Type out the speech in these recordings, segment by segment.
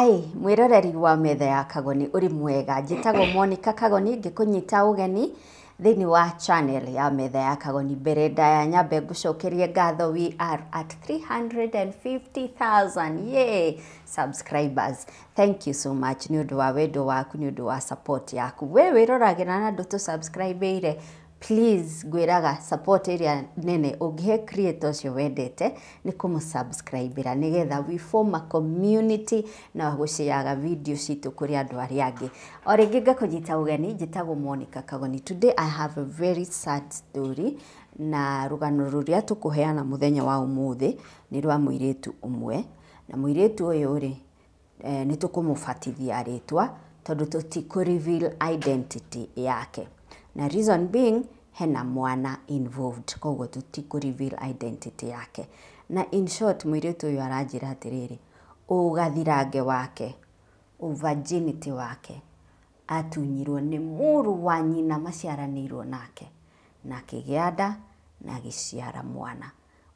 Hi, mwĩroreri wa metha ya Kagoni, ũrĩ mwega? Njĩtagwo Monica Kagoni, ngĩkũnyita ũgeni thĩinĩ wa channel ya metha ya Kagoni. Mbere ndaya nyambe ngũcokerie ngatho, we are at 350,000, yay, subscribers. Thank you so much nĩ ũndũ wa wendo waku, nĩ ũndũ wa support yaku. We wĩroragĩra na ndũtũ subscribe ire, please, ngwĩraga support ĩrĩa nene ũngĩhe creator ũcio wendete nĩ kũmũsubscribĩra, nĩgetha we form a community na gũciaga video citũ kũrĩ andũ arĩa angĩ. O rĩngĩ ngakũnyita ũgeni, njĩtagwo Monica Kagoni. Today I have a very sad story, na rũgano rũrĩa tũkũheana mũthenya wa ũmũthĩ nĩ rwa mũirĩtu ũmwe. Na mũirĩtu ũyũ rĩ, nĩ tũkũmũbatithia rĩtwa tondũ tũtikũ reveal identity yake, na reason being hena mwana involved, koguo tũtikũ reveal identity yake. Na in short, mũirĩtu ũyũ aranjĩra atĩrĩrĩ, ũgathirange wake, virginity wake atunyirwo nĩ mũrũ wa nyina maciaranĩirwo nake, na akĩgĩa nda na agĩciara mwana,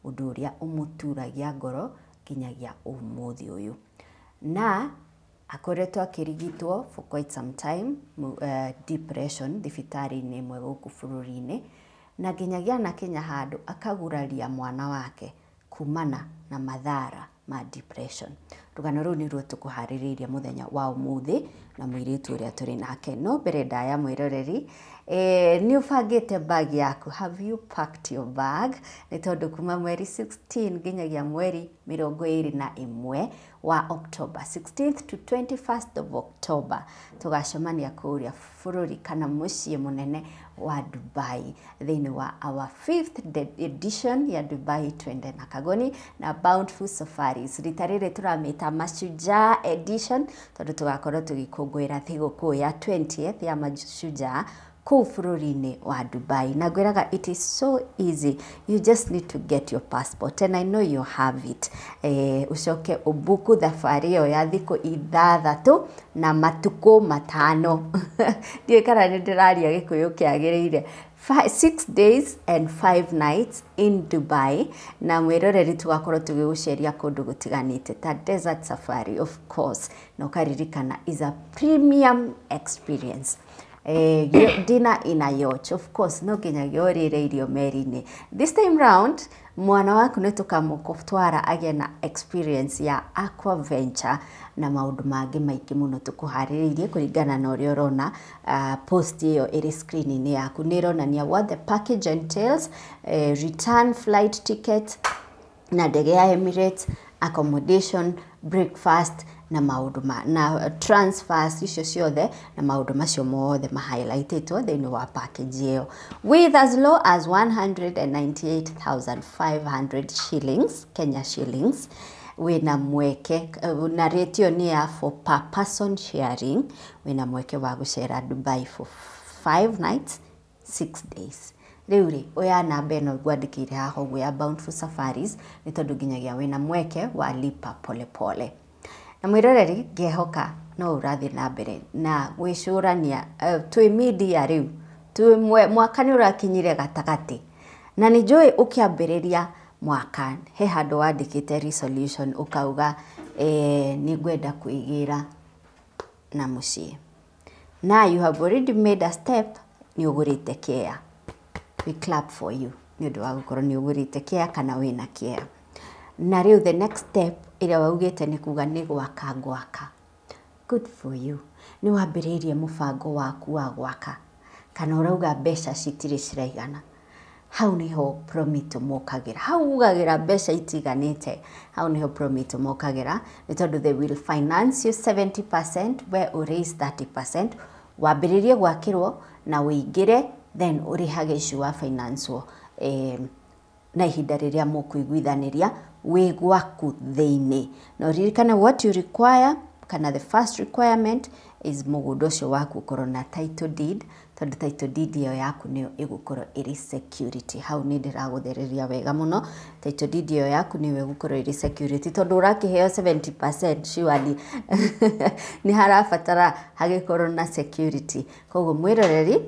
ũndũ ũrĩa ũmũturagia ngoro nginyagia ũmũthĩ ũyũ. Na akoretwo akĩrigitwo for quite some time, depression, thibitarĩ-inĩ ĩmwe gũkũ bũrũri-inĩ, na nginyagia anakinya handũ akaguraria mwana wake kumana na mathara ma depression. Rũgano rũu nĩruo tũkũharĩrĩirie mũthenya wa ũmũthĩ na mũirĩtu ũrĩa tũrĩ nake. No mbere ndaya, mwĩroreri, nĩ ũbangĩte bag yaku? Have you packed your bag? Nĩ tondũ kuma mweri 16 nginyagia mweri 21 wa October, 16th to 21st of October, tũgacemania kũrĩa bũrũri kana mũciĩ mũnene wa Dubai thĩinĩ wa our fifth edition ya Dubai Twende na Kagoni na Bountiful Safaris. Rita rĩrĩ tũramĩta Mashujaa edition tondũ tũgakorwo tũgĩkũngũĩra thigũkũ ya 20th ya Mashujaa kũu bũrũri-inĩ wa Dubai. Na ngwĩraga it is so easy, you just need to get your passport, and I know you have it, ũcoke ũbuku thabarĩ ĩyo ya thikũ 6 na matukũ 5. Ndiũĩ kana nĩ ndĩraria Gĩkũyũ kĩagĩrĩire. 6 days and 5 nights in Dubai. Na mwĩroreri, tũgakorwo tũgĩgũceria kũndũ gũtiganĩte ta desert safari, of course, na ũkaririkana is a premium experience, dinner in a yacht, of course, no nginyagia ũrĩre irio meri-inĩ. This time round mwana waku nĩ tũkamũtwara agĩe na experience ya aquaventure na maũndũ mangĩ maingĩ mũno tũkũharĩrĩirie kũringana na ũrĩa ũrona post ĩyo ĩrĩ screen-inĩ yaku. Nĩ ĩronania what the package entails: return flight ticket na ndege ya Emirates, accommodation, breakfast na maũndũ ma na transfers icio ciothe, na maũndũ macio mothe ma highlightĩtwo thĩinĩ wa package ĩyo with as low as 198,500 shillings, Kenya shillings. Wĩna mweke, na rate ĩyo nĩ ya for per person sharing, wĩna mweke wa gũcera Dubai for 5 nights 6 days. Rĩu rĩ, oya namba ĩno ngwandĩkĩire haha ũguo ya Bountiful Safaris, nĩ tondũ nginyagia wĩna mweke wa lipa pole pole. Na mwĩroreri, ngehoka no ũrathiĩ na mbere na gwĩcũrania. Twĩ media rĩu, twĩ mwaka nĩ ũrakinyire gatagatĩ, na nĩ njũĩ ũkĩambĩrĩria mwaka he handũ wandĩkĩte resolution ũkauga, nĩ ngwenda kwĩgĩra na mũciĩ. Now you have already made a step, nĩ ũgũrĩte kea. We clap for you nĩ ũndũ wa gũkorwo nĩ ũgũrĩte kea kana wĩna kea. Na rĩu the next step ĩrĩa waugĩte nĩ kuga nĩ gwaka ngwaka. Good for you, nĩ wambĩrĩirie mũbango waku wa gwaka, kana ũrauga mbeca citirĩ ciraigana. Hau nĩho Promito mokagĩra, hau ugagĩra mbeca itiganĩte, hau nĩho Promito mokagĩra, nĩ tondũ they will finance you 70%, we ũraise 30%, wambĩrĩrie gwakĩrwo na ũingĩre, then ũrĩhage icio wa finance na ihinda rĩrĩa mũkũiguithanĩria wĩ gwaku thĩinĩ. Na ũririkane what you require, kana the first requirement is mũgũnda ũcio waku ũkorwo na title deed, tondũ title deed ĩyo yaku nĩyo ĩgũkorwo ĩrĩ security. Hau nĩ ndĩragũthereria wega mũno. Title deed ĩyo yaku nĩyo ĩgũkorwo ĩrĩ security, tondũ ũrakĩheo 70%, surely nĩ harabatara hagĩkorwo na security. Koguo mwĩroreri,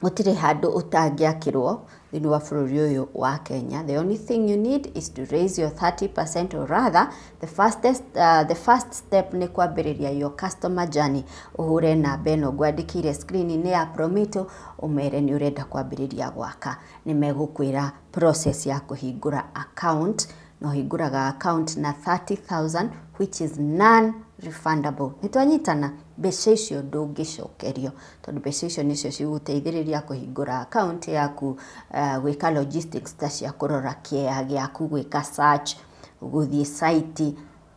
Gũtirĩ handũ ũtangĩakĩrwo thĩinĩ wa bũrũri ũyũ wa Kenya. The only thing you need is to raise your 30%, or rather the first step nĩ kwambĩrĩria your customer journey. Ũhũre namba ĩno ngwandĩkĩire screen-inĩ ya Promito, ũmere nĩ ũrenda kwambĩrĩria gwaka. Nĩ megũkwĩra process ya kũhingũra account, na ũhingũraga account na 30,000, which is non refundable. Nĩ twanyitana? Mbeca icio ndũngĩcokerio, tondũ mbeca icio nĩcio cigũteithĩrĩria kũhingũra account yaku, gwĩka logistics ta cia kũrora kĩea gĩaku, gwĩka search, gũthiĩ site,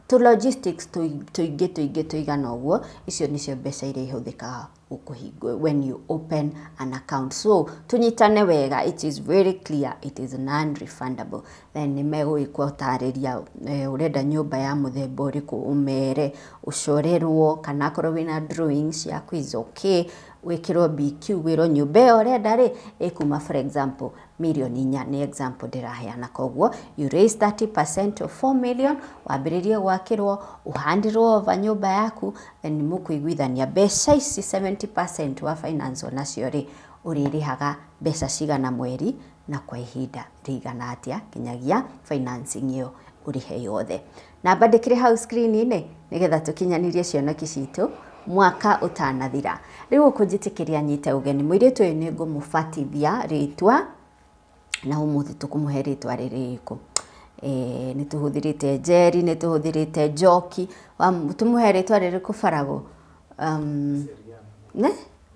tũ logistics tũingĩ tũingĩ tũigana ũguo. Icio nĩcio mbeca iria ihũthĩkaga gũkũhingũ when you open an account. So tũnyitane wega, it is very clear, it is non refundable. Then nĩ megũgĩkũtarĩria ũrenda nyũmba ya mũthemba ũrĩkũ, ũmere ũcorerwo, kana akorwo wĩna drawings ciaku is okay, wĩkĩrwo BQ, wĩrwo nyũmba ĩyo ũrenda rĩ ĩkuma, for example, mirioni 4, nĩ example ndĩraheana. Koguo you raise 30% of 4 million, wambĩrĩrie gwakĩrwo, ũhandirwo over nyũmba yaku, then nĩ mũkũiguithania mbeca ici 70% wa finance nacio rĩ, ũrĩrĩhaga mbeca cigana mweri na kwa ihinda rĩigana atĩa nginyagia financing ĩyo ũrĩhe yothe. Namba ndĩkĩrĩ hau screen-inĩ nĩgetha tũkinyanĩrie cioneki citũ mwaka ũtanathira. Rĩu ũkũnjĩtĩkĩria nyite ũgeni mũirĩtu ũyũ, nĩ ngũmũbatithia rĩtwa, na ũmũthĩ tũkũmũhe rĩtwa rĩrĩkũ? Nĩ tũhũthĩrĩte Njeri, nĩ tũhũthĩrĩte Njoki, tũmũhe rĩtwa rĩrĩkũ Faragũ? Ne?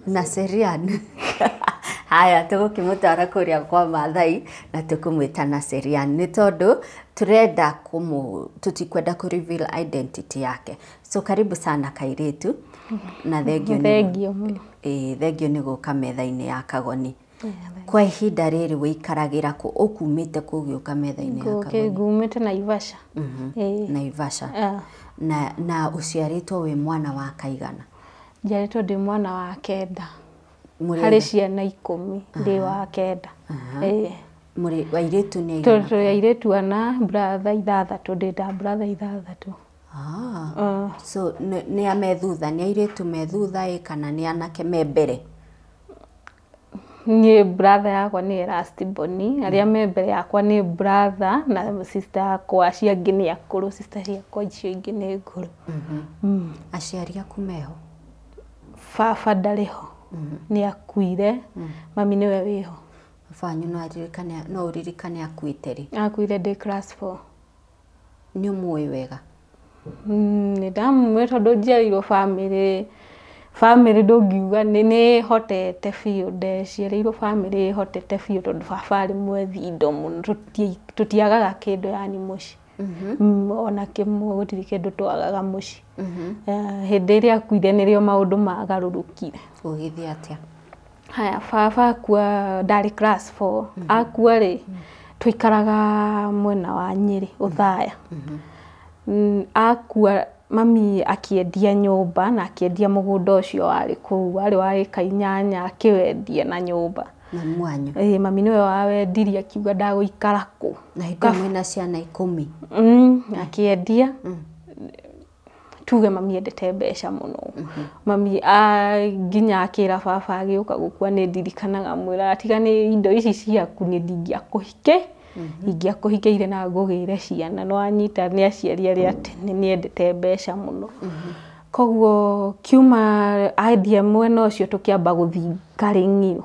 Naserian. Haya, tũgũkĩmũtwara kũrĩa kwa Maathai na tũkũmwĩta Naserian, nĩ tondũ tũrenda kũmũ tũtikwenda kũ reveal identity yake. So karibu sana kairĩtu, na thengio nĩ Thengio mũno. Ĩĩ, thengio nĩ gũka metha-inĩ ya Kagoni. Kwa ihinda rĩrĩ wĩikaragĩra kũ? Ũkumĩte kũ ũgĩũka metha-inĩ ya Kagoni? Ngumĩte Naivasha. Ĩĩ. Naivasha. Ah. Na ũciarĩtwo wĩ mwana wa kaigana? Njiarĩtwo ndĩ mwana wa kenda. Mũrĩ Harĩ ciana 10, ndĩ wa kenda. Ĩĩ. Mũrĩ airĩtu nĩ aigana? Tũrĩ airĩtu ana, brother ithathatũ, ndĩ na brother ithathatũ. Ah. Ah. So nĩ a me thutha, nĩ airĩtu me thutha ĩ kana nĩ anake me mbere? Niĩ brother yakwa nĩ last born, arĩa me mbere yakwa nĩ brother na sister yakwa, acio angĩ nĩ akũrũ, sister ciakwa icio ingĩ nĩ ngũrũ. Aciari aku meho? Baba ndarĩ ho, nĩ akuire, mami nĩwe wĩho. Baba wanyu no ũririkane akuĩte rĩ? Akuire ndĩ class 4. Nĩ ũmũĩ wega? Nĩ ndamũĩ tondũ njiarĩirwo bamĩrĩ ndũngiuga nĩ hotete biũ, ndeciarĩirwo bamĩrĩ ĩhotete biũ, tondũ baba arĩ mwethi indo mũno, tũtiagaga kĩndũ yani mũciĩ. Ona kĩmwe, gũtirĩ kĩndũ twagaga mũciĩ. Hĩndĩ ĩrĩa akuire nĩrĩo maũndũ magarũrũkire. Gũgĩthiĩ atĩa? Haya, baba akua ndarĩ class 4. Akua rĩ, twaikaraga mwena wa Nyĩrĩ, Othaya. Akua mami akĩendia nyũmba na akĩendia mũgũnda ũcio warĩ kũu, warĩ wa ĩka 8, akĩwendia na nyũmba. Mamu wanyu? Ĩĩ, mami nĩwe wawendirie, akiuga ndagũikara kũu. Na hĩndĩ ĩyo mwĩna ciana 10? Akĩendia. Tuge mami endete mbeca mũno. Mami nginya akĩra baba agĩũka gũkua, nĩ ndirikanaga mwĩra, tiga nĩ indo ici ciaku nĩ ndingĩakũhike ingĩakũhikĩire na ngũgĩre ciana. Nĩ wanyita, nĩ aciari arĩa tene, nĩ endete mbeca mũno. Koguo kiuma endia mwena ũcio, tũkĩamba gũthiĩ Ngarĩng'iro,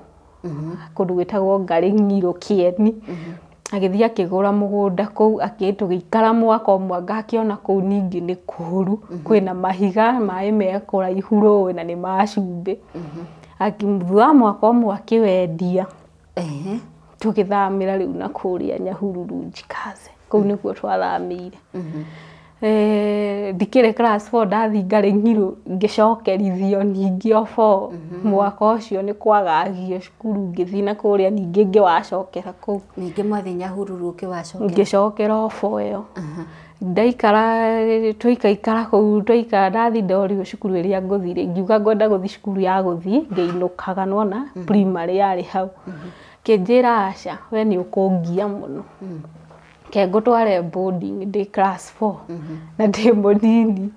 kũndũ gwĩtagwo Ngarĩng'iro Kĩeni. Agĩthiĩ akĩgũra mũgũnda kũu, tũgĩikara mwaka ũmwe, anga akĩona kũu ningĩ nĩ kũũru, kwĩna mahiga, maĩ me kũraihu rũĩ na nĩ ma cumbĩ. Thutha wa mwaka ũmwe akĩwendia. Tũgĩthamĩra rĩu na kũrĩa Nyahururu Njikaze, kũu nĩkuo twathamĩire. Ndikĩrĩ class 4, ndathiĩ Ngarĩng'iro ngĩcokerithio ningĩ o 4 mwaka ũcio, nĩ kwagagio cukuru, ngĩthiĩ na kũrĩa ningĩ ngĩwacokera kũu. Ningĩ mwathiĩ Nyahururu ũkĩwacokera? Ngĩcokera o 4 ĩyo. Ndaikara, twaikaikara kũu, twaikara, ndathiĩ ndorio cukuru ĩrĩa ngũthiĩ rĩ, ngiuga ngwenda gũthiĩ cukuru ya gũthiĩ ngĩinũkaga, nĩwona primary yarĩ hau. Kĩnjĩra aca, we nĩ ũkũngia mũno, ke ngũtware boarding ndĩ class 4 na ndĩ mũnini.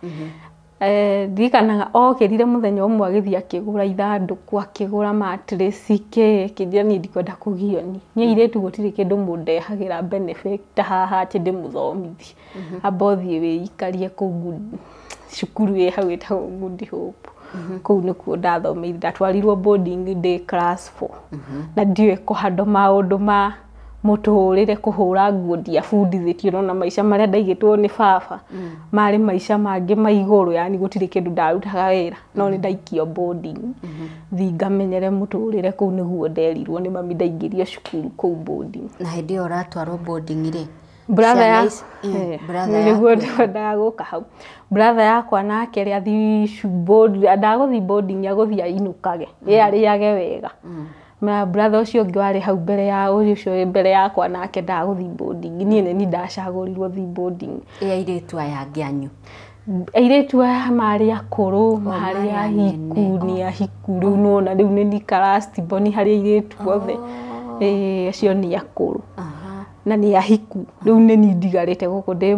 Ndirikanaga okĩrire mũthenya ũmwe agĩthiĩ akĩgũra ithandũkũ, akĩgũra mattress kĩ, akĩnjĩra niĩ ndikwenda kũgio niĩ. Niĩ airĩtu gũtirĩ kĩndũ mũndehagĩra benefit ta haha atĩ ndĩmũthomithie. Amba ũthiĩ wĩikarie kũu cukuru ĩ hau ĩtagwo Good Hope. Kũu nĩkuo ndathomeire, ndatwarirwo boarding ndĩ class 4. Na ndiũĩ kũhandle maũndũ ma mũtũrĩre, kũhũra nguo ndiabundithĩtio, no maica marĩa ndaigĩtwo nĩ baba marĩ maica mangĩ ma igũrũ, yani gũtirĩ kĩndũ ndarutaga wĩra, no nĩ ndaikio boarding thiĩ ngamenyere mũtũrĩre. Kũu nĩguo nderirwo nĩ mami ndaingĩrio cukuru kũu boarding. Na hĩndĩ ĩyo ũratwarwo boarding rĩ, brother ya brother nĩguo ndĩrendaga gũka hau, brother yakwa nake rĩ athiĩ ndagũthiĩ boarding, agũthiĩ ainũkage ye arĩage wega. Na brother ũcio ũngĩ warĩ hau mbere ya ũyũ ũcio wĩ mbere yakwa nake ndagũthiĩ boarding. Niĩ nĩ niĩ ndacagũrirwo thiĩ boarding. Ĩ airĩtu aya angĩ anyu? Airĩtu aya marĩ akũrũ, marĩ ahiku, nĩ ahiku rĩu, nĩwona rĩu nĩ niĩ last born harĩ airĩtu othe. Ĩĩ, acio nĩ akũrũ na nĩ ahiku, rĩu nĩ niĩ ndigarĩte gũkũ ndĩ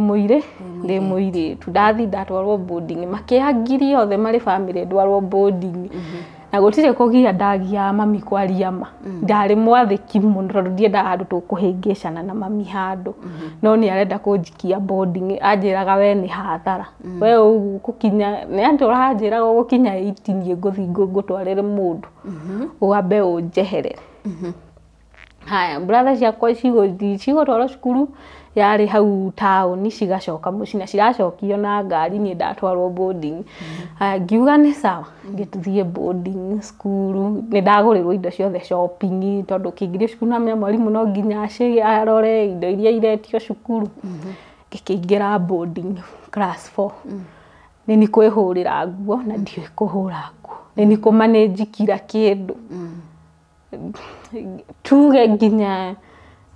mũirĩtu. Ndathiĩ ndatwarwo boarding, makĩangiria othe marĩ family ndwarwo boarding. Na gũtirĩ kũgia ndagiaga mami kwaria ma. Ndarĩ mwathĩki mũno tondũ ndiendaga handũ tũkũhĩngĩcana na mami handũ. No nĩ arenda kũnjikia boarding, anjĩraga we nĩ hathara. We ũgũkinya, nĩ andũ anjĩraga ũgũkinya 8 niĩ ngũthiĩ ngũtwarĩre mũndũ. Wambe ũnjeherere. Haya, brother ciakwa cigũtwarwo cukuru yarĩ hau taũni, cigacoka mũciĩ na ciracokio na ngari, niĩ ndatwarwo boarding. Haya, ngiuga nĩ sawa, ngĩthiĩ boarding school, nĩ ndagũrĩrwo indo ciothe shopping, tondũ ũkĩingĩrio cukuru na mwarimũ no nginya arore indo iria iretio cukuru. Ngĩkĩingĩra boarding class 4. Nĩ niĩ kwĩhũrĩra nguo na ndiũĩ kũhũra nguo. Nĩ niĩ kũ manage kila kĩndũ. Tuge nginya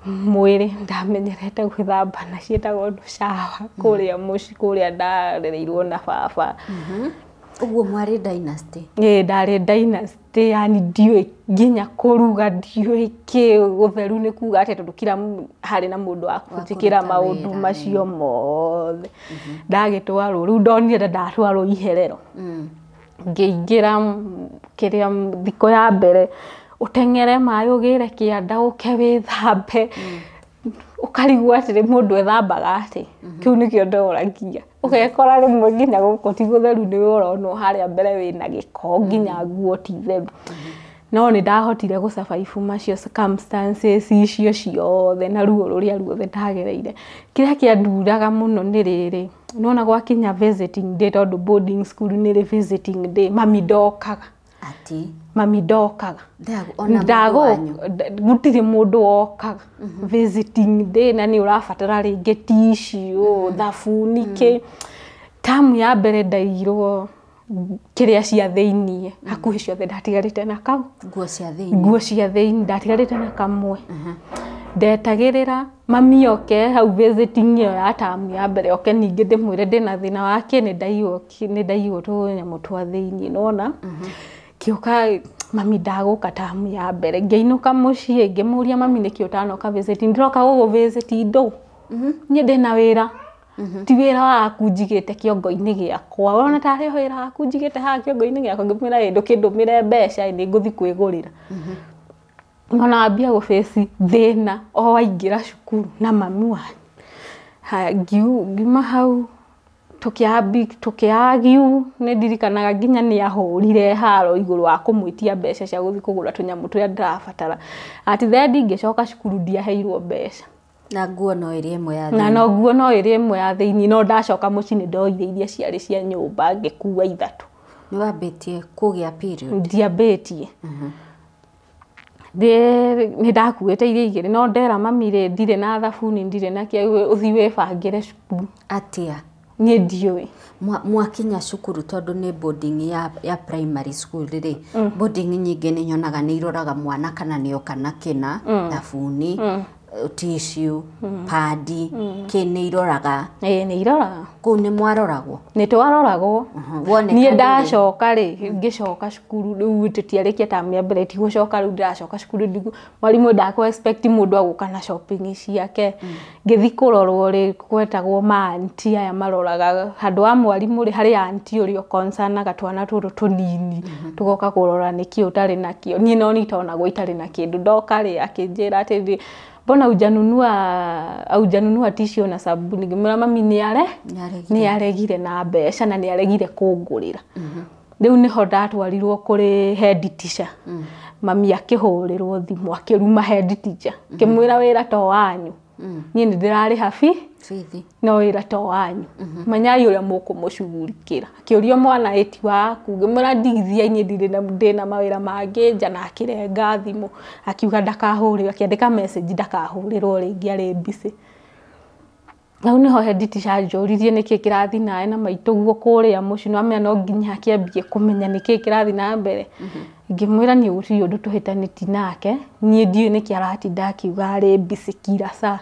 mwĩrĩ ndamenyerete gwĩthamba na ciĩtagwo shower kũrĩa mũciĩ kũrĩa ndarereirwo na baba. Ũguo mwarĩ dynasty? Ĩĩ, ndarĩ dynasty, yani ndiũĩ nginya kũruga, ndiũĩ kĩ ũtheru nĩ kuga atĩa, tondũ kila harĩ na mũndũ wa kũnjĩkĩra maũndũ macio mothe. Ndagĩtwarwo rĩu ndonire ta ndatwarwo iherero. Ngĩingĩra kĩrĩa thikũ ya mbere, ũteng'ere maĩ ũgĩre kĩanda ũke wĩthambe, ũkarigwo atĩrĩ mũndũ ethambaga atĩ. Kĩu nĩkĩo ndoragia. Ũgekora rĩmwe nginya gũkũ ti gũtheru, nĩwe ũronwo harĩa mbere wĩna gĩko, nginya nguo ti theru. No nĩ ndahotire gũ survive macio circumstances icio ciothe na ruo rũrĩa ruothe ndagereire. Kĩrĩa kĩanduraga mũno nĩ rĩrĩ, nĩwona gwakinya visiting day, tondũ boarding school nĩ ĩrĩ visiting day, mami ndokaga. Atĩ? Mami ndokaga. Ona mũndũ wanyu? Gũtirĩ mũndũ wokaga visiting day, na nĩ ũrabatara rĩngĩ tissue, thabuni kĩ. Tamu ya mbere ndaigirwo kĩrĩa cia thĩiniĩ, hakuhĩ ciothe ndatigarĩte na kau. Nguo cia thĩiniĩ? Nguo cia thĩiniĩ ndatigarĩte na kamwe. Ndetagĩrĩra mami oke hau visiting ĩyo ya tamu ya mbere oke, ningĩ ndĩmwĩre ndĩna thĩna wa kĩ, nĩ ndaiywo tũnyamũ twa thĩiniĩ, nĩwona. Ngĩũka mami ndagũka tamu ya mbere, ngĩinũka mũciĩ ngĩmũria mami nĩkĩ ũtanoka visiting, ndĩroka gũgũ visit ndũ, niĩ ndĩna wĩra, ti wĩra waku njigĩte kĩongo-inĩ gĩakwa, ũrona tarĩ wĩra waku njigĩte haha kĩongo-inĩ gĩakwa. Ngĩmwĩra ĩ ndũkĩndũmĩre mbeca nĩ ngũthiĩ kwĩgũrĩra. Nona wambia gũ face thĩna o waingĩra cukuru na mami wanyu. Haya, ngiuma hau tũkĩ-argue, nĩ ndirikanaga nginya nĩ ahũrire haro igũrũ wa kũmwĩtia mbeca cia gũthiĩ kũgũra tũnyamũ tũrĩa ndĩrabatara. At the end ngĩcoka cukuru ndiaheirwo mbeca. Na nguo no ĩrĩ ĩmwe ya Na thĩiniĩ? no nguo no ĩrĩ ĩmwe ya thĩiniĩ, no ndacoka mũciĩ nĩ ndoire iria ciarĩ cia nyũmba ngĩkua ithatũ. Nĩ wambĩtie kũgĩa period? Ndiambĩtie. Nĩ ndakuĩte iria igĩrĩ, no ndera mami rĩ ndirĩ na thabuni, ndirĩ na kĩ, ũthiĩ wĩbangĩre cukuru. Atĩa? Niĩ ndiũĩ. Mwakinya cukuru, tondũ nĩ boarding ya primary school rĩ, boarding nyingĩ nĩ nyonaga nĩ iroraga mwana kana nĩ oka na kĩna thabuni. Tissue, padi, kĩ nĩ iroraga. Ĩĩ nĩ iroraga. Kũu nĩ mwaroragwo? Nĩ twaroragwo. Woneka Niĩ ndũrĩ- ndacoka rĩ, ngĩcoka cukuru rĩu tũtiarĩkia tamu ya mbere, ti gũcoka rĩu ndĩracoka cukuru mwarimũ ndakũ expect mũndũ agũka na shopping ciake. Ngĩthi kũrorwo rĩ, gwetagwo ma auntie aya maroraga handũ wa mwarimũ rĩ, harĩ auntie ũrĩa ũkonsanaga twana tũtũ tũnini, tũgoka kũrora nĩkĩ ũtarĩ nakĩo. Niĩ no nitonagwo itarĩ na kĩndũ. Ndoka rĩ, akĩnjĩra atĩrĩ, mbona hujanunua tissue na sabuni? Ngĩmwĩra mami nĩ Nĩaregire. nĩ aregire na mbeca na nĩ aregire kũngũrĩra. Rĩu nĩho ndatwarirwo kũrĩ head teacher. Mami akĩhũrĩrwo thimũ akĩruma head teacher, akĩmwĩra wĩra to wanyu, niĩ nĩ ndĩrarĩha Bithi. no wĩra to wanyu, menyai ũrĩa mũkũmũcugurikĩra. Akĩũrio mwana ĩti waku, ngĩmwĩra ndigithia, niĩ ndirĩ na ndĩna mawĩra mangĩ nja, na akĩrenga thimũ akiuga ndakahũrĩrwo, akĩandĩka message ndakahũrĩrwo rĩngĩ arĩ busy. Hau nĩho head teacher anjũririe nĩkĩ kĩrathiĩ nawe na maitũguo kũrĩa mũciĩ, nĩwamenya no nginya akĩambie kũmenya nĩkĩ kĩrathiĩ na mbere. Ngĩmwĩra niĩ gũtirĩ ũndũ tũhĩtanĩtie nake, niĩ ndiũĩ nĩkĩ aratinda akiuga arĩ busy kila saa.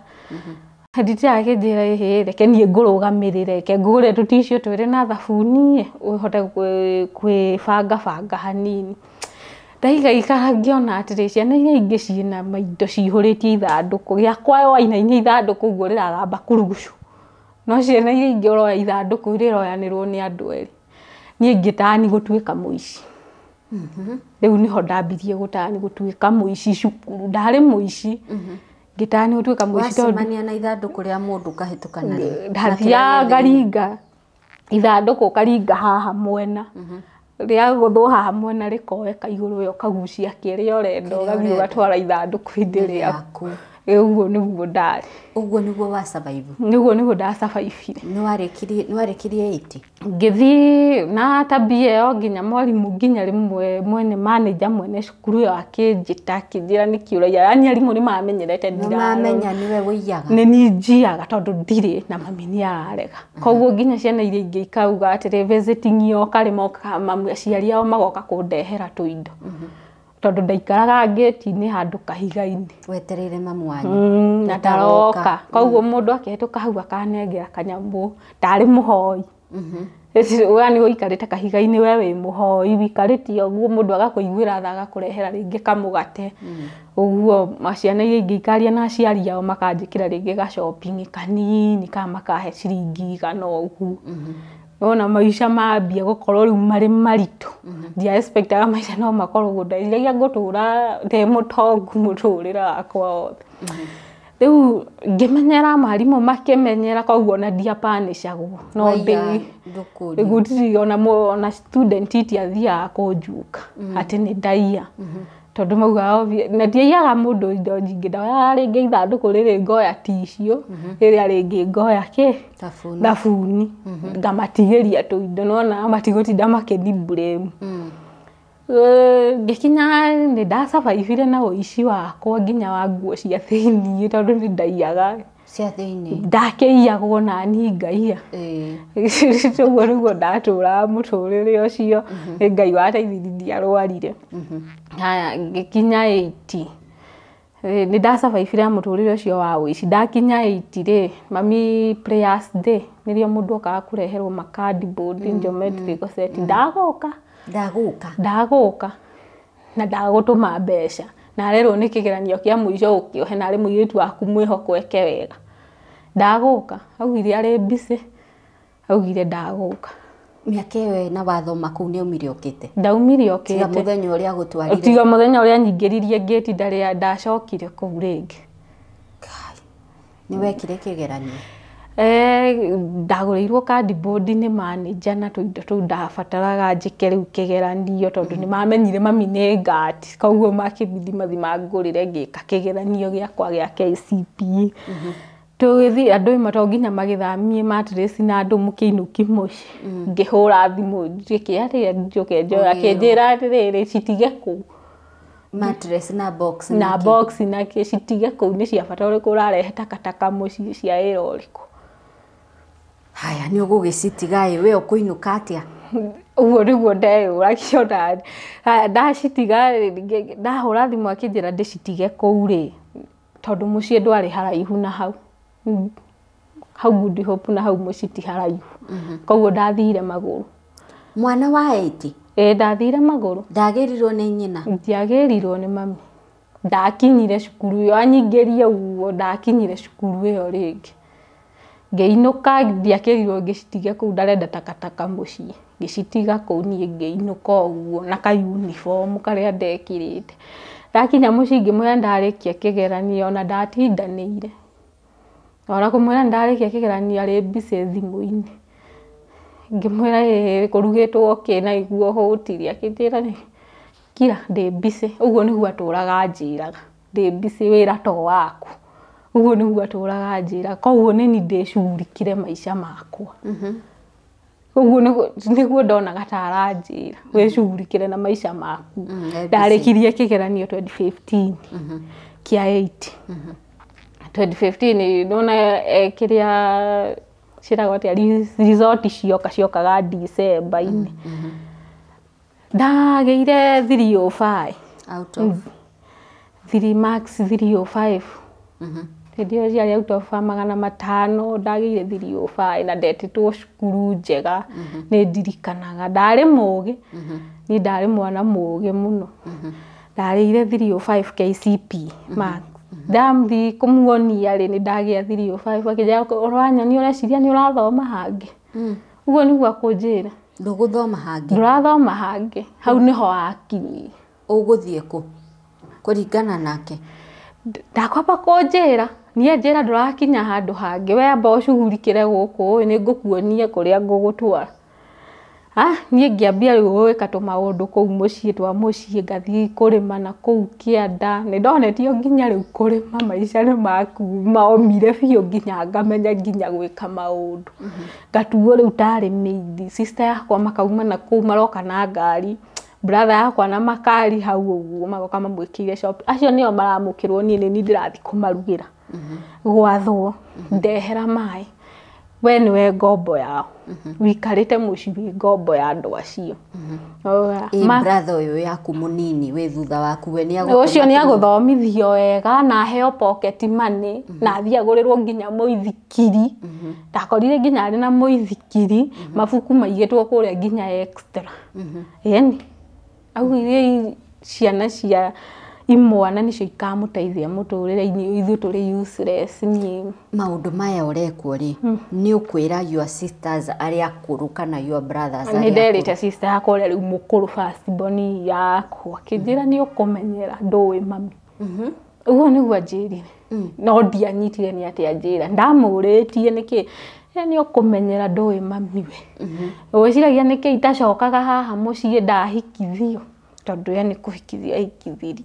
Head teacher akĩnjĩra ĩhĩ, reke niĩ ngũrũgamĩrĩre, reke ngũgũrĩre tũtissue twĩrĩ na thabuni ũhote kwĩbanga banga hanini. Ndaikaikara ngĩona atĩrĩ, ciana iria ingĩ ciĩna maindo cihũrĩtie ithandũkũ, gĩakwa wainainia ithandũkũ ũguo rĩragamba kurugucu, no ciana iria ingĩ ũroya ithandũkũ rĩroyanĩrwo nĩ andũ erĩ. Niĩ ngĩtani gũtuĩka mũici. Rĩu nĩho ndambirie gũtani gũtuĩka mũici cukuru, ndarĩ mũici. Ngĩtani gũtuĩka mũici tondũ Wacemania na ithandũkũ rĩa mũndũ ũkahĩtũka narĩo. Ndathiaga ngaringa ithandũkũ, ũkaringa haha mwena, rĩagũthwo haha mwena rĩkoeka igũrũ, we ũkagucia kĩrĩa ũrenda, Kĩrĩa ũgathiĩ ũrenda. ũgatwara ithandũkũ-inĩ rĩaku. Rĩaku. Ũguo nĩguo ndarĩ. Ũguo nĩguo wa survive. Nĩguo ndasurvivire. Nĩ warĩkirie 80? Ngĩthiĩ na tabia ĩyo nginya mwarimũ, nginya rĩmwe mwene manager, mwene cukuru ĩyo akĩnjĩta akĩnjĩra nĩkĩ ũraiya, yani arimũ nĩ mamenyerete. Nĩ Ndirarora. mamenya nĩwe wũiyaga. Nĩ niĩ njiyaga tondũ ndirĩ na mami nĩ ararega, koguo nginya ciana iria ingĩ ikauga atĩrĩ, visiting yoka rĩ, mokaga aciari ao magoka kũndehera tũindo, tondũ ndaikaraga ngĩti-inĩ handũ kahiga-inĩ. Wetereire mamu wanyu. Na Ũtaroka. Ndaroka, koguo mũndũ akĩhĩtũka hau akanengera kanyamũ tarĩ mũhoi. Yani ũikarĩte kahiga-inĩ, we wĩ mũhoi, wĩikarĩte ũguo, mũndũ agakũiguĩra tha agakũrehera rĩngĩ kamũgate ũguo. Ciana iria ingĩ ikaria na aciari ao makanjĩkĩra rĩngĩ ga shopping kanini kana makahe ciringi 100 ũguo. Wona maica mambia gũkorwo rĩu marĩ maritũ, ndia expectaga maica no makorwo ũguo, ndeciragia ngũtũra ndĩ mũtongu mũtũrĩre wakwa wothe. Rĩu ngĩmenyera, marimũ makĩmenyera, koguo ona ndiapanicagwo no Waiya ndĩ ndũkũrio. Gũtirĩ ona ona student itiathiaga kũnjuka atĩ nĩ ndaiya, tondũ maugaga na ndiaiyaga mũndũ indo nyingĩ, ndoyaga rĩngĩ ithandũkũ rĩrĩ ngoya tissue, rĩrĩa rĩngĩ ngoya kĩ Thabuni. Thabuni, ngamatigĩria tũindo, nona matigũtinda makĩni blame. Ngĩkinya nĩ ndasurvivire na ũici wakwa nginya wa nguo cia thĩiniĩ, tondũ nĩ ndaiyaga. Cia thĩinĩ. Ndakĩiyagwo nani ngaiya. Ũguo nĩguo ndatũraga mũtũrĩre ũcio. Nĩ Ngai wateithirie ndiarwarire. Haya, ngĩkinya 8, nĩ ndasurvivire na mũtũrĩre ũcio wa ũici. Ndakinya 8 rĩ, mami prayers day nĩrĩo mũndũ okaga kũreherwo ma cardboard, geometrical set, ndagũka. Ndagũka. Ndagũka na ndagũtũma mbeca, na arerwo nĩ kĩgeranio kĩa mũico ũkĩohe, na arĩ mũirĩtu waku mwĩhoko eke wega. Ndagũka, augire arĩ busy, augire ndagũka. Mĩaka ĩyo na wathoma kũu nĩ aumire ũkĩte? Ndaumire Tiga okĩte. Mũthenya ũrĩa agũtwarire. Tiga mũthenya ũrĩa anyingĩririe ngĩti, ndarĩ ndacokire kũu rĩngĩ. Kai. Nĩ wekire kĩgeranio? Ndagũrĩirwo cardboard nĩ manager na tũindo tũu ndabataraga njĩke rĩu kĩgeranio, tondũ nĩ mamenyire mami nĩ ngati, koguo makĩbidi mathi mangũrĩre, ngĩka kĩgeranio gĩakwa gĩa KCPE. Tũgĩthiĩ andũ ĩmwe to nginya magĩthamie mattress na andũ mũkĩinũki mũciĩ, ngĩhũra thimũ njĩke atĩa, njũke njoe, akĩnjĩra atĩrĩrĩ, citige kũu. Mattress na box? Na kĩ? Box na kĩ, citige kũu, nĩ cia bata ũrĩkũ ũrarehe takataka mũciĩ cia wĩra ũrĩkũ? Haya, nĩ ũgũgĩcitiga ĩ, we ũkũinũka atĩa? Ũguo nĩguo ndeyũragia ona haya ndacitiga. Ndahũra thimũ akĩnjĩra ndĩcitige kũu rĩ. Tondũ mũciĩ ndwarĩ haraihu na hau. Hau Good Hope na hau mũciĩ ti haraihu. Koguo ndathire magũrũ. Mwana wa 8? Ĩĩ ndathire magũrũ. Ndagĩrirwo nĩ nyina? Ndiagĩrirwo nĩ mami. Ndakinyire cukuru ĩyo anyingĩrie ũguo ndakinyire cukuru ĩyo rĩngĩ. Ngĩinũka ndiakĩrirwo ngĩcitige kũu ndarenda takataka mũciĩ. Ngĩcitiga kũu niĩ ngĩinũka ũguo na ka uniform karĩa ndekĩrĩte. Ndakinya mũciĩ ngĩmwĩra ndarĩkia kĩgeranio ona ndatindanĩire. Ona kũmwĩra ndarĩkia kĩgeranio arĩ busy thimũ-inĩ. Ngĩmwĩra ĩĩ kũrugĩtwo kĩ na nĩguo hũtire akĩnjĩra kira ndĩ busy. Ũguo nĩguo atũraga anjĩraga ndĩ busy wĩra to waku. Ũguo nĩguo atũraga anjĩraga koguo nĩniĩ ndĩcugurikire maica makwa. Ũguo nĩguo ndonaga ta aranjĩra wĩcugurikire na maica maku. Ndarĩkirie kĩgeranio 2015 kĩa 8. 2015 ndona kĩrĩa ciĩtagwo atĩa result cioka ciokaga December-inĩ. Ndagĩire 305. Out of? 3 marks 305. Hĩndĩ ĩyo ciarĩ out of 500 ndagĩire 305 na ndetĩtwo cukuru njega. Nĩ ndirikanaga ndarĩ mũgĩ. Niĩ ndarĩ mwana mũgĩ mũno. Ndarĩire 305 KCPE marks. Ndathiĩ kũmuonia rĩ nĩ ndagĩa 305 akĩnjĩra ũranyonia ũreciria nĩ ũrathoma hangĩ. Ũguo nĩguo akũnjĩra. Ndũgũthoma hangĩ? Ndũrathoma hangĩ. Hau nĩho hakinyire. Ũgũthiĩ kũ? Kũringana nake? Ndakwamba kũnjĩra niĩ njĩra ndũrakinya handũ hangĩ we amba ũcugurikĩre gũkũ nĩ ngũkuonia kũrĩa ngũgũtwara. Niĩ ngĩambia rĩu gwĩka tũmaũndũ kũu mũciĩ twa mũciĩ ngathiĩ kũrĩma na kũu kĩanda. Nĩ ndonetio nginya rĩu kũrĩma maica nĩ maomire biũ nginya ngamenya nginya gwĩka maũndũ. Ngatuo rĩu tarĩ maid. Sister yakwa makauma na kũu maroka na ngari. Brother yakwa na makari hau ũguo magoka mamwĩkĩire shop. Acio nĩo maramũkĩrwo niĩ nĩ niĩ ndĩrathiĩ kũmarugĩra. Gwathwo ndehera maĩ. We nĩwe ngombo yao. Wikarĩte mũciĩ wĩ ngombo ya andũ acio. Brother ũyũ yaku mũnini wĩ thutha waku we nĩ ũcio nĩ agũthomithio wega na aheo pocket money na athiĩ agũrĩrwo nginya mũithikiri. Ndakorire nginya arĩ na mũithikiri mabuku maigĩtwo kũrĩa nginya extra. Ĩni augire ciana cia imwana nicio ikamũteithia mũtũrĩre-inĩ ithuĩ tũrĩ useless niĩ. Maũndũ maya ũrekwo rĩ nĩ ũkwĩra your sisters arĩa akũrũ kana your brothers arĩa akũrũ? Nĩ nderĩte sister yakwa ũrĩa rĩu mũkũrũ first born yakwa akĩnjĩra nĩ ũkũmenyera ndũĩ mami. Ũguo nĩguo anjĩrire. No ndianyitire nĩ atĩa anjĩra. Ndamũrĩtie nĩkĩ nĩ ũkũmenyera ndũĩ mami we. Ũgwĩciragia nĩkĩ itacokaga haha mũciĩ ndahikithio tondũ we nĩ kũhikithio ahikithirie.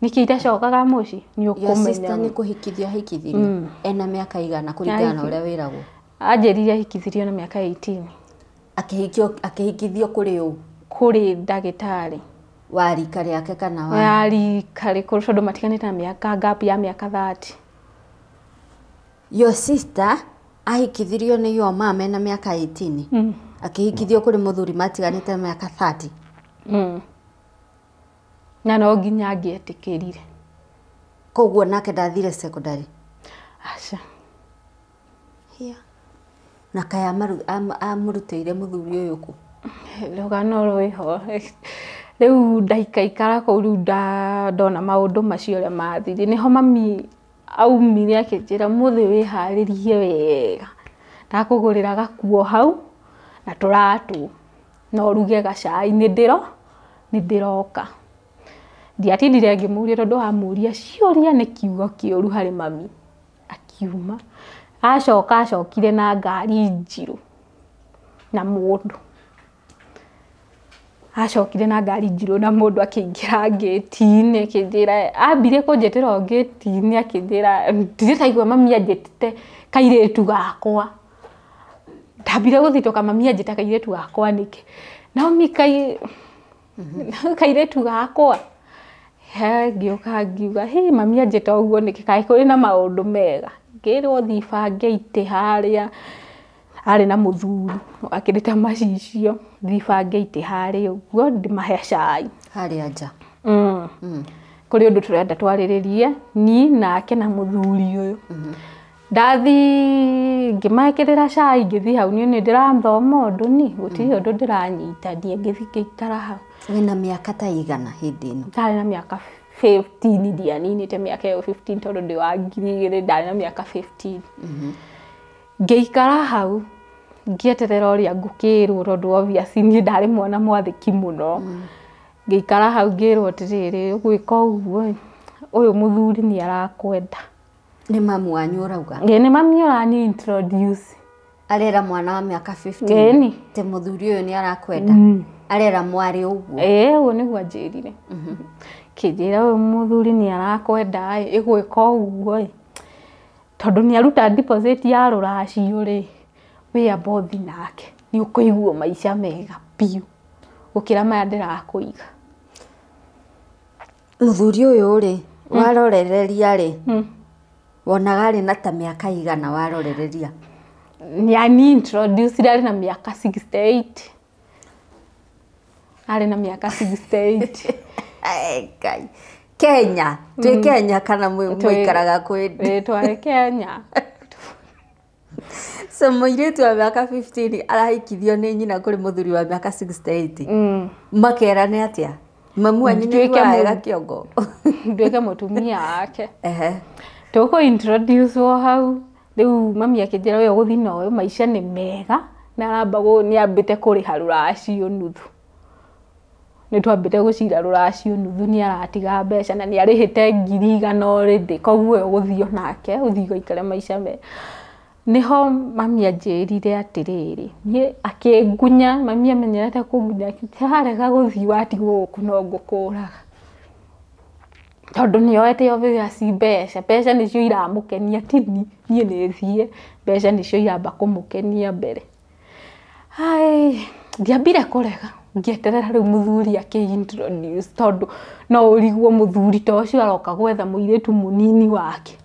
Nĩkĩ itacokaga mũciĩ nĩ ũkũmenya. Your sister nĩ kũhikithio ahikithirio? Ena mĩaka igana kũringana na ũrĩa wĩragwo? Anjĩrire ahikithirio na mĩaka 18. Akĩhikithio kũrĩ ũ? Kũrĩ ndagĩtarĩ. Wa rika rĩake kana wa? Wa rika rĩkũrũ tondũ matiganĩte na mĩaka gap ya mĩaka 30. Your sister ahikithirio nĩ your mom ena mĩaka 18? Akĩhikithio kũrĩ mũthuri matiganĩte na mĩaka 30? Na no nginya angĩetĩkĩrire. Koguo nake ndathire secondary? Aca. Na kaĩ amũrutĩire mũthuri ũyũ kũ? Rũgano rwĩho. Rĩu ndaikaikara kũu rĩu ndona maũndũ macio ũrĩa mathire. Nĩho mami aumire akĩnjĩra mũthĩ wĩharĩrie wega. Ndakũgũrĩra gakuo hau na tũratũ na ũruge gacai nĩ ndĩroka. Ndiatindire ngĩmũria tondũ amũria ciũria nĩ kiugo kĩũru harĩ mami. Akiuma. Acoka acokire na ngari njirũ na mũndũ. Acokire na ngari njirũ na mũndũ akĩingĩra ngĩti-inĩ akĩnjĩra ambire kũnjĩtĩra o ngĩti-inĩ akĩnjĩra ndirĩ ndaigua mami anjĩtĩte kairĩtu gakwa. Ndambire gũthitũka mami anjĩta kairĩtu gakwa nĩkĩ? Naomi kairĩtu gakwa. Ngĩũka ngiuga hĩ mami anjĩta ũguo nĩkĩ kaĩ kũrĩ na maũndũ mega. Ngĩrwo thiĩ bange itĩ harĩa arĩ na mũthuri akĩrĩte macicio thiĩ bange itĩ harĩa ũguo ndĩmahe cai. Harĩa nja? Kũrĩ ũndũ tũrenda twarĩrĩrie ni nake na mũthuri ũyũ. Ndathi ngĩmekĩrĩra cai ngĩthiĩ hau niĩ nĩ ndĩrathoma ũndũ ni gũtirĩ ũndũ ndĩranyita niĩ ngĩthiĩ ngĩikara hau. Wĩna mĩaka ta igana hĩndĩ ĩno? Ndarĩ na mĩaka 15, ndianinĩte mĩaka ĩyo 15 tondũ ndĩ wa 2000, ndarĩ na mĩaka 15. Ngĩikara hau ngĩeterera ũrĩa ngũkĩrwo tondũ obviously niĩ ndarĩ mwana mwathĩki mũno. Ngĩikara hau ngĩrwo atĩrĩrĩ, ũgwĩka ũguo ũyũ mũthuri nĩ arakwenda. Nĩ mamu wanyu ũrauga? Ĩĩ nĩ mami ũrani introduce. Arera mwana wa mĩaka 15 Ĩni. Atĩ mũthuri ũyũ nĩ arakwenda? Arera mwarĩ ũguo? Ĩĩ ũguo nĩguo anjĩrire. Kĩnjĩra ũyũ mũthuri nĩ arakwenda ĩ, ĩgwĩka ũguo ĩ, tondũ nĩ aruta deposit ya rũracio rĩ, wĩ amba ũthiĩ nake nĩ ũkũigua maica mega biũ gũkĩra maya ndĩrakũiga. Mũthuri ũyũ rĩ, warorereria rĩ, wonaga arĩ na ta mĩaka igana warorereria? Nĩ ani introduce arĩ na mĩaka 68. Arĩ na mĩaka 68. Ngai. Kenya, twĩ Kenya kana mũikaraga kwĩ? Twarĩ Kenya. So mũirĩtu wa mĩaka 15 arahikithio nĩ nyina kũrĩ mũthuri wa mĩaka 68. Makerane atĩa? Mamu wanyu nĩ aiguaga wega kĩongo? Nduĩke mũtumia wake. Tũkũ introduce wo hau, rĩu mami akĩnjĩra ũyũ ũgũthiĩ na ũyũ maica nĩ mega, na aramba nĩ ambĩte kũrĩha rũracio nuthu. Nĩ twambĩte gũcira rũracio nuthu, nĩ aratiga mbeca na nĩ arĩhĩte 100,000 already, koguo ũyũ ũgũthiĩ onake, ũthiĩ ũgaikare maica mega. Nĩho mami anjĩrire atĩrĩrĩ, niĩ akĩngunya, mami amenyerete kũngunya, warega gũthiĩ watigwo gũkũ no ngũkũraga. Tondũ nĩ oete obviously mbeca, mbeca nĩcio iramũkenia ti niĩ nĩ thiĩ, mbeca nĩcio iramba kũmũkenia mbere. Ai, ndiambire kũrega, ngĩeterera rĩu mũthuri akĩ introduce tondũ no ũrigwo mũthuri ta ũcio aroka gwetha mũirĩtu mũnini wake.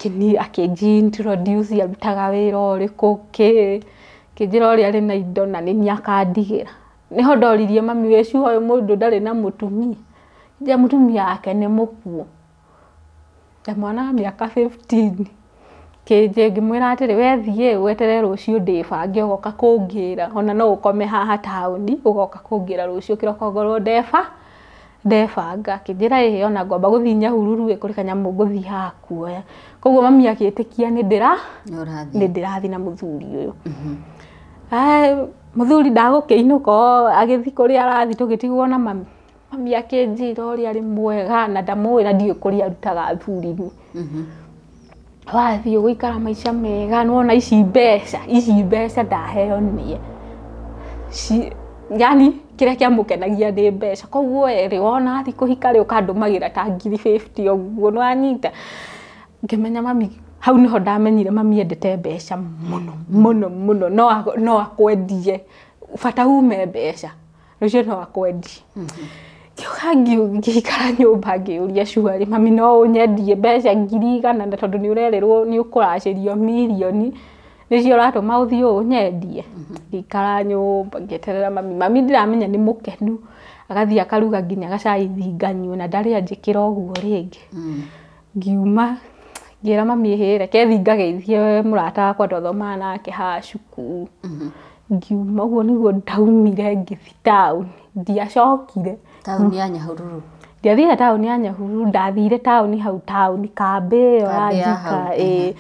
Akĩnji introduce arutaga wĩra ũrĩkũ kĩ, akĩnjĩra ũrĩa arĩ na indo na nĩ niĩ akandigĩra. Nĩho ndoririe mami wĩ sure ũyũ mũndũ ndarĩ na mũtumia? Njĩra mũtumia wake nĩ mũkuũ. Ta mwana wa mĩaka 15. Ngĩmwĩra atĩrĩ, we thiĩ weterere rũciũ ndĩbange ũgoka kũngĩra, ona no ũkome haha taũni ũgoka kũngĩra rũciũ kĩroko ngorwo ndebanga. Akĩnjĩra ĩĩ ona ngwamba gũthiĩ Nyahururu ĩ kũrĩ kanyamũ ngũthiĩ haha kuoya. Koguo mami agĩtĩkia nĩ ndĩrathiĩ na mũthuri ũyũ. Mũthuri ndagũkĩinũka agĩthiĩ kũrĩa arathiĩ tũgĩtigwo na mami. Mami akĩnjĩra ũrĩa arĩ mwega na ndamũĩ na ndiũĩ kũrĩa arutaga athuri-inĩ. Wathiĩ ũgũikara maica mega, nĩwona ici mbeca, ici mbeca ndaheo niĩ. Yani kĩrĩa kĩamũkenagia nĩ mbeca. Koguo we rĩ, wona athiĩ kũhika rĩ, ũkandũmagĩra ta 50,000 ũguo, nĩwanyita? Ngĩmenya mami, hau nĩho ndamenyire mami endete mbeca mũno mũno mũno, no akwendie, bata ume mbeca, rũciũ no akwendie. Ngĩũka ngĩikara nyũmba ngĩũria sure mami no ũnyendie mbeca 100,000 na tondũ nĩ ũrerĩrwo nĩ ũkũracĩrio mirioni nĩcio ũratũma ũthiĩ ũnyendie. Ngĩikara nyũmba ngĩeterera mami, mami ndiramenya nĩ mũkenu, agathiĩ akaruga nginya gacai thiĩ nganyue na ndarĩ anjĩkĩra ũguo rĩngĩ. Ngiuma ngĩra mami ĩhĩ reke thiĩ ngageithie mũrata wakwa twathomaga nake haha cukuru. Ngiuma ũguo nĩguo ndaumire ngĩthiĩ taũni, ndiacokire. Taũni ya Nyahururu? Ndiathire taũni ya Nyahururu, ndathire taũni hau taũni kambĩ ĩyo ya Njika, ĩĩ.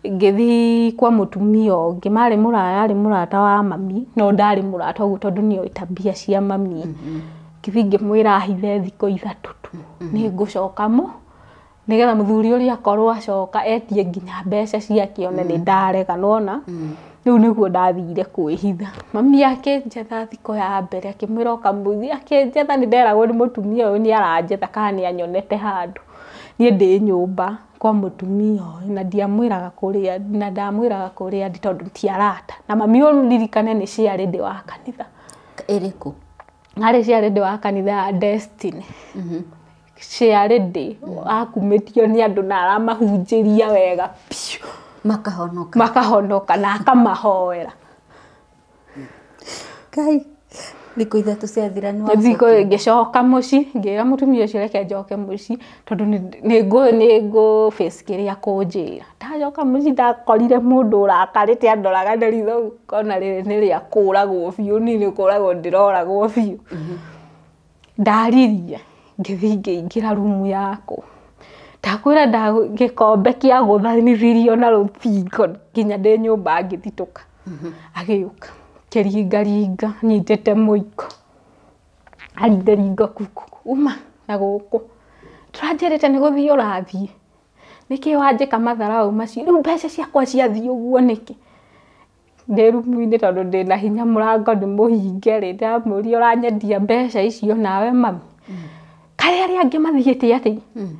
Ngĩthiĩ kwa mũtumia ũngĩ, marĩ mũraya, arĩ mũrata wa mami, no ndarĩ mũrata ũguo tondũ nĩoĩ tabia cia mami. Ngĩthiĩ ngĩmwĩra ahithe thikũ 3 tu, nĩ ngũcoka mo, nĩgetha mũthuri ũrĩa akorwo acoka etie nginya mbeca ciake one nĩ ndarega, nĩwona? Rĩu nĩguo ndathire kwĩhitha. Mami akĩnjetha thikũ ya mbere, akĩmwĩra ũkamũthi, akĩnjetha nĩ nderagwo nĩ mũtumia ũyũ nĩ aranjetha kana nĩ anyonete handũ. Niĩ ndĩ nyũmba kwa mũtumia ũyũ na ndiamwĩraga kũrĩa, na ndamwĩraga kũrĩa ndĩ tondũ ti arata. Na mami ũririkane nĩ ciarĩ ndĩ wa kanitha. Ĩrĩkũ? Arĩ ciarĩ ndĩ wa kanitha ya Destiny. Ciarĩ ndĩ, akumĩtio nĩ andũ na aramahunjĩria wega biũ. Makahonoka. Makahonoka na akamahoera. Ngai. Thikũ 3 ciathira nĩ thikũ ngĩcoka mũciĩ ngĩra mũtumia ũcio reke njoke mũciĩ tondũ nĩ ngũ face kĩrĩa kũnjĩra. Ndacoka mũciĩ ndakorire mũndũ ũrakarĩte andoraga na ritho ngona rĩrĩ nĩ rĩa kũragwo biũ, niĩ nĩ kũragwo ndĩroragwo biũ. Ndaririe ngĩthiĩ ngĩingĩra rumu yakwa. Ndakwĩra gĩkombe kĩagũthanithirio na rũthingo nginya ndĩ nyũmba ngĩthitũka. Agĩũka kĩringaringa nyitĩte mũiko aringaringa kuku uma na gũkũ tũranjĩrĩte nĩ gũthiĩ ũrathiĩ nĩkĩ wanjĩka matharau macio rĩu mbeca ciakwa ciathiĩ ũguo nĩkĩ ndĩ rumu-inĩ tondũ ndĩna hinya mũrango nĩ mũhinge rĩ ndamũria ũranyendia mbeca icio nawe mami karĩ arĩa angĩ mathiĩte atĩa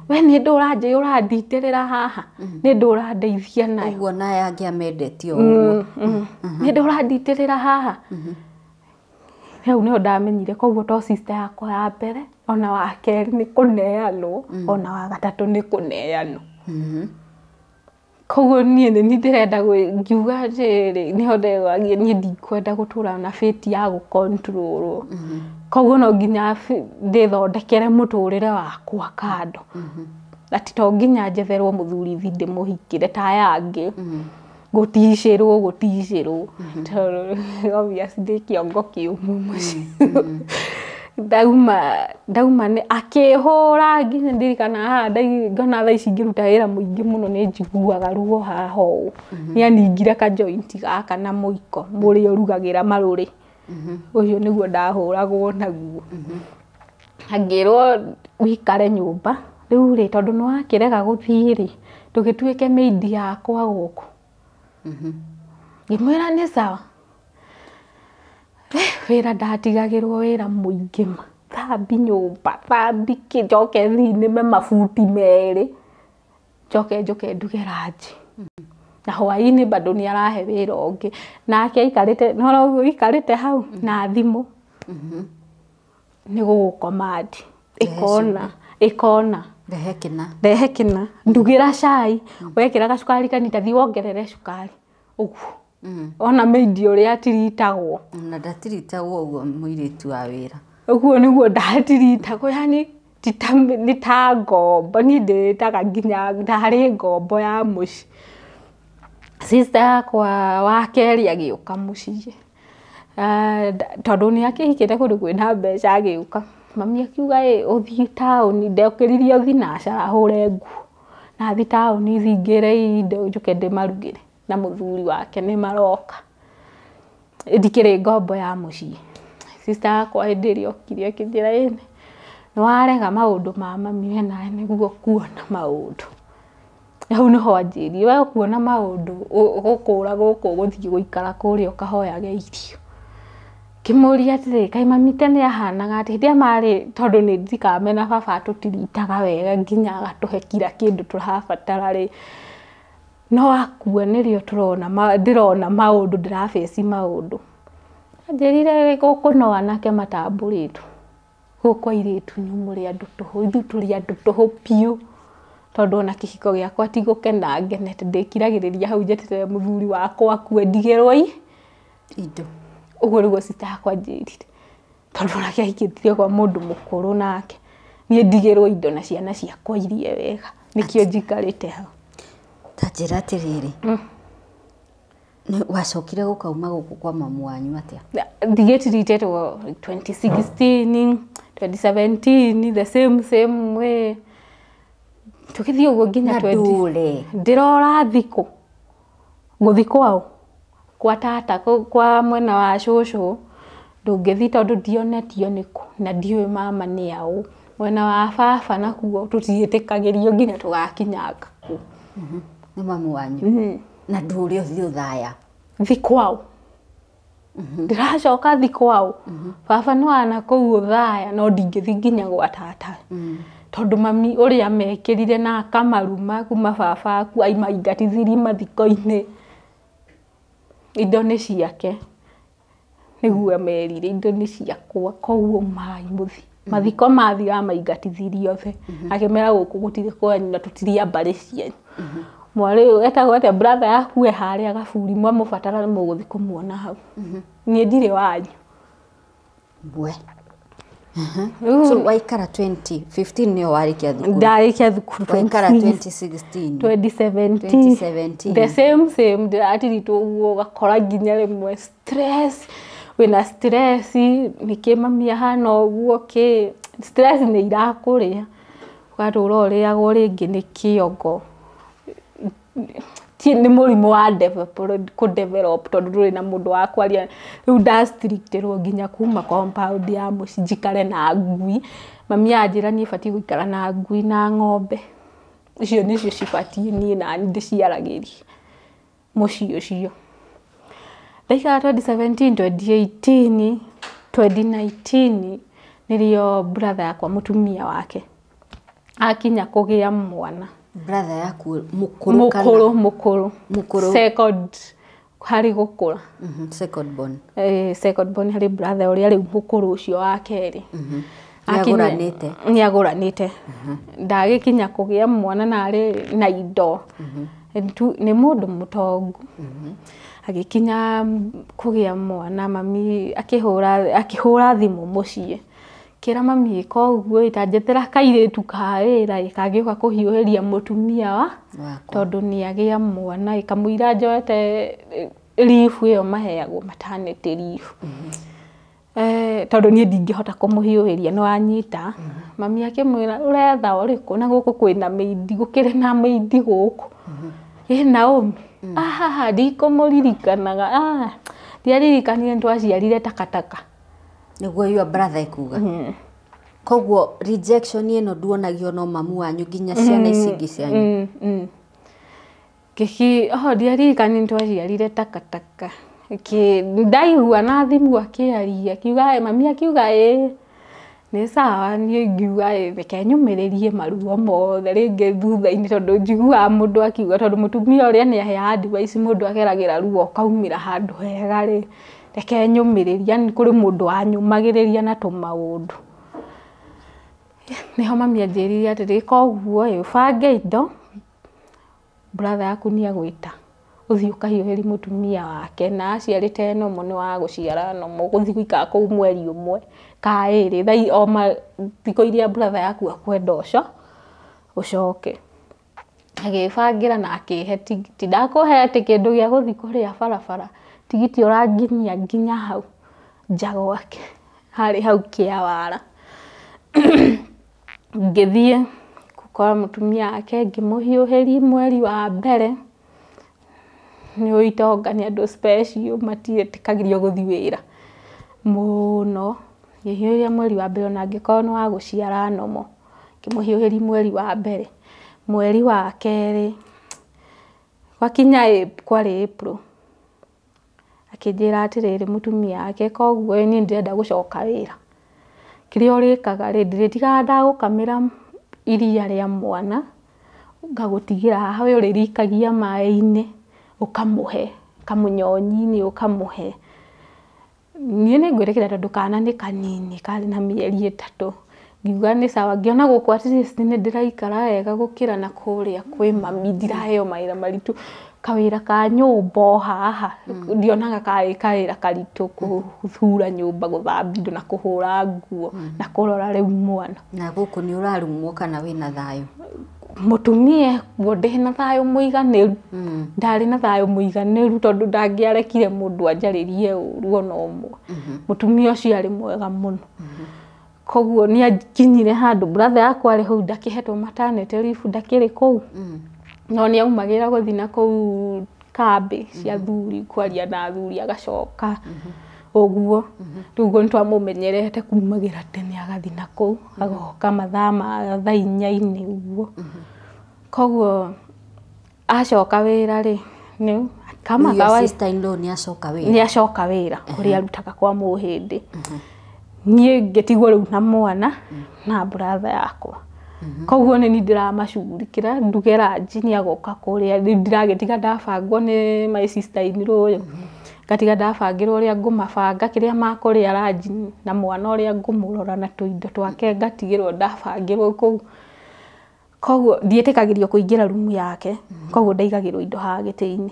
we nĩ ndũ ũranditĩrĩra haha nĩ ndũ ũrandeithia nayo ũguo naye angĩ amendetie ũguo nĩ ndũ ũranditĩrĩra haha rĩu nĩho ndamenyire koguo to sister yakwa ya mbere ona wa kerĩ nĩ kũneanwo ona wa gatatũ nĩ kũneanwo koguo niĩ nĩ niĩ ndĩrenda ngiuga atĩrĩrĩ nĩho ndegwagia niĩ ndikwenda gũtũra na fate ya gũkontrolwo koguo no nginya ndĩthondekere mũtũrĩre wakwa kando ati to nginya njetherwo mũthuri thi ndĩmũhikĩre ta aya angĩ gũticĩrwo tondũ obvious ndĩ kĩongo kĩũmũ mũciĩ ndauma nĩ akĩhũra nginya ndirikana haha ngona thaa ici ngĩruta wĩra mũingĩ mũno nĩ njiguaga ruo haha ũũ nĩ aningire ka joint gaka na mũiko mũrĩa ũrugagĩra marũrĩ ũcio nĩguo ndahũragwo naguo angĩrwo wĩikare nyũmba rĩu rĩ tondũ nĩ wakĩrega gũthiĩ rĩ ndũgĩtuĩke maid yakwa gũkũ ngĩmwĩra nĩ sawa wĩra ndatigagĩrwo wĩra mũingĩ ma thambi nyũmba thambi kĩ njoke thiĩ nĩme mabuti 2 njoke njũke nduge ranji na hwaĩ-inĩ bado nĩ arahe wĩra ũngĩ nake aikarĩte nĩwona ũguo aikarĩte hau na thimũ nĩ gũgũkomandi ĩkona rehe kĩna ndugĩra cai wekĩra gacukari kanini ta thiĩ wongerere cukari ũguo ona maid ũrĩa atiritagwo na ndatiritagwo ũguo mũirĩtu wa wĩra ũguo nĩguo ndatiritagwo yani nĩ ta ngombo niĩ ndĩĩtaga nginya ndarĩ ngombo ya mũciĩ. Sister yakwa wa kerĩ agĩũka mũciĩ tondũ nĩ akĩhikĩte kũndũ kwĩna mbeca agĩũka mami akiuga ĩ ũthiĩ taũni ndokĩririe thinacara hũre nguo na thiĩ taũni thiĩ ngĩre indo njũke ndĩmarugĩre na mũthuri wake nĩ maroka ndikĩrĩ ngombo ya mũciĩ. Sister yakwa hĩndĩ ĩrĩa okire akĩnjĩra ĩ nĩ warega maũndũ ma mami we nawe nĩguo ũkuona maũndũ hau nĩho anjĩrire we ũkuona maũndũ ũgũkũra gũkũ ũgũthiĩ gũikara kũrĩa ũkahoyage irio. Ngĩmũria atĩrĩrĩ kaĩ mami tene ahanaga atĩa hĩndĩ ĩrĩa marĩ tondũ nĩ ndirikanaga mena baba atũtiritaga wega nginya agatũhe kira kĩndũ tũrabatara rĩ no akua nĩrĩo ndĩrona maũndũ ndĩrabaci maũndũ. Anjĩrire gũkũ no anake matambũrĩtwo gũkũ airĩtu inyuĩ mũrĩ andũ tũhũ ithuĩ tũrĩ andũ tũhũ biũ tondũ ona kĩhiko gĩakwa ti gũkena ngenete ndĩkiragĩrĩria hau njeterere mũthuri wakwa akue ndigĩrwo indo ũguo nĩguo sister yakwa anjĩrire tondũ onake ahikĩtio kwa mũndũ mũkũrũ nake niĩ ndigĩrwo indo na ciana ciakwa irie wega nĩkĩo njikarĩte hau. Ta njĩra atĩrĩrĩ wacokire gũkauma gũkũ kwa mamu wanyu atĩa? Ndigĩtiritĩtwo 2016 2017 the same way tũgĩthiĩ ũguo nginya 20 ndĩrora thikũ gũthiĩ kwao kwa tata kwa mwena wa cũcũ ndũngĩthiĩ tondũ ndionetio nĩkũ na ndiũĩ mama nĩ aũ mwena wa baba nakuo tũtiĩtĩkagĩrio nginya tũgakinyanga kũu. Nĩ mamu wanyu na ndũrĩ ũthiĩ ũthaya thi kwao ndĩracoka thi kwao baba nĩ wana kũu ũthaya no ndingĩthiĩ nginya gwa tata tondũ mami ũrĩa mekĩrire na akamaruma kuma baba akua aimaingatithirie mathiko-inĩ indo nĩ ciake nĩguo amerire indo nĩ ciakwa koguo mai mũthiĩ mathiko mathira amaingatithirie othe akĩmera gũkũ gũtirĩ kwanyu na tũtirĩ a mbarĩ cianyu mwarĩ ũyũ etagwo atĩa brother yaku e harĩa gaburi mwamũbatara nĩ mũgũthiĩ kũmuona hau niĩ ndirĩ wanyu. We. So waikara 2015 nĩyo warĩkia thukuru. Ndarĩkia thukuru Waikara 2016. 2017. 2017. The same same ndĩratiritwo ũguo, ũgakora nginya rĩmwe stress, wĩna stress, nĩkĩ mami ahana ũguo, kĩ stress nĩ irakũrĩa, ũgatũra ũrĩagwo rĩngĩ nĩ kĩongo. Ti nĩ mũrimũ wa kũ develop tondũ ndũrĩ na mũndũ wa kwaria. Rĩu ndastrictĩrwo nginya kuma compound ya mũciĩ njikare na ngui. Mami anjĩra niĩ batiĩ gũikara na ngui na ng'ombe, icio nĩcio cibatiĩ niĩ nani ndĩciaragĩrie mũciĩ ũcio. Ndaikara 2017, 2018, 2019 nĩrĩo brother yakwa mũtumia wake akinya kũgĩa mwana. Brother yaku mũkũrũ kana? Mũkũrũ, mũkũrũ. Mũkũrũ. Second harĩ gũkũra. Second born. Eh, second born harĩ brother ũrĩa rĩu mũkũrũ ũcio wa kerĩ. Nĩagũranĩte? Nĩagũranĩte. Ndagĩkinya kũgĩa mwana na arĩ na indo. Nĩ mũndũ mũtongu. Agĩkinya kũgĩa mwana, mami akĩhũra thimũ mũciĩ, kĩra mami ĩka ũguo ĩ, ta njethera kairĩtu ka wĩra ĩ, kangĩũka kũhiũhĩria mũtumia wa wakwa tondũ nĩ agĩa mwana ĩ, kamũira njoete leave ĩyo maheagwo maternity leave. Tondũ niĩ ndingĩhota kũmũhiũhĩria, nĩ wanyita. Mami akĩmwĩra, ũretha ũrĩkũ na gũkũ kwĩna maid, gũkĩrĩ na maid gũkũ ĩ Naomi. Ahaha, ndikũmũririkanaga. Ah, ndiaririkanire nĩtwaciarire takataka. Nĩguo your brother ekuga. Koguo rejection ĩno nduonagio no mamu wanyu, nginya ciana ici ingĩ cianyu? Ngĩki oho ndiaririkani nĩtwaciarire takataka. Ndaigua na thimũ akĩaria, akiuga mami akiuga ĩ nĩ sawa. Niĩ ngiuga ĩ reke nyũmĩrĩrie maruo mothe rĩngĩ thutha-inĩ, tondũ njiguaga mũndũ akiuga tondũ mũtumia ũrĩa nĩ aheaga advice, mũndũ ageragĩra ruo ũkaumĩra handũ hega rĩ, reke nyũmĩrĩrie. Yani kũrĩ mũndũ wanyũmagĩrĩria na tũmaũndũ. Nĩho mami anjĩrire atĩrĩ, ĩka ũguo ĩ, ũbange indo, brother yaku nĩ agwĩta ũthiĩ ũkahiũhĩrie mũtumia wake, na aciarĩte nomo, nĩ wa gũciara nomo, ũgũthiĩ gũikara kũu mweri ũmwe ka ĩrĩ thaa o ma thikũ iria brother yaku akwenda ũcoke. Agĩbangĩra na akĩhe tigiti, ndakũhe atĩ kĩndũ gĩa gũthiĩ kũrĩa barabara, tigiti ũranginyia nginya hau nja gwake, harĩ hau Kĩawara. Ngĩthiĩ gũkora mũtumia wake, ngĩmũhiũhĩria mweri wa mbere. Nĩ ũĩ itonga nĩ andũ special, matiĩtĩkagĩrio gũthiĩ wĩra mũno. Ngĩhiũhĩria mweri wa mbere, ona angĩkorwo nĩ wa gũciara nomo, ngĩmũhiũhĩria mweri wa mbere. Mweri wa kerĩ gwakinya kwarĩ April, akĩnjĩra atĩrĩrĩ, mũtumia wake, koguo niĩ ndĩrenda gũcoka wĩra, kĩrĩa ũrĩkaga rĩ, ndĩrĩtigaga ndagũkamĩra iria rĩa mwana, ngagũtigĩra haha, we ũrĩrikagia maĩ-inĩ ũkamũhe kamũnyonyi-inĩ ũkamũhe. Niĩ nĩ ngwĩtĩkĩra tondũ kana nĩ kanini, karĩ na mĩeri 3. Ngiuga nĩ sawa, ngĩona gũkũ at least nĩ ndĩraikara wega gũkĩra na kũrĩa kwĩ mami, ndiraheo mawĩra maritũ, kawĩra ka nyũmba o haha ndionaga karĩ kawĩra karitũ, gũthura nyũmba, gũthambia indo na kũhũra nguo na kũrora rĩu mwana. Na gũkũ nĩ ũrarumwo kana wĩna thayũ? Mũtumia ekuo, ndĩna thayũ mũiganĩru, ndarĩ na thayũ mũiganĩru tondũ ndangĩarekire mũndũ anjarĩrie ũru ona ũmwe. Mũtumia ũcio arĩ mwega mũno. Koguo nĩ akinyire handũ, brother yakwa arĩ hau ndakĩhetwo maternity leave, ndakĩrĩ kũu, no nĩ aumagĩra gũthiĩ na kũu kambĩ cia athuri kwaria na athuri, agacoka ũguo. Rĩu ũguo nĩ twamũmenyerete kumagĩra tene, agathiĩ na kũu agoka mathaa ma thaa inya-inĩ ũguo. Koguo acoka wĩra rĩ, nĩ kama Your kawaida. sister in law nĩ acoka wĩra? Nĩ acoka wĩra kũrĩa arutaga kwa mũhĩndĩ. Niĩ ngĩtigwo rĩu na mwana na brother yakwa, koguo nĩ niĩ ndĩramacugurikĩra, nduge ranji, nĩ agoka kũrĩa. Rĩu ndĩragĩtiga ndabangwo nĩ my sister in law ũyũ, ngatiga ndabangĩrwo ũrĩa ngũmabanga kĩrĩa makũrĩa ranji, na mwana ũrĩa ngũmũrora na tũindo twake, ngatigĩrwo ndabangĩrwo kũu. Koguo ndiĩtĩkagĩrio kũingĩra rumu yake, koguo ndaigagĩrwo indo haha gĩtĩ-inĩ.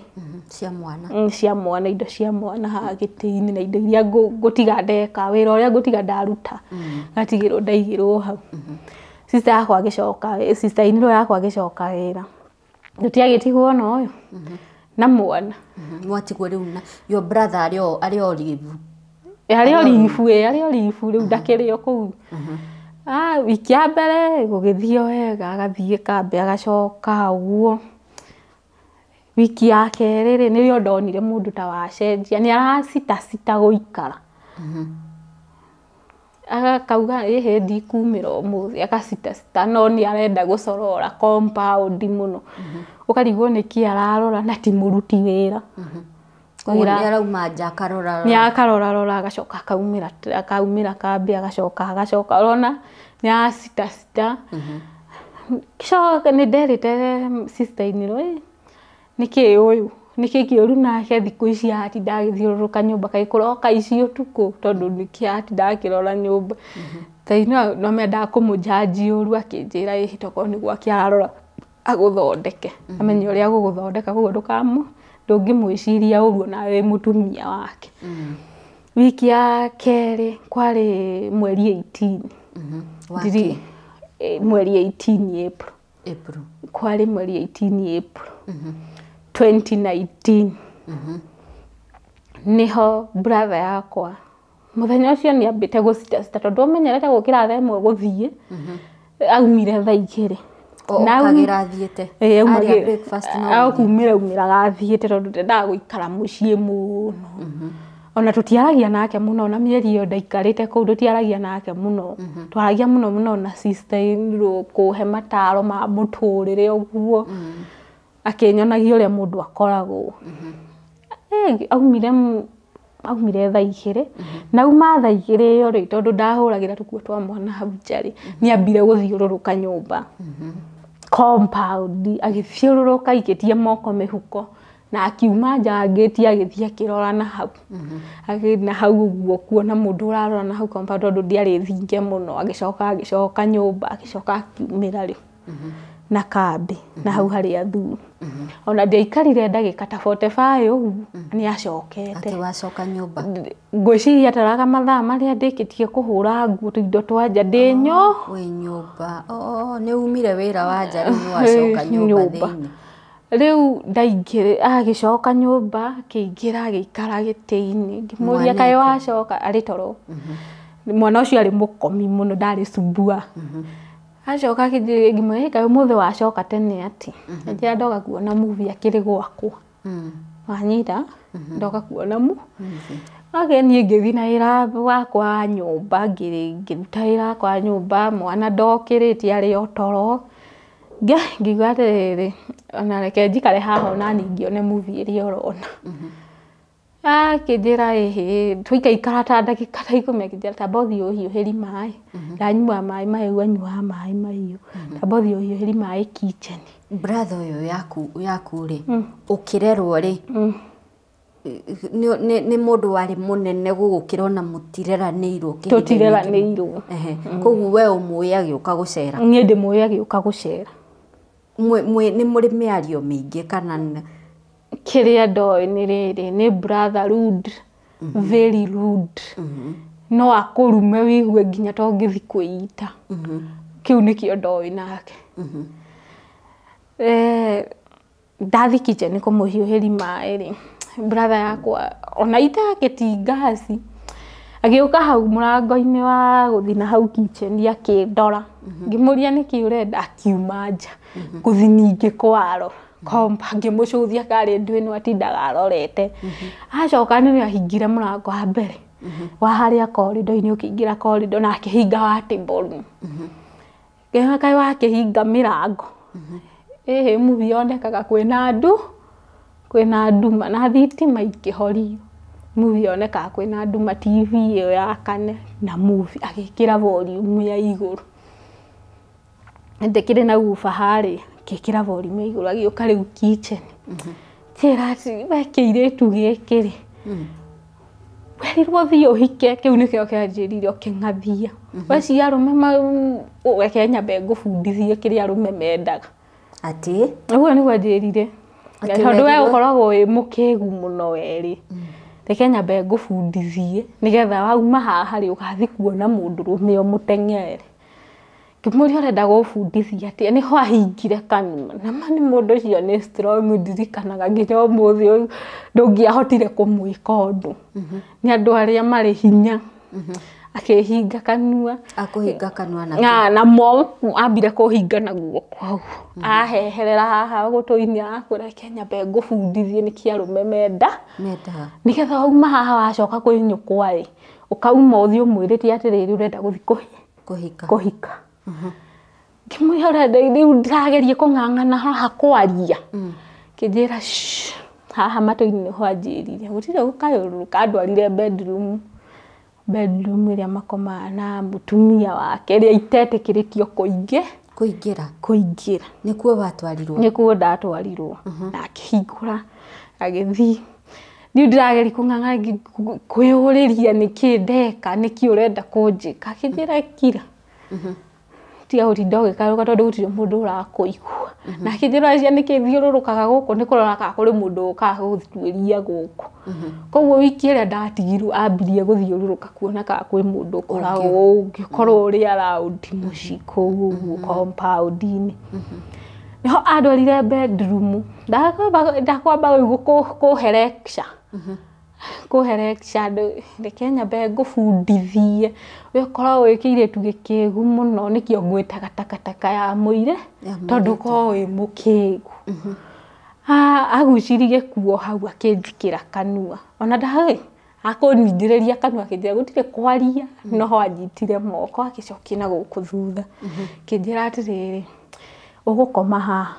Cia mwana. Cia mwana, indo cia mwana haha gĩtĩ-inĩ, na indo iria ngũtiga ndeka, wĩra ũrĩa ngũtiga ndaruta, ngatigĩrwo ndaigĩrwo hau. Sister yakwa agĩcoka, sister in law yakwa agĩcoka wĩra, tũtiagĩtigwo na ũyũ na mwana. Mwatigwo rĩu na your brother arĩ o leave. Arĩ o leave, arĩ o leave rĩu ndakĩrĩ o kũu. Wiki ya mbere gũgĩthiĩ wega, agathiĩ kambĩ agacoka ũguo. Wiki ya kerĩ rĩ, nĩrĩo ndonire mũndũ ta wacenjia, nĩ aracitacita gũikara. Akauga ĩhĩ ndikumĩra ũmũthĩ, agacitacita no nĩ arenda gũcorora compound mũno. Ũkarigwo nĩkĩ ararora na ti mũruti wĩra. Koguo nĩ arauma nja akarora. Nĩ akarorarora agacoka akaumĩra kambĩ agacoka agacoka, ũrona nĩ aracitacita. Gĩcoka nĩ nderĩte sister in law, nĩkĩ ũyũ, nĩkĩ kĩũru nake thikũ ici aratinda agĩthiũrũrũka nyũmba, kaĩ kũroka ici ũtukũ, tondũ nĩkĩ aratinda akĩrora nyũmba. Ngai no mendaga kũmũnjanji ũru, akĩnjĩra ĩhĩ tokorwo nĩ gwake ararora agũthondeke, amenye ũrĩa agũgũthondeka, koguo ndũngĩmwĩciria ũru ona wĩ mũtumia wake. Wiki ya kerĩ kwarĩ mweri 18. Mweri 18 April. Kwarĩ mweri 18 April 2019. Niho brother yakwa mũthenya ũcio nĩ ambĩte gũcitacita tondũ amenyerete gũkĩra thaa ĩmwe gũthiĩ, aumire thaa igĩrĩ. Okagĩra athiĩte. Arĩa breakfast no akumĩra aumĩraga athiĩte tondũ ndendaga gũikara mũciĩ mũno. Ona tũtiaragia nake mũno, ona mĩeri ĩyo ndaikarĩte kũu tũtiaragia nake mũno. Twaragia mũno mũno na sister in law kũhe mataro ma mũtũrĩre ũguo. Akĩnyonagia ũrĩa mũndũ akoragwo. Aumire thaa igĩrĩ, na auma thaa igĩrĩ ĩyo rĩ, tondũ ndahũragĩra tũkuo twa mwana hau nja rĩ, nĩ ambire gũthiũrũrũka nyũmba compound, agĩthiũrũrũka aikĩtie moko mĩhuko, na akiuma nja ngĩti agĩthiĩ akĩrora na hau. Na hau ũguo kuona mũndũ ũrarora na hau compound tondũ ndiarĩ thinge mũno, agĩcoka agĩcoka nyũmba, agĩcoka akiumĩra rĩ na kambĩ na hau harĩ athuri. Ona ndiaikarire ndagĩka ta 45 ũguo nĩ acokete. Atĩ wacoka nyũmba. Ngwĩciria taraga mathaa marĩa ndĩkĩtie kũhũra nguo tũindo twa nja ndĩ nyo. Wĩ nyũmba. Nĩ umire wĩra wa nja rĩu nĩ wacoka nyũmba thĩinĩ. Rĩu ndaingĩrĩ, agĩcoka nyũmba, akĩingĩra agĩikara gĩtĩ-inĩ, ngĩmũria kaĩ wacoka, arĩ toro. Mwana ũcio arĩ mũkomi mũno, ndarĩ subua. Acoka ngĩmwĩra kaĩ ũmũthĩ wacoka tene atĩ. Anjĩra ndoka kuona movie akĩrĩ gwakwa. Wanyita, ndoka kuona movie. Niĩ ngĩthiĩ na wĩra wakwa wa nyũmba, ngĩruta wĩra wakwa wa nyũmba, mwana ndokĩrĩte arĩ o toro. Ngĩigua atĩrĩrĩ, ona reke njikare haha ona niĩ ngĩone movie ĩrĩa ũrona. Akĩnjĩra ĩhĩ, twaikaikara ta ndagĩka ta ikũmi, akĩnjĩra tamba ũthiĩ ũhiũhĩri maĩ. Ndanyua maĩ mahiũ, anyuaga maĩ mahiũ. Tamba ũthiĩ ũhiũhĩri maĩ kitchen. Brother ũyũ yaku rĩ, ũkĩrerwo rĩ, nĩ mũndũ warĩ mũnene gũgũkĩra ona mũtireranĩirwo. Tũtireranĩirwo. Koguo we ũmũĩ agĩũka gũcera. Niĩ ndĩmũĩ agĩũka gũcera. Nĩ mũrĩ mĩario mĩingĩ kana kĩrĩa ndoĩ nĩ rĩrĩ, nĩ brother rude, very rude. No akũrume wĩigue nginya to ũngĩthiĩ kwĩita. Kĩu nĩkĩo ndoĩ nake. Ndathiĩ kitchen kũmũhiũhĩri maĩ rĩ, brother yakwa ona itakĩti ngasi, agĩũka hau mũrango-inĩ wa gũthiĩ na hau kitchen akĩndora. Ngĩmũria nĩkĩ ũrenda, akiuma nja gũthiĩ ningĩ kwaro komba, ngĩmũcũthia karĩ ndũ ĩno atindaga arorete. Acoka nĩwe ahingire mũrango wa mbere wa harĩa corridor-inĩ, ũkĩingĩra corridor na akĩhinga wa table room. Ngĩona kaĩ wakĩhinga mĩrango. Ĩhĩ movie yonekaga kwĩna ndu, kwĩna nduma na thitima ikĩhorio. Movie yonekaga kwĩna nduma, TV ĩyo yakane na movie agĩkĩra volume ya igũrũ. Ndĩkĩrĩ na woofer harĩa, akĩĩkĩra volume ya igũrũ agĩũka rĩu kitchen. Njĩra atĩ we kĩirĩtu gĩkĩ rĩ, Werirwo thiĩ ũhike kĩu nĩkĩo kĩanjĩrire ũkĩng'athia. We arũme reke nyambe ngũbundithie kĩrĩa arũme mendaga. Atĩ? Ũguo nĩguo anjĩrire. Tondũ we ũkoragwo wĩ mũkĩgu mũno werĩ. Reke nyambe ngũbundithie nĩgetha wauma haha rĩ ũgathiĩ kuona mũndũrũme ũmũteng'ere. Ngĩmũria ũrenda gũbundithia atĩa, nĩho ahingire kanua. Na ma nĩ mũndũ ũcio nĩ strong ndirikanaga nginya ũmũthĩ ũyũ ndũngĩahotire kũmwĩka ũndũ. Nĩ andũ arĩa marĩ hinya. Akĩhinga kanua. Akũhinga kanua na na mo ambire kũhinga na guoko ũguo. Aheherera haha gũtũ-inĩ arakwĩra reke nyambe ngũbundithie nĩkĩ arũme menda. Mendaga. Nĩgetha wauma haha wacoka kwĩ nyũkwa ĩ, ũkauma ũthiĩ ũmwĩrĩte atĩrĩrĩ ũrenda gũthiĩ kũhika. Kũhika. Ngĩmwĩra ũrenda rĩu ndĩrageria kũng'ang'ana haha kwaria. Kĩnjĩra haha matũ-inĩ nĩho anjĩrire gũtirĩ gũkayũrũrũka andwarire bedroom. Bedroom ĩrĩa makomaga na mũtumia wake ĩrĩa itetĩkĩrĩtio kũingĩra. Kũingĩra. Nĩkuo watwarirwo? Nĩkuo ndatwarirwo. Na akĩhingũra agĩthiĩ. Niĩ ndĩrageria kũng'ang'ana kwĩyũrĩria nĩkĩ ndeka, nĩkĩ ũrenda kũnjĩka. Akĩnjĩra kira. Tiga gũtinda ũgĩkarũka tondũ gũtirĩ mũndũ ũrakũigua. Na akĩnjĩra ũreciria nĩkĩ thiũrũrũkaga gũkũ nĩ kũrora kana kũrĩ mũndũ ũkaga gũtuĩria gũkũ. Koguo wiki ĩrĩa ndatigirwo ambirie gũthiũrũrũka kuona kana kwĩ mũndũ ũkoragwo ũngĩkorwo ũrĩ around mũciĩ kũu ũguo compound-inĩ. Nĩho andwarire bedroom. Ndakwamba rĩu kũhe lecture. Kũhe lecture reke nyambe ngũbundithie. We ũkoragwo wĩ kĩirĩtu gĩkĩgu mũno nĩkĩo ngwĩtaga takataka ya mũire tondũ ũkoragwo wĩ mũkĩgu. Agucirie gĩkuo hau akĩnjĩkĩra kanua. Ona ndarĩ akũnindĩrĩria kanua akĩnjĩra gũtirĩ kwaria noho anjitire moko agĩcokia na gũkũ thutha. Akĩnjĩra atĩrĩrĩ ũgũkoma haha.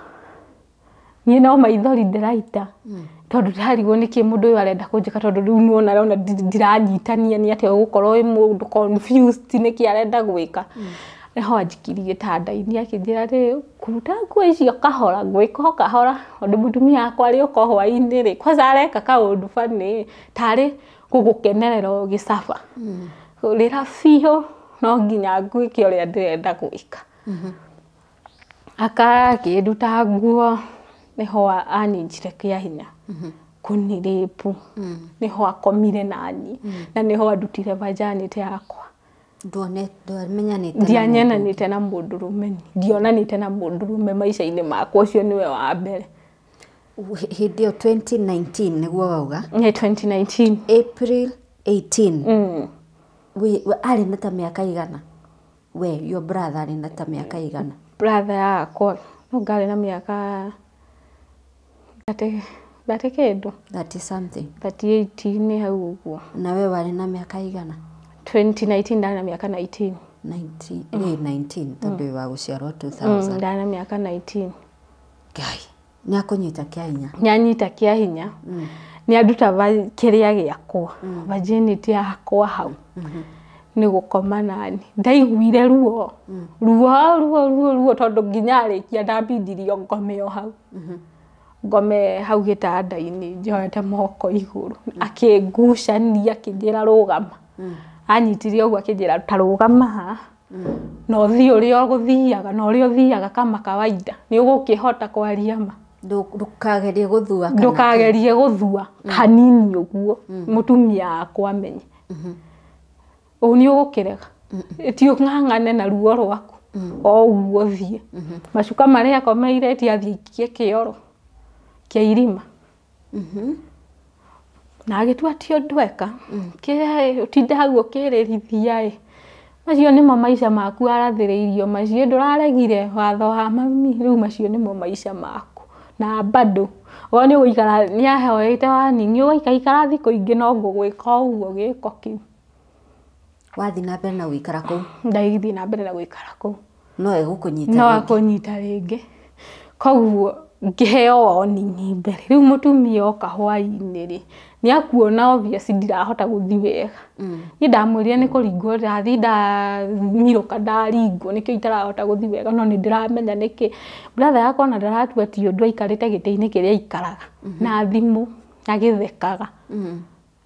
Niĩ no maithori ndĩraita tondũ ndarigwo nĩkĩ mũndũ ũyũ arenda kũnjĩka tondũ rĩu nĩwona arona ndiranyitania nĩ atĩa ũgũkorwo wĩ mũndũ confused nĩkĩ arenda gwĩka. Nĩho anjikirie gĩtanda-inĩ akĩnjĩra atĩrĩrĩ kũruta nguo icio kahora ngwĩka o kahora tondũ mũtumia wakwa arĩũka o hwaĩ-inĩ rĩ kwanza areka kaũndũ funny tarĩ gũgũkenerera ũgĩcaba. Rĩra biũ no nginya ngwĩke ũrĩa ndĩrenda gwĩka. Akakĩnduta nguo nĩho anyitire kĩa hinya kũnirĩpu nĩho akomire naniĩ na nĩho andutire virginity yakwa. Ndwamenyanĩte? Ndiamenyanĩte na mũndũrũme, ndionanĩte na mũndũrũme maica-inĩ makwa, ũcio nĩwe wa mbere. Hĩndĩ ĩyo 2019 nĩguo wauga? Nĩ 2019. April 18. Arĩ na ta mĩaka igana? We, your brother arĩ na ta mĩaka igana? Brother yakwa no ngarĩ na mĩaka 30 kĩndũ. 30 something. 38 nĩ hau ũguo. Na we warĩ na mĩaka igana? 2019 ndarĩ na mĩaka 19. 19 tondũ wa gũciarwo 2000. Ndarĩ na mĩaka 19. Ngai, nĩ akũnyita kĩa hinya? Nĩ anyita kĩa hinya. Nĩ anduta kĩrĩa gĩakwa, virginity yakwa hau. Nĩ gũkoma nani. Ndaiguire ruo. Ruo ruo ruo ruo tondũ nginya arĩkia ndambindirio ngome o hau. Ngome hau gĩtanda-inĩ njoete moko igũrũ. Akĩngucania akĩnjĩra rũgama. Anyitire ũguo akĩnjĩra ta rũgama haha. Na ũthiĩ ũrĩa ũgũthiaga na ũrĩa ũthiaga kama kawaida. Nĩ ũgũkĩhota kwaria ma. Ndũkagerie gũthua kana? Ndũkagerie gũthua hanini ũguo mũtumia wakwa amenye. Ũũ nĩ ũgũkĩrega. Ti ũng'ang'ane na ruo rwaku. O ũguo ũthiĩ. Macuka marĩa akomeire ti athiĩ aikie kĩoro kĩa irima. Na agĩtua ti ũndũ eka. Ũtinde hau ũkĩrĩrithia ĩ. Macio nĩmo maica maku arathĩrĩirio macio ndũraregire watho wa mami rĩu macio nĩmo maica maku. Na bado okorwo nĩ ũgũikara nĩ ahoete warning ũgũikaikara thikũ ingĩ no ngũgwĩka ũguo gĩko kĩu. Wathiĩ na mbere na gũikara kũu? Ndathiĩ na mbere na gũikara kũu. No egũkũnyita rĩngĩ? No akũnyita rĩngĩ. Koguo ngĩheo warning mbere. Rĩu mũtumia oka hwaĩ-inĩ rĩ, nĩ akuona obvious ndirahota gũthiĩ wega. Niĩ ndamwĩrire nĩ kũringwo ndathiĩ ndamirũka ndaringwo nĩkĩo itarahota gũthiĩ wega no nĩ ndĩramenya nĩkĩ. Brother yakwa ona ndaratua ti ũndũ aikarĩte gĩtĩ-inĩ kĩrĩa aikaraga na thimũ agĩthekaga.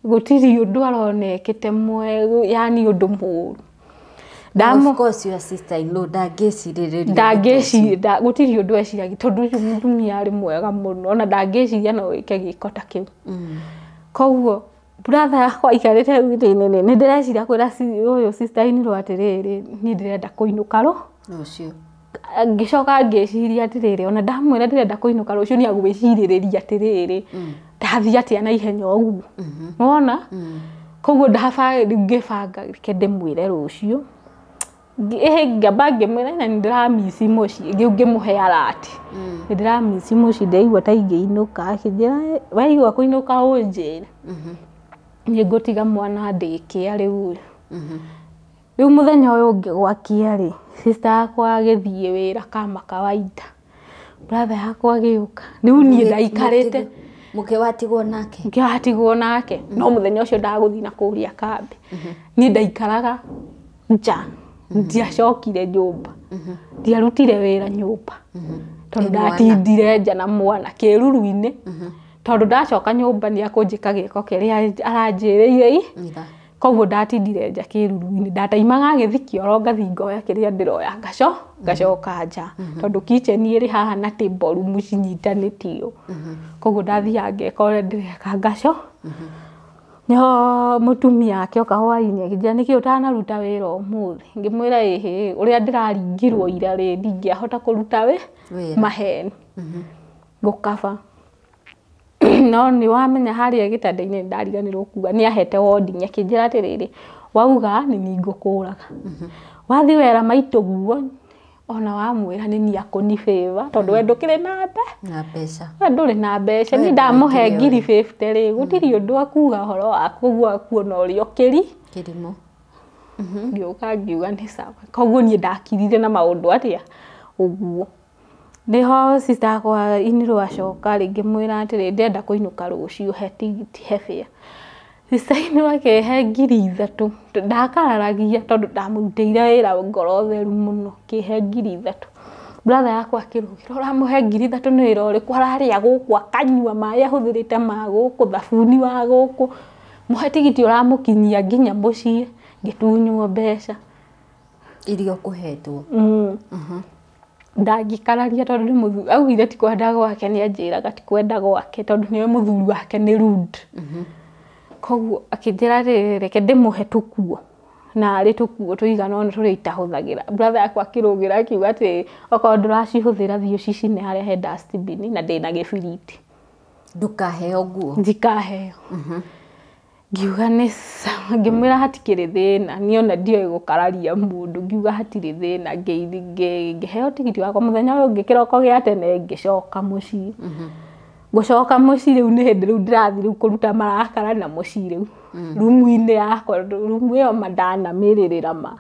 Gũtirĩ ũndũ arona ekĩte mwega, yani ũndũ mũũru. Of course your sister in law ndangĩcirĩrĩria. Gũtirĩ ũndũ eciragia tondũ ũcio mũtumia arĩ mwega mũno, ona ndangĩciria no wĩke gĩko ta kĩu. Koguo brother yakwa aikarĩte gĩtĩ-inĩ, nĩ ndĩreciria kwĩra ũyũ sister in law atĩrĩrĩ, niĩ ndĩrenda kũinũka rũciũ. Ngĩcoka ngĩciria atĩrĩrĩ, ona ndamwĩra ndĩrenda kũinũka rũciũ nĩ agwĩcirĩrĩria atĩrĩrĩ, ndathiĩ atĩa na ihenya ũguo. Nĩwona? Koguo ngĩbanga reke ndĩmwĩre rũciũ. Ngĩamba ngĩmwĩra na nĩ ndĩramici mũciĩ, rĩu ngĩmũhe alert. Nĩ ndĩramici mũciĩ, ndĩraigua ta ingĩinũka. Akĩnjĩra waigua kũinũka ũnjĩre. Niĩ ngũtiga mwana ndĩkĩa rĩu. Rĩu mũthenya ũyũ ũngĩ gwakia rĩ, sister yakwa agĩthiĩ wĩra kama kawaida. Brother yakwa agĩũka. Rĩu niĩ ndaikarĩte. Mũke watigwo nake? Mũke watigwo nake. No mũthenya ũcio ndagũthiĩ na kũrĩa kambĩ. Niĩ ndaikaraga nja. Ndiacokire nyũmba. Ndiarutire wĩra nyũmba. Tondũ ndatindire nja na mwana kĩruru-inĩ. Tondũ ndacoka nyũmba nĩ akũnjĩka gĩko kĩrĩa aranjĩrĩire. Koguo ndatindire nja kĩruru-inĩ. Ndataimaga agĩthiĩ kĩoro ngathiĩ ngoya kĩrĩa ndĩroya ngacoka nja. Tondũ kitchen ĩrĩ haha na table room cinyitanĩtio. Koguo ndathiaga ngeka ũrĩa ndĩreka ngaco. Nĩho mũtumia akĩoka hwaĩ-inĩ akĩnjĩra nĩkĩ ũtanaruta wĩra ũmũthĩ. Ngĩmwĩra ĩhĩ, ũrĩa ndĩraringirwo ira rĩ, ndingĩahota kũruta maheni. Gũkaba. No nĩ wamenya harĩa gĩtanda-inĩ ndariganĩrwo kuga nĩ ahete warning akĩnjĩra atĩrĩrĩ, wauga nĩ niĩ ngũkũraga. Wathiĩ wera maitũ guo, ona wamwĩra nĩ niĩ akũni favor tondũ we ndũkĩrĩ na mbeca. We ndũrĩ na mbeca. Niĩ ndamũhe ngiri 50 rĩ, gũtirĩ ũndũ akuga ũhoro waku ũguo akuona ũrĩ o kĩrimũ. Ngĩũka ngiuga nĩ sawa. Koguo niĩ ndakirire na maũndũ atĩa ũguo. Nĩho sister yakwa in-law acoka rĩ, ngĩmwĩra atĩrĩ ndĩrenda kũinũka rũciũ, he tigiti, he fare. Sister in-law akĩhe ngiri 3. Ndakararagia tondũ ndamũrutĩire wĩra ngoro theru mũno, akĩhe ngiri 3. Brother yakwa akĩrũgĩra, ũramũhe ngiri 3 nĩ wĩra ũrĩkũ ararĩa gũkũ, akanyua maĩ ahũthĩrĩte ma gũkũ, thabuni wa gũkũ. Mũhe tigiti ũramũkinyia nginya mũciĩ. Ngĩtunywo mbeca. Iria ũkũhetwo. Ndangĩkararia tondũ nĩ mũthuri. Augire ti kwenda gwake, nĩ anjĩraga ti kwenda gwake tondũ nĩwe mũthuri wake nĩ rude. Koguo akĩnjĩra rĩrĩ, reke ndĩmũhe tũkuo. Na arĩ tũkuo tũigana ũna tũrĩa itahũthagĩra. Brother yakwa akĩrũgĩra akiuga atĩ okorwo ndũracihũthĩra thiĩ ũcicine harĩa he dustbin na ndĩna gĩbiriti. Ndũkaheo nguo? Ndikaheo. Ngiuga nĩ sawa, ngĩmwĩra hatikĩrĩ thĩna, niĩ ona ndioĩ gũkararia mũndũ, ngiuga hatirĩ thĩna, ngĩheo tigiti wakwa mũthenya ũyũ ũngĩ kĩroko gĩa tene ngĩcoka mũciĩ. Gũcoka mũciĩ rĩu nĩ hĩndĩ rĩu ndĩrathiĩ rĩu kũruta marakara na mũciĩ rĩu. Rumu-inĩ yakwa, rumu ĩyo ma ndanamĩrĩrĩra ma.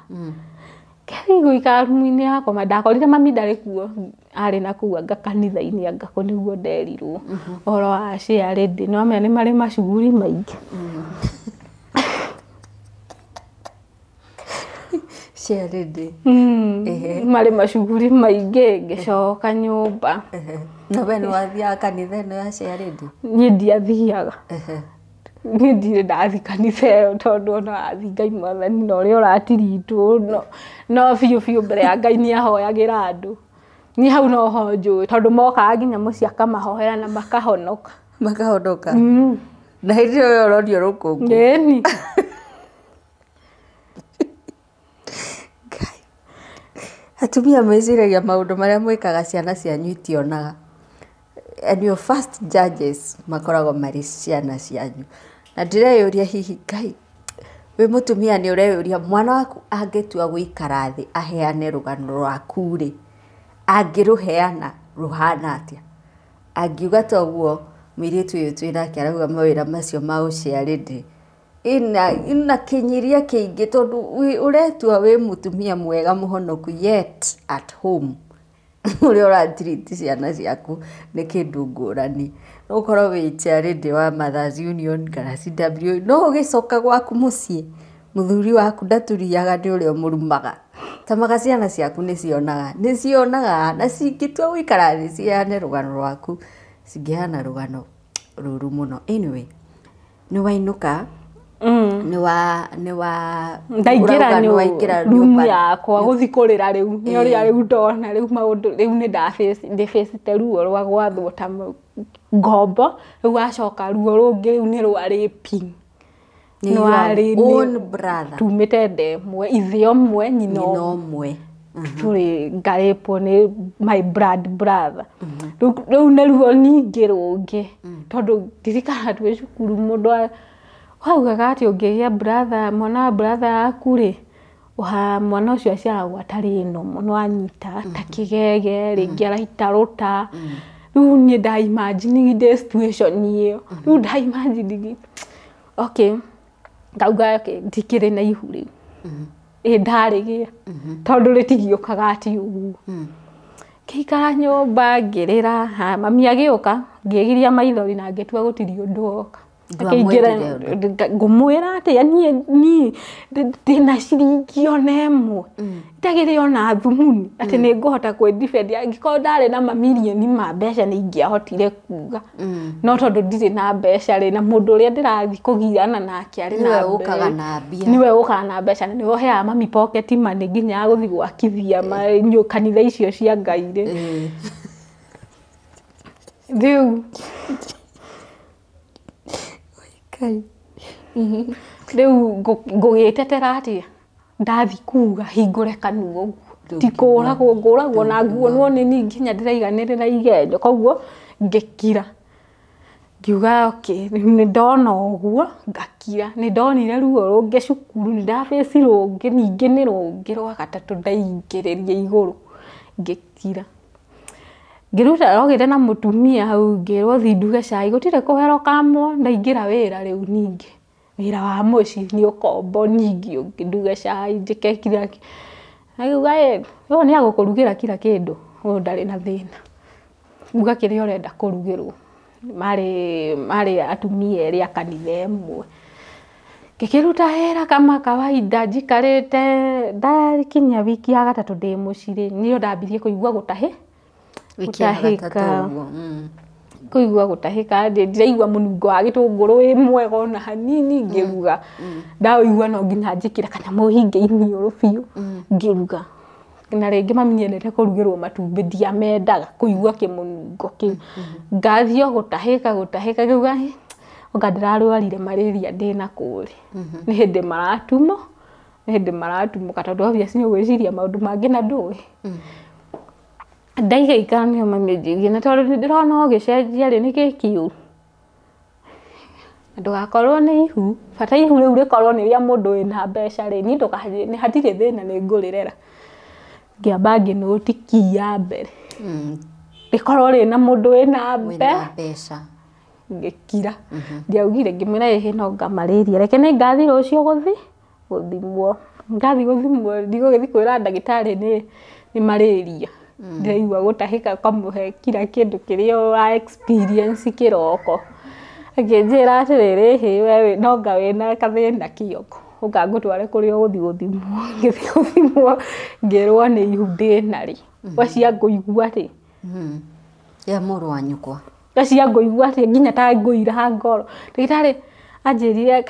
Ngĩthiĩ gũikara rumu-inĩ yakwa ma ndakorire mami ndarĩ kuo, arĩ na kũu anga kanitha-inĩ anga kũ nĩguo nderirwo ũhoro wa chairlady. Nĩ wamenya nĩ marĩ macuguri maingĩ. Chairlady. Marĩ macuguri maingĩ, ngĩcoka nyũmba. Na we nĩ wathiaga kanitha ĩno ya chairlady? Niĩ ndiathiaga. Niĩ ndirĩ ndathiĩ kanitha ĩyo tondũ ona wathiĩ Ngai mwathani na ũrĩa ũratiritwo no biũ biũ mbere ya Ngai nĩ ahoyagĩra andũ. Niĩ hau no ho njũĩ tondũ mokaga nginya mũciĩ akamahoera na makahonoka. Makahonoka? Na hĩndĩ ĩyo ũronio rũkũngũ? Ĩni. Ngai. Atumia meciragia maũndũ marĩa mwĩkaga ciana cianyu itionaga. And your first judges makoragwo marĩ ciana cianyu. Na ndĩreyũria hihi Ngai, wĩ mũtumia nĩ ũreyũria mwana waku angĩtua gũikara thĩ aheane rũgano rwaku rĩ, angĩrũheana rũhana atĩa? Angiuga ta ũguo mũirĩtu ũyũ twĩnake arauga mawĩra macio ma ũciarĩndĩ ina kĩnyiria kĩingĩ tondũ ũretua wĩ mũtumia mwega mũhonoku yet at home ũrĩa ũratiriti ciana ciaku nĩ kĩndũ ngũrani. No ũkorwo wĩ chairlady wa Mothers Union kana CW, no ũgĩcoka gwaku mũciĩ mũthuri waku ndaturiaga nĩ ũrĩa ũmũrumaga. Tamaga ciana ciaku nĩ cionaga, nĩ cionaga na cingĩtua gũikara thĩ ciheane rũgano rwaku, cingĩheana rũgano rũru mũno. Anyway, Nĩ wainũka nĩ wa Ndaingĩra waingĩra rumu yakwa gũthiĩ kũrĩra rĩu nĩ ũrĩa rĩu ndona rĩu maũndũ rĩu nĩ ndĩbĩcite ruo rwa gwathwo ta ngombo rĩu wacoka ruo rũngĩ rĩu nĩ rwa raping. Nĩ your own brother. Tumĩte nda ĩmwe, ithe ũmwe, nyina ũmwe. Tũrĩ ngarĩpwo nĩ my blood brother. Rĩu nĩ ruo ningĩ rũngĩ tondũ ndirikana twĩ cukuru mũndũ waugaga atĩ ũngĩgĩa brother, mwana wa brother yaku rĩ, mwana ũcio aciaragwo atarĩ normal, nĩ wanyita ta kĩgege, rĩngĩ araita rũta. Rĩu niĩ nda imagine ndĩ situation ĩyo. Rĩu nda imagine okay, ngauga okay, ndikĩrĩ na ihu rĩu. Ĩ ndarĩgĩa tondũ rĩtigĩũkaga atĩ ũguo. Ngĩikara nyũmba ngĩrĩra, mami agĩũka ngĩgiria maithori na ngĩtua gũtirĩ ũndũ woka. Ngũmwĩra atĩa niĩ ndĩna ciringi ona ĩmwe ndagĩrĩ ona thumuni atĩ nĩ ngũhota kwĩ-defend. Angĩkorwo ndarĩ na mamirioni ma mbeca nĩ ingĩahotire kuga, no tondũ ndirĩ na mbeca rĩ, na mũndũ ũrĩa ndĩrathiĩ kũgiana nake arĩ na mbia, nĩwe ũkaga na mbeca na nĩwe ũheaga mami pocket money nginya ya gũthiĩ gwakithia kanitha icio cia Ngai rĩ. Rĩu rĩu ngũgĩtetera atĩa ndathiĩ kuga hingũre kanua ũguo, ti kũragwo ngũragwo na nguonwo nĩ niĩ nginya ndĩraiganĩrĩra igenyo. Koguo ngĩkira ngiuga okay, nĩ ndona ũguo ngakira. Nĩ ndonire ruo rũngĩ cukuru, nĩ ndabĩci rũngĩ ningĩ nĩ rũngĩ rwa gatatũ ndaingĩrĩria igũrũ ngĩkira. Ngĩruta rogĩte na mũtumia hau ngĩrwo thiĩ nduge cai, gũtirĩ kũhero kamwo, ndaingĩra wĩra rĩu ningĩ wĩra wa mũciĩ nĩ ũkombo ningĩ ũngĩ, nduge cai njĩke kila kĩ. Akiuga ĩ ũyũ nĩ agũkũrugĩra kila kĩndũ, ũyũ ndarĩ na thĩna, uga kĩrĩa ũrenda kũrugĩrwo. Marĩ atumia erĩ a kanitha ĩmwe. Ngĩkĩruta wĩra kama kawaida njikarĩte ndakinyia wiki ya gatatũ ndĩ mũciĩ rĩ, nĩyo ndambirie kũigua gũtahĩ kũigua gũtahĩka, ndiraigua mũnungo wa gĩtũngũrũ wĩ mwega ona hanini ngĩruga. Ndaũigua no nginya njĩkĩre kanyamũ hinge iniũrũ biũ ngĩruga. Na rĩngĩ mami nĩendete kũrugĩrwo matumbĩ, ndiamendaga kũigua kĩmũnungo kĩu. Ngathiĩ o gũtahĩka gũtahĩka ngiuga anga ndĩrarwarire malaria ndĩna kũrĩa. Nĩ hĩndĩ maratumũ, nĩ hĩndĩ maratumũka tondũ obviously nĩ ũgwĩciria maũndũ mangĩ na ndũĩ. Ndaigaikara nĩho mami anjĩrire na tondũ nĩndĩrona ũgĩcenjia rĩ, nĩkĩĩ kĩũru? Ndũgakorwo nĩ ihu, bata ihu rĩu rĩkorwo nĩ rĩa mũndũ wĩna mbeca rĩ, niĩ ndũkanjĩre hatirĩ thĩna nĩ ngũrĩrera. Ngĩamba ngĩnũti key ya mbere rĩkorwo rĩna mũndũ wĩna mbeca. Ngĩkira ndiaugire, ngĩmwĩra ĩhĩ no nga malaria, reke nĩ ngathiĩ rũciũ gũthiĩ gũthimwo. Ngathiĩ gũthimwo ndigũgĩthiĩ kwĩra ndagĩtarĩ nĩ malaria, ndĩraigua gũtahĩka, ũkamũhe kila kĩndũ kĩrĩa ũra experience kĩroko. Akĩnjĩra atĩrĩrĩ, ĩhĩ we no nga wĩna gathĩna kĩongo, ũka ngũtware kũrĩa ũgũthiĩ gũthimwo. Ngĩthiĩ gũthimwo ngĩrwo nĩ ihu ndĩnarĩ. Wacia ngũigua atĩ ya mũrũ wa nyũkwa, wacia ngũigua atĩ nginya ta ngũira ngoro. Ndagĩtarĩ anjĩrire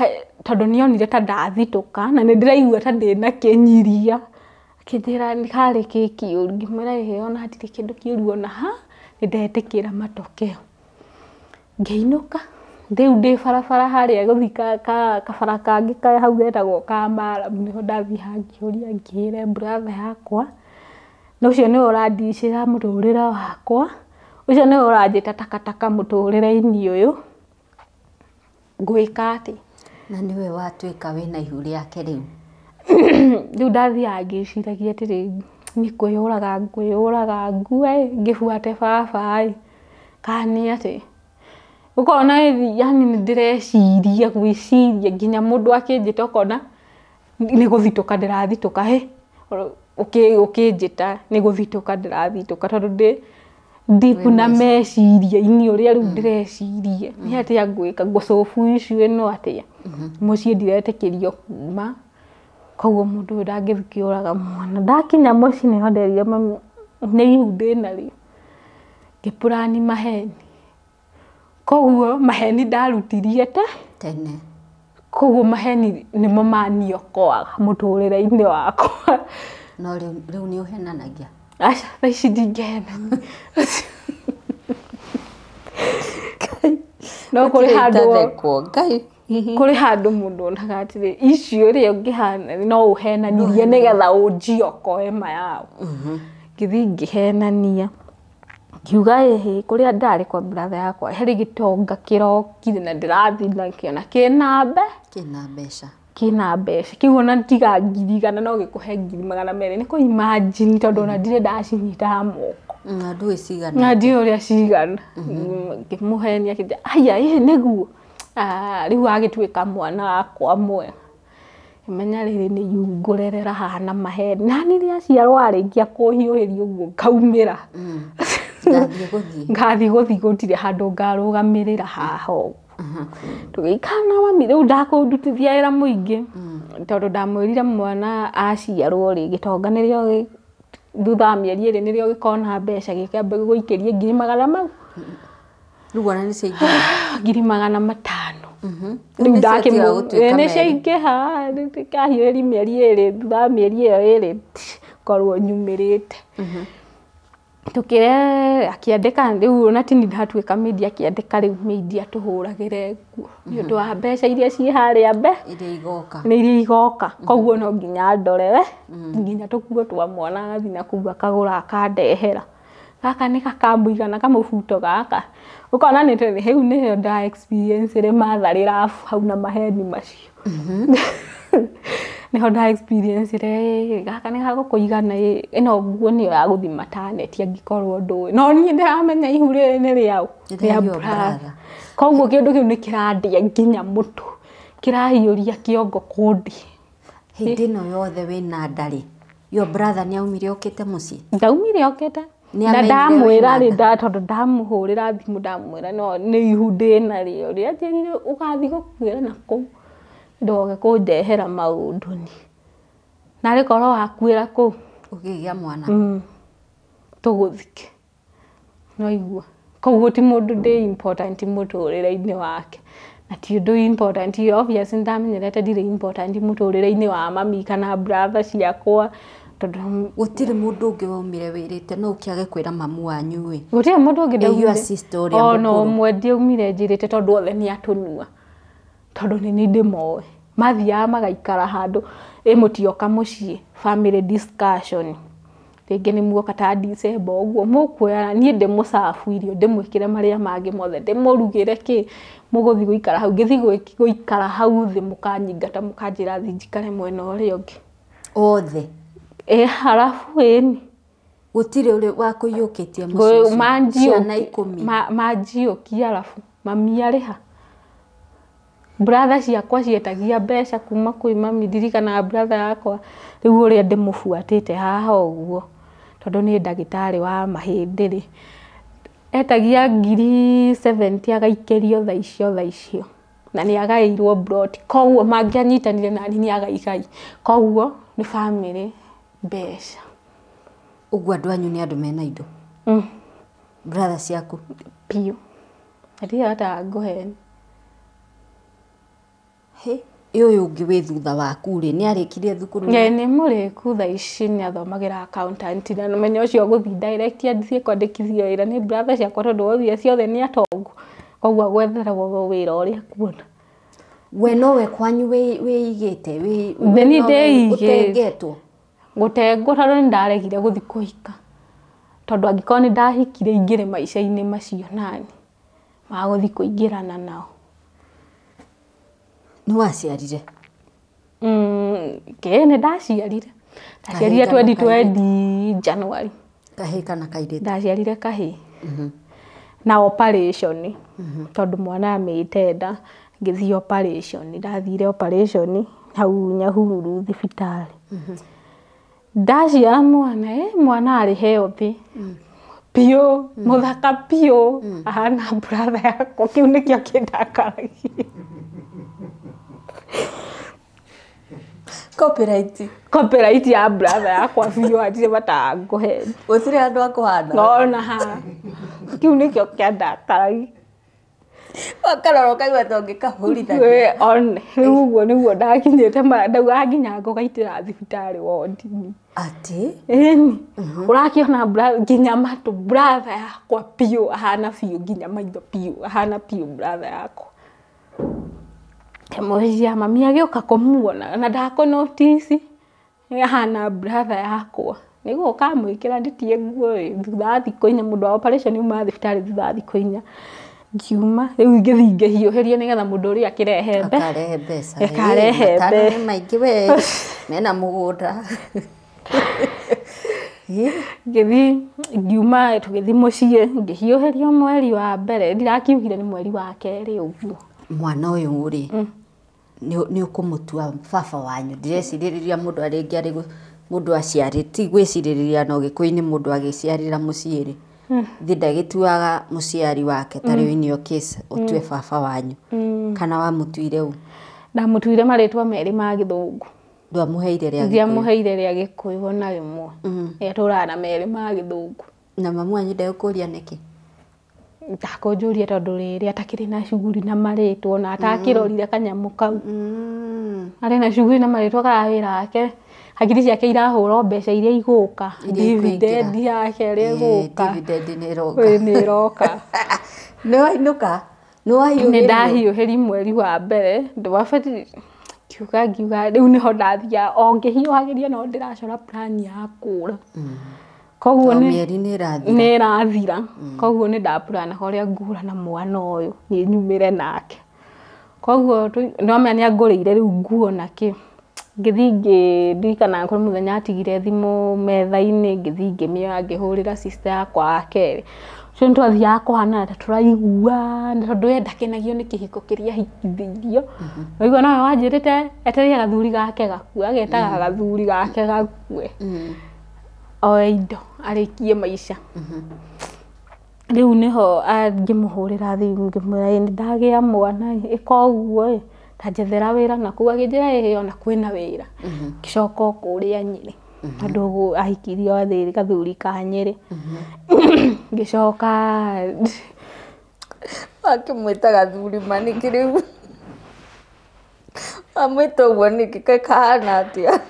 tondũ nĩonire ta ndathitũka na nĩ ndĩraigua ta ndĩna kĩnyiria, akĩnjĩra nĩ karĩ kĩ kĩũru. Ngĩmwĩra ĩhĩ ona hatirĩ kĩndũ kĩũru ona ha, nĩndetĩkĩra matokeo. Ngĩinũka rĩu ndĩ barabara harĩa gũthiĩ kabara kangĩ hau getagwo ka maramu, nĩho ndathiaga ngĩũria ngĩre brother yakwa, na ũcio nĩwe ũrandicĩra mũtũrĩre wakwa, ũcio nĩwe ũranjĩta takataka mũtũrĩre-inĩ ũyũ, ngwĩka atĩa? Na nĩwe watuĩka wĩna ihu rĩake rĩu. Rĩu ndathiaga ngĩciragia atĩrĩ, nĩ kwĩyũraga ngwĩyũraga ngue ngĩbuate baba ĩ, kana nĩ atĩa? Ũkona yani nĩ ndĩreciria gwĩciria nginya mũndũ akĩnjĩta ũkona nĩ gũthitũka ndĩrathitũka, hĩ ũkĩnjĩta nĩ gũthitũka ndĩrathitũka tondũ ndĩ deep na meciria-inĩ ũrĩa rĩu ndĩreciria nĩ atĩa ngwĩka, ngũsolve issue ĩno atĩa? Mũciĩ ndiretĩkĩrio kuma, koguo mũndũ ũyũ ndangĩthiĩ kĩũraga mwana. Ndakinya mũciĩ nĩho nderire mami nĩ ihu ndĩnarĩo, ngĩplan maheni. Koguo maheni ndarutirie te tene. Koguo maheni nĩmo maniokoaga mũtũrĩre-inĩ wakwa. No rĩu nĩ ũhenanagia? Aca, thaa ici ndingĩhenania. No kũrĩ handũ kũrĩ handũ mũndũ onaga atĩrĩ icio ĩrĩa ũngĩhana no ũhenanirie nĩgetha ũnjiokoe ma yao. Ngĩthiĩ ngĩhenania ngiuga ĩhĩ kũrĩa ndarĩ kwa brother yakwa harĩ gĩtonga kĩrokire na ndĩrathiĩ nakĩo na kĩna mbeca kĩna mbeca kĩu ona tiga 100,000 no gĩkũhe 200,000 nĩ kũ imagine tondũ ona ndirĩ ndacinyita moko na ndũĩ cigana na ndiũĩ ũrĩa cigana. Ngĩmũhenia akĩnjĩra aya ĩhĩ nĩguo rĩu agĩtuĩka mwana wakwa mwega. Menya rĩrĩ nĩ yungũrerera haha na maheni nani rĩaciarwo arĩkia kũhiũhĩria ũguo ngaumĩra. Ngathiĩ gũthiĩ gũtirĩ handũ ngarũgamĩrĩra haha ũguo. Tũgĩikara na mami rĩu ndakũndutithia wĩra mũingĩ tondũ ndamwĩrire mwana aciarwo rĩ gĩtonga nĩrĩo thutha wa mĩeri ĩrĩ nĩrĩo gĩkona mbeca gĩkĩambe gũikĩrie 100,000 mau. Rĩu ona nĩ ciaingĩha 500,000. Rĩu ndakĩmũ nĩ ciaingĩha kahiũhĩria mĩeri ĩrĩ thutha wa mĩeri ĩyo ĩrĩ korwo nyumĩrĩte. Tũkĩre akĩandĩka rĩu ona tini ndatuĩka maid akĩandĩka rĩu maid atũhũragĩre nguo nĩ ũndũ wa mbeca iria ciĩ harĩa iria igoka nĩ iria igoka koguo no nginya ndore we nginya tũkuo twa mwana agathiĩ na kũu akagũra akandehera gaka nĩ gakamũigana kamũbuto gaka ũkona nĩ rĩu nĩyo nda experience rĩ matharĩ rabu hau na maheni macio. Nĩho nda experience rĩ gaka nĩ gagũkũigana ĩno nguo nĩyo ya gũthiĩ maternity angĩkorwo ndũĩ no niĩ ndĩramenya ihu rĩrĩ nĩ rĩaũ rĩa brother. Koguo kĩndũ kĩu nĩ kĩrandĩa nginya mũtũ kĩrahiũria kĩongo kũndĩ. Hĩndĩ ĩno yothe wĩna nda rĩ your brother nĩ aumire okĩte mũciĩ? Ndaumire okĩte na ndamwĩra rĩ tondũ ndamũhũrĩra thimũ ndamwĩra no nĩ ihu ndĩnarĩo rĩanjĩrire ũgathiĩ gũkuĩra na kũu ndoge kũndehera maũndũ ni narĩ korwo wakuĩra kũu ũkĩgĩa mwana tũgũthike no igua. Koguo ti mũndũ ndĩ important mũtũrĩre-inĩ wake na ti ũndũ important obviously ndamenyerete ndirĩ important mũtũrĩre-inĩ wa mami kana brother ciakwa tondũ gũtirĩ mũndũ ũngĩ waumire wĩrĩte no ũkĩage kwĩra mamu wanyu ĩ gũtirĩ mũndũ ũngĩ ndaumire ona ũmwe ndiaumire njĩrĩte tondũ othe nĩ atũnua tondũ nĩ niĩ ndĩmoĩ mathiaga magaikara handũ ĩ mũtioka mũciĩ family discussion rĩngĩ nĩ muoka ta December ũguo mũkuoya niĩ ndĩmũcabu irio ndĩmwĩkĩre marĩa mangĩ mothe ndĩmũrugĩre kĩ mũgũthiĩ gũikara hau ngĩthiĩ gũikara hau thĩ mũkanyingata mũkanjĩra thiĩ njikare mwena ũrĩa ũngĩ othe ĩ harabu ĩni gũtirĩ ũrĩ wakũiyũkĩtie mũciĩ ũcio ciana 10 manjiũkia arabu mami arĩ ha brother ciakwa cietagia mbeca kuma kwĩ mami ndirikanaga brother yakwa rĩu ũrĩa ndĩmũbuatĩte haha ũguo tondũ nĩ ndagĩtarĩ wa mahĩndĩ rĩ etagia 70,000 agaikĩrio thaa icio na nĩ agaĩirwo plot koguo mangĩanyitanire nani nĩ agaigai koguo nĩ family mbeca. Ũguo andũ anyu nĩ andũ mena indo? Brother ciaku biũ ndirĩ hata ngũheni. He ũyũ ũngĩ wĩ thutha waku rĩ nĩ arĩkirie thukuru? Nĩ mũrĩku thaa ici nĩ athomagĩra accountant na menya ũcio ũgũthiĩ direct athiĩ kwandĩkithio wĩra nĩ brother ciakwa tondũ othe ciothe nĩ atongu koguo agwetherwo wĩra ũrĩa akuona. We nowe kwanyu wĩigĩte niĩ ndĩigĩte ũtengetwo? Gũtengwo tondũ nĩ ndaregire gũthiĩ kũhika tondũ angĩkorwo nĩ ndahikire ingĩre maica-inĩ macio nani magũthiĩ kũingĩrana nao. Nĩ waciarire? Kĩ nĩ ndaciarire ndaciarire 2020 January. Kahĩĩ kana kairĩtu? Ndaciarire kahĩĩ na operation tondũ mwana amĩte nda ngĩthiĩ operation ndathire operation hau Nyahururu thibitarĩ. Ndaciara mwana mwana arĩ healthy biũ mũthaka biũ ahana brother yakwa kĩu nĩkĩo kĩndakaragia. Copyright. Copyright ya brother yakwa biũ hatirĩ bata ngũhe. Gũtirĩ andũ akũhana. Ona ha. Kĩu nĩkĩo kĩandakaragia. Wakarora ũkaigua ta ũngĩkahũrithania. One rĩu ũguo nĩguo ndakinyĩte ndaugaga nginya ngũgaitĩra thibitarĩ wondi. Atĩ? Ĩni ũrakĩona nginya matũ brother yakwa biũ ahana biũ nginya maitho biũ ahana biũ brother yakwa. Kĩmũcia mami agĩũka kũmuona na ndakũ notice ahana brother yakwa. Nĩguo ũkamwĩkĩra ndĩtie nguo ĩ thutha wa thikũ 4 mũndũ wa operation umaga thibitarĩ thutha wa thikũ 4. Ngiuma rĩu ngĩthiĩ ngĩhiũhĩrio nĩgetha mũndũ ũrĩa akĩrehe akarehe mbeca. Akarehe mbeca. Nĩ maingĩ we mena mũgũnda. Ngĩthiĩ ngiuma tũgĩthiĩ mũciĩ ngĩhiũhĩrio mweri wa mbere ndirakiugire nĩ mweri wa kerĩ ũguo. Mwana ũyũ rĩ nĩ ũkũmũtua baba wanyu. Ndirecirĩrĩria mũndũ arĩngĩ arĩ mũndũ aciarĩ ti gwĩcirĩrĩria no gĩkũyũ-inĩ mũndũ agĩciarĩra mũciĩ rĩ thĩ ndagĩtuaga mũciari wake ta rĩu in your case ũtue baba wanyu. Kana wamũtuire ũ? Ndamũtuire marĩtwa merĩ ma gĩthũngũ. Ndwamũheire rĩa gĩkũyũ? Ndiamũheire rĩa gĩkũyũ ona rĩmwe. Etũraga na merĩ ma gĩthũngũ. Na mamu wanyu ndegũkũria nĩkĩ? Ndakũnjũria tondũ rĩrĩ atakĩrĩ na cuguri na marĩtwa na atakĩrorire kanyamũ kau. Arĩ na cuguri na marĩtwa kana wĩra wake hakiri ciake irahũra mbeca iria igũka. Dividend yake ĩrĩa ĩgũka. Dividend nĩ ĩroka. Nĩ ĩroka. Nĩ wainũka? Nĩ wahiũhĩrio? Nĩ ndahiũhĩri mweri wa mbere ndwabatiĩ ngiuga rĩu nĩho ndathiaga o ngĩhiũhagĩria no ndĩracora plan ya kũra. Koguo nĩ mĩeri nĩ ĩrathira. Nĩ ĩrathira. Koguo nĩ ndaplanaga ũrĩa ngũra na mwana ũyũ niĩ nyumĩre nake. Koguo nĩwamenya nĩ angũrĩire rĩu nguo na kĩ. Ngĩthiĩ ngĩririkana kũrĩ mũthenya atigire thimũ metha-inĩ ngĩthiĩ ngĩmĩoya ngĩhũrĩra sister yakwa wa kerĩ. Ũcio nĩtwathiaga kũhana ta tũraiguana tondũ we ndakenagio nĩ kĩhiko kĩrĩa ahikithĩirio. Waigua nowe wanjĩrĩte etereire gathuri gake gakue agetaga gathuri gake gakue. Oe indo arĩkie maica. Rĩu nĩho ngĩmũhũrĩra thimũ ngĩmwĩra ĩ nĩndagĩa mwana ĩka ũguo ĩ ta njethera wĩra na kũu akĩnjĩra ĩ ona kwĩna wĩra. Ngĩcoka o kũrĩa Nyĩrĩ tondũ ahikirio athĩ gathuri ka Nyĩrĩ. Ngĩcoka wakĩmwĩta gathuri ma nĩkĩ rĩu? Wamwĩta ũguo nĩkĩ kaĩ kahana atĩa?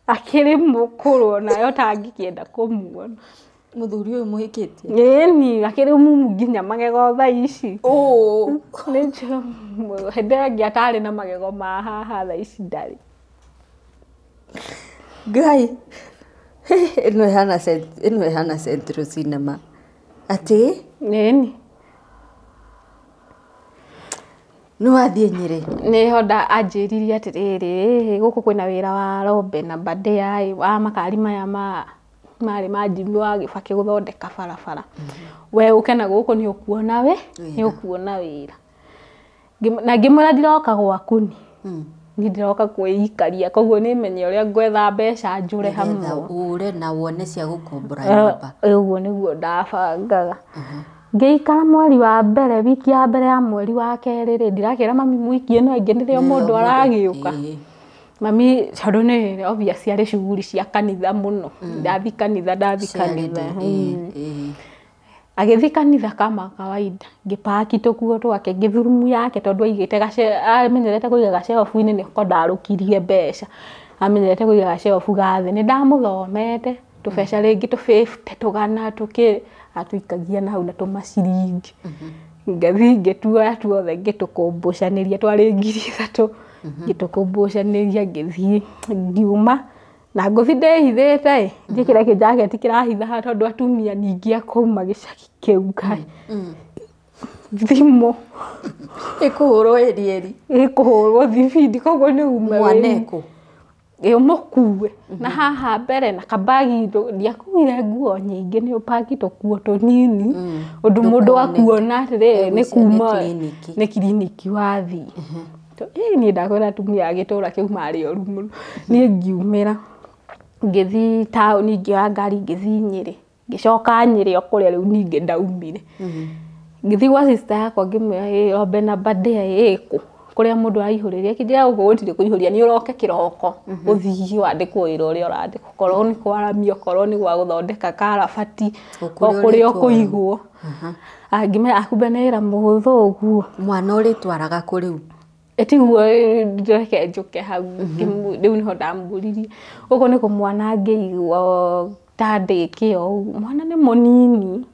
Akĩrĩ mũkũrũ onawe ũtangĩkĩenda kũmuona. Mũthuri ũyũ mũhikĩtie? Ĩni akĩrĩ mumu nginya magego thaa ici. Ũũ. Hĩndĩ ĩyo ĩngĩ atarĩ na magego ma haha thaa ici ndarĩ. Ngai. Ĩno ĩhana Central Cinema. Atĩ? Ĩni. Nĩ wathiĩ Nyĩrĩ? Nĩho anjĩrire atĩrĩrĩ gũkũ kwĩna wĩra wa Rombe na Badea wa makari maya ma marĩ ma Jimmy wa Gĩbakĩ gũthondeka barabara. We ũke na gũkũ nĩ ũkuona we nĩ ũkuona wĩra. Na ngĩmwĩra ndiroka gwaku ni. Niĩ ndiroka kwĩikaria koguo nĩ menye ũrĩa ngwetha mbeca njũre hamwe. Ũre na wone cia gũkombora nyũmba. Ũguo nĩguo ndabangaga. Ngĩikara mweri wa mbere wiki ya mbere ya mweri wa kerĩ rĩ ndirakĩra mami mwiki ĩno ĩngĩ nĩrĩo mũndũ aragĩũka. Mami tondũ nĩ obvious arĩ cuguri cia kanitha mũno. Ndathi kanitha ndathi kanitha. Agĩthiĩ kanitha kama kawaida ngĩpaki tũkuo twake ngĩthurumu yake tondũ aigĩte amenyerete kũiga gaceobu-inĩ nĩko ndarũkirie mbeca. Amenyerete kũiga gaceobu ga thĩ. Nĩ ndamũthomete tũbeca rĩngĩ tũ 50 tũgana tũkĩ atuikagia na hau na tũmaciringi. Ngĩthiĩ ngĩtuoya tuothe ngĩtũkũmbũcanĩria twarĩ 3,000. Ngĩtũkũmbũcanĩria ngĩthiĩ ngiuma na ngũthiĩ ndĩhithĩte ĩ njĩkĩre kĩnjaketi kĩrahitha haha tondũ atumia ningĩ a kuma gĩcagi kĩu Ngai. Thimũ ĩkũhũrwo ĩri ĩkũhũrwo thibindi koguo nĩ ume mwaneko ĩ ũmũkue na haha mbere na kabagi ndiakuire nguo nyingĩ nĩ ũpaki tũkuo tũnini ũndũ mũndũ akuona atĩrĩrĩ nĩ kuma nĩ kiriniki wathiĩ. Niĩ ndakwĩra atumia a gĩtũra kĩu marĩ oru mũno. Niĩ ngiumĩra ngĩthiĩ taũni ngĩoya ngari ngĩthiĩ Nyĩrĩ ngĩcoka Nyĩrĩ o kũrĩa rĩu ningĩ ndaumire. Ngĩthiĩ gwa sister yakwa ngĩmwĩra ĩ Rombe na Badea ĩkũ kũrĩa mũndũ araihũrĩria akĩnjĩra gũkũ gũtirĩ kũihũria nĩ ũroke kĩroko ũthiĩ wandĩkwo wĩra ũrĩa ũrandĩkwo korwo nĩ kwaramia korwo nĩ gwa gũthondeka karabati o kũrĩa ũkũigwo. Angĩmenya akumbe nĩ wĩra mũhũthũ ũguo. Mwana ũrĩtwaraga kũ rĩu? Tiguo reke njũke hau. Rĩu nĩho ndamũririe gũkũ nĩkũ mwana angĩigua ta ndĩ kĩo ũguo. Mwana nĩ mũnini,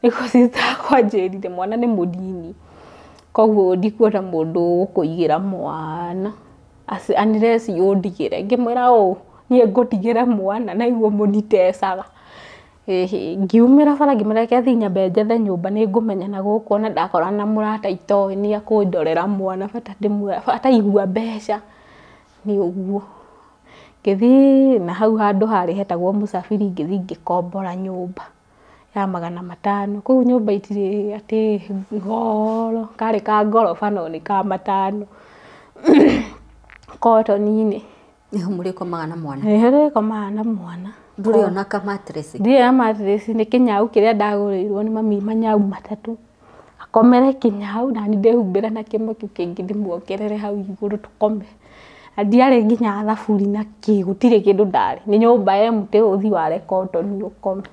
nĩguo sister yakwa anjĩrire mwana nĩ mũnini, koguo ndikuona mũndũ ũgũkũigĩra mwana unless ũndigĩre. Ngĩmwĩra ũũ, niĩ ngũtigĩre mwana na iguo mũnitecaga. Ngiumĩra bara ngĩmwĩra reke thiĩ nyambe njethe nyũmba, nĩ ngũmenya na gũkũ ona ndakorana na mũrata itoĩ nĩ akũndorera mwana, bata ndĩmwe bata igua mbeca nĩ ũguo. Ngĩthiĩ na hau handũ harĩ hetagwo Mũsafiri, ngĩthiĩ ngĩkombora nyũmba ya 500. Kũu nyũmba itirĩ atĩ goro, karĩ ka ngoroba no nĩ ka 500 kotoni-inĩ. Nĩho mũrĩkomaga na mwana? Nĩho ndĩrĩkomaga na mwana. Ndũrĩ ona ka mattress? Ndirĩ na mattress, nĩ kĩnyau kĩrĩa ndagũrĩirwo nĩ mami, manyau 3. Akomere kĩnyau nani ndĩhumbĩre na kĩmwe kĩu kĩngĩ ndĩmuongerere hau igũrũ tũkome. Na ndiarĩ nginya thaburi na kĩ, gũtirĩ kĩndũ ndarĩ. Nĩ nyũmba empty, ũthiĩ ware cotton ũkome.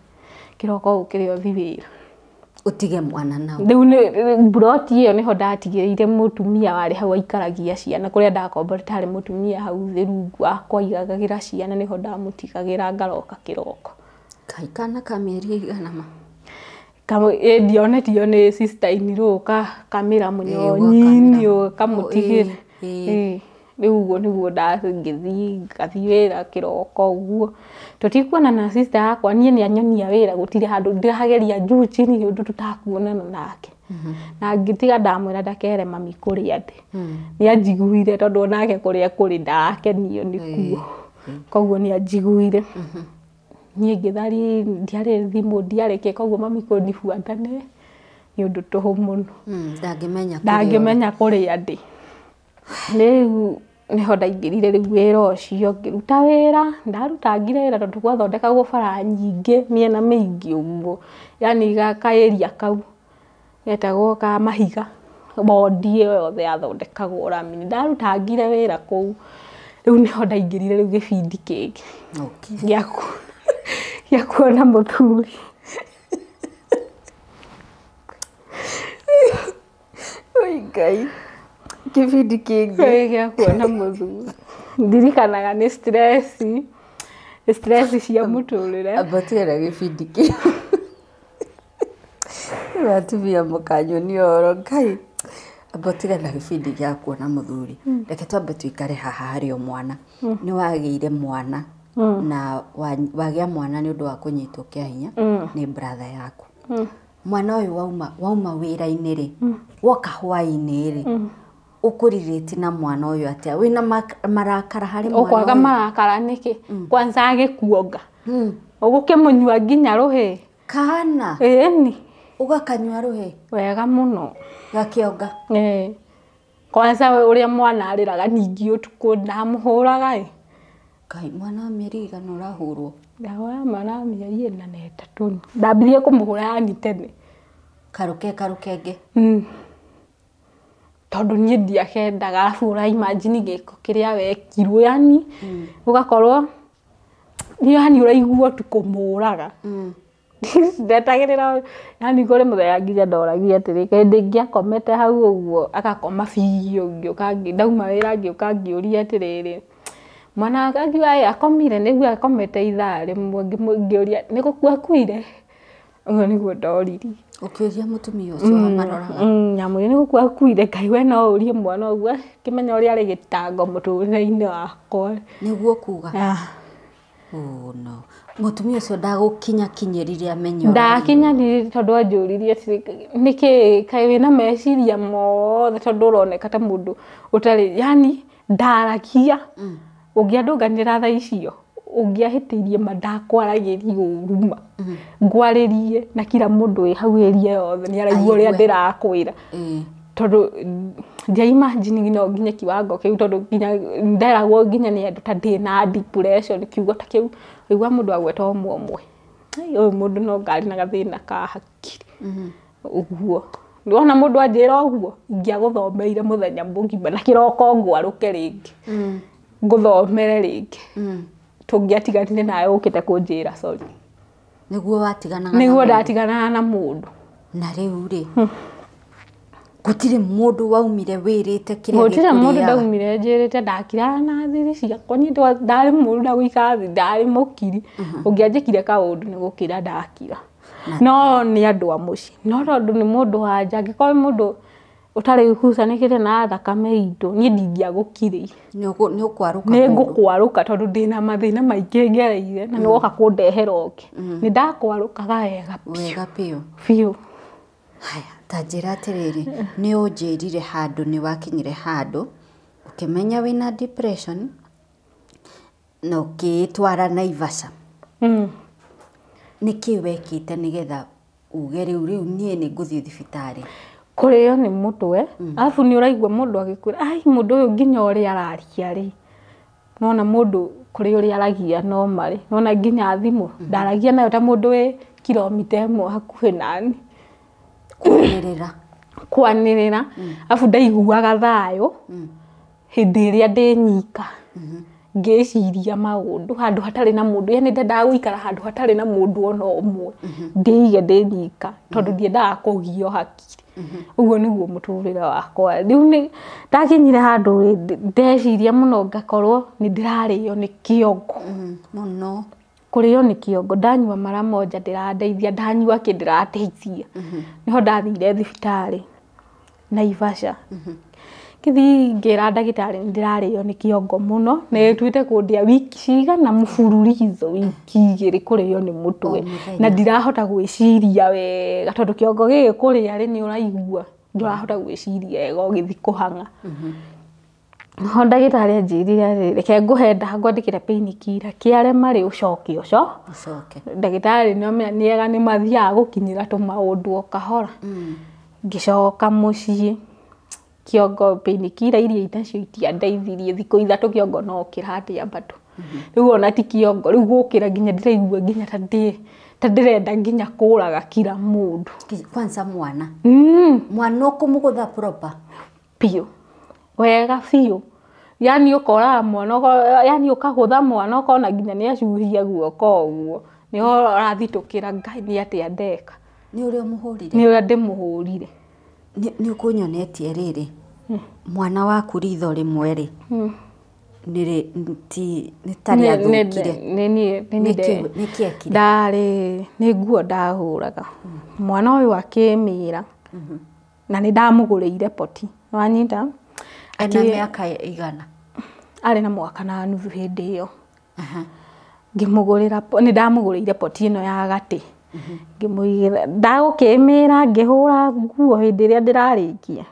Kĩroko ũkĩre ũthiĩ wĩra. Ũtige mwana nao. Rĩu nĩ mburoti ĩyo nĩho ndatigĩrĩire mũtumia warĩ hau aikaragia ciana, kũrĩa ndakomborete harĩ mũtumia hau thĩ rungu wakwa aigagĩra ciana, nĩho ndamũtigagĩra ngaroka kĩroko. Kai kana ka mĩeri ĩigana ma? Ndionetio nĩ sister in law kamĩra mũnyonyini kamũtigĩre. Rĩu ũguo nĩguo ngĩthiĩ ngathiĩ wĩra kĩroko ũguo. Tũtikuonana na sister yakwa, niĩ nĩ anyonia wĩra gũtirĩ handũ ndĩrageria juu chini ũndũ tũtakuonana nake. Na ngĩtiga ndamwĩra ndakere mami kũrĩa ndĩ. Nĩ anjiguire tondũ onake kũrĩa kũrĩ ndarakenio nĩkuo. Koguo nĩ anjiguire. Niĩ ngĩthari, ndiarĩ thimũ, ndiarĩ kĩ, koguo mami kũnibuata nĩ ũndũ tũhũ mũno. Ndangĩmenya kũrĩa. Ndangĩmenya kũrĩa ndĩ. Rĩu nĩho ndaingĩrire rĩu wĩra ũcio, ngĩruta wĩra, ndarutangire wĩra tondũ gwathondekagwo bara nyingĩ mĩena mĩingĩ ũguo, yaani ka area kau getagwo ka mahiga, bondi ĩyo yothe yathondekagwo rami. Ndarutangire wĩra kũu, rĩu nĩho ndaingĩrire rĩu gĩbindi kĩngĩ gĩa kuona mũthuri. Oi Ngai. Kĩbindi kĩngĩ gĩa kuona mũthuri. Ndirikanaga nĩ stress, stress cia mũtũrĩre. Amba tigana gĩbindi kĩu. Rĩu atumia mũkanyonia ũhoro Ngai. Amba tigana gĩbindi gĩa kuona mũthuri. Reke twambe tũikare haha harĩ o mwana. Nĩ wagĩire mwana na wagĩa mwana nĩ ũndũ wa kũnyitwo kĩa hinya nĩ brother yaku. Mwana ũyũ wauma wĩra-inĩ rĩ, woka hwaĩ-inĩ rĩ, ũkũrirĩti na mwana ũyũ atĩa? Wĩna marakara harĩ mwana ũyũ? Ũkwaga marakara nĩkĩ? Kwanza agĩkuonga. Ũgũkĩmũnyua nginya rũhĩ. Kana? Ĩni. Ũgakanyua rũhĩ? Wega mũno. Gakĩonga? Ĩĩ. Kwanza ũrĩa mwana arĩraga ningĩ ũtukũ ndamũhũraga ĩ. Ngai, mwana wa mĩeri ĩigana ũrahũrwo? Ndahũraga mwana wa mĩeri 43. Ndambirie kũmũhũra yani tene. Karũke karũkenge? Tondũ niĩ ndiakendaga, arabu ũra imagine gĩko kĩrĩa wekirwo yani, ũgakorwo yani ũraigua tu kũmũraga. Ndetagĩrĩra yani kũrĩ mũthenya nginya ndoragia atĩrĩ, hĩndĩ ĩngĩ akomete hau ũguo agakoma biũ, ngĩũka ndauma wĩra ngĩũka ngĩũria atĩrĩrĩ, mwana akiuga akomire, nĩguo akomete ithaa rĩmwe, ngĩũria nĩ gũkua akuire? Ũguo nĩguo ndoririe. Ũkĩũria mũtumia ũcio wamaroraga? Nyamũria nĩ gũkua akuire, Ngai we no ũrie mwana ũguo, ngĩmenya ũrĩa arĩ gĩtango mũtũrĩre-inĩ wakwa. Nĩguo kuga? Oh no. Mũtumia ũcio ndagũkinyakinyĩrire amenye ũrĩa Ndakinyanĩrire tondũ anjũririe atĩrĩ, nĩkĩ kaĩ wĩna meciria mothe tondũ ũroneka ta mũndũ ũtarĩ, yani ndaragia. Ũngĩandũnganĩra thaa icio, ũngĩahĩtĩirie ma ndakwaragĩria ũru ma. Ngwarĩrie na kila mũndũ wĩ hau area yothe nĩ araigua ũrĩa ndĩrakwĩra. Tondũ ndia imagine no nginye kiwango kĩu, tondũ nginya nderagwo nginya nĩ andũ ta ndĩna depression, kiugo ta kĩu ũigua mũndũ agweta ũmwe ũmwe. Ũyũ mũndũ no ngarĩ na gathĩna ka hakiri. Ũguo. Wona mũndũ anjĩra ũguo, ingĩagũthomeire mũthenya mũgima na kĩroko ngwarũke rĩngĩ. Ngũthomere rĩngĩ. Tũngĩatiganire nawe ũkĩte kũnjĩra sorry. Nĩguo watiganaga na Nĩguo mũndũ. ndatiganaga na mũndũ. Na rĩu rĩ, gũtirĩ mũndũ waumire wĩrĩte kĩrĩa Gũtirĩ mũndũ gĩkũrĩaga. Ndaumire njĩrĩte, ndakiraga na thiri ciakwa. Niĩ ndarĩ mũru na gũikara thĩ, ndarĩ mũkiri. Ũngĩanjĩkire kaũndũ nĩ gũkira ndakira. No nĩ andũ a mũciĩ, no tondũ nĩ mũndũ wa nja, angĩkorwo nĩ mũndũ ũtarĩ hucanĩkĩte na thakame itũ, niĩ ndingĩagũkirĩire. Nĩ ũkwarũka Nĩ mũndũ. Ngũkwarũka tondũ ndĩna mathĩna maingĩ ngereire na nĩ woka kũndehera ũngĩ. Nĩ ndakwarũkaga wega biũ. Wega biũ. Biũ. Haya, ta njĩra atĩrĩrĩ, nĩ ũnjĩrire handũ nĩ wakinyire handũ ũkĩmenya wĩna depression na ũkĩĩtwara Naivasha. Nĩkĩ wekĩte nĩgetha uge rĩu niĩ nĩ ngũthiĩ thibitarĩ? Kũrĩo nĩ mũtwe, arabu nĩ ũraigua mũndũ agĩkwĩra, ai, mũndũ ũyũ nginya ũrĩa araria rĩ, nona mũndũ kũrĩ ũrĩa aragia no marĩ nona nginya thimũ ndaragia nayo ta mũndũ wĩ kilomita 1 hakuhĩ nani. Kwanĩrĩra. Kwanĩrĩra, arabu ndaiguaga thayũ hĩndĩ ĩrĩa ndĩ nyika ngĩciria maũndũ handũ hatarĩ na mũndũ, yani ndendaga gũikara handũ hatarĩ na mũndũ ona ũmwe, ndĩige ndĩ nyika tondũ ndiendaga kũgio hakiri. Ũguo nĩguo mũtũrĩre wakwa. Rĩu nĩ ndakinyire handũ ndeciria mũno ngakorwo nĩ ndĩrarĩo nĩ kĩongo. Mũno. Kũrĩo nĩ kĩongo, ndanyua mara moja ndĩrandeithia, ndanyua kĩ ndĩrateithia. Nĩho ndathire thibitarĩ Naivasha. Ngĩthiĩ ngĩra ndagĩtarĩ nĩ ndĩrarĩo nĩ kĩongo mũno, na ĩtuĩte kũndĩa wiki cigana mũbururizo, wiki 2 kũrĩo nĩ mũtwe. O mũthenya. Na ndirahota gwĩciria wega tondũ kĩongo gĩkĩ kũrĩa rĩ nĩ ũraigua ndũrahota gwĩciria wega ũgĩthiĩ kũhang'a. Ho ndagĩtarĩ anjĩrire atĩrĩrĩ, reke ngũhe ndawa, ngwandĩkĩre painkiller, kĩarema rĩ ũcoke ũco. Ũcoke. Ndagĩtarĩ nĩ nĩ ega, nĩ mathiaga gũkinyĩra tũmaũndũ o kahora. Ngĩcoka mũciĩ, kĩongo painkiller iria nacio itiandeithirie, thikũ 3 kĩongo no kĩrandĩa bado. Rĩu ona ti kĩongo, rĩu gũkĩra nginya ndĩraigua nginya ta ndĩrenda nginya kũraga kila mũndũ. Kwanza mwana. Mwana ũkũmũgũtha proper. Biũ. Wega biũ. Yani ũkoraga mwana, yani ũkagũtha mwana ũkona nginya nĩ acuhia guoko ũguo. Nĩho ũrathitũkĩra Ngai nĩ atĩa ndeka. Nĩ ũrĩa ũmũhũrire? Nĩ ũrĩa ndĩmũhũrire. Nĩ ũkũnyonetie rĩrĩ, mwana waku ritho rĩmwe rĩ, nĩ ta rĩathũkire. Nĩkĩ ekire? Ndarĩ nĩ nguo ndahũraga. Mwana ũyũ akĩmĩra na nĩ ndamũgũrĩire poti. Wanyita? Ena mĩaka igana? Arĩ na mwaka na nuthu hĩndĩ ĩyo. Ngĩmũgũrĩra, nĩ ndamũgũrĩire poti ĩno ya gatĩ. Ngĩmũigĩra, ndagũkĩmĩra ngĩhũra nguo hĩndĩ ĩrĩa ndĩrarĩkia.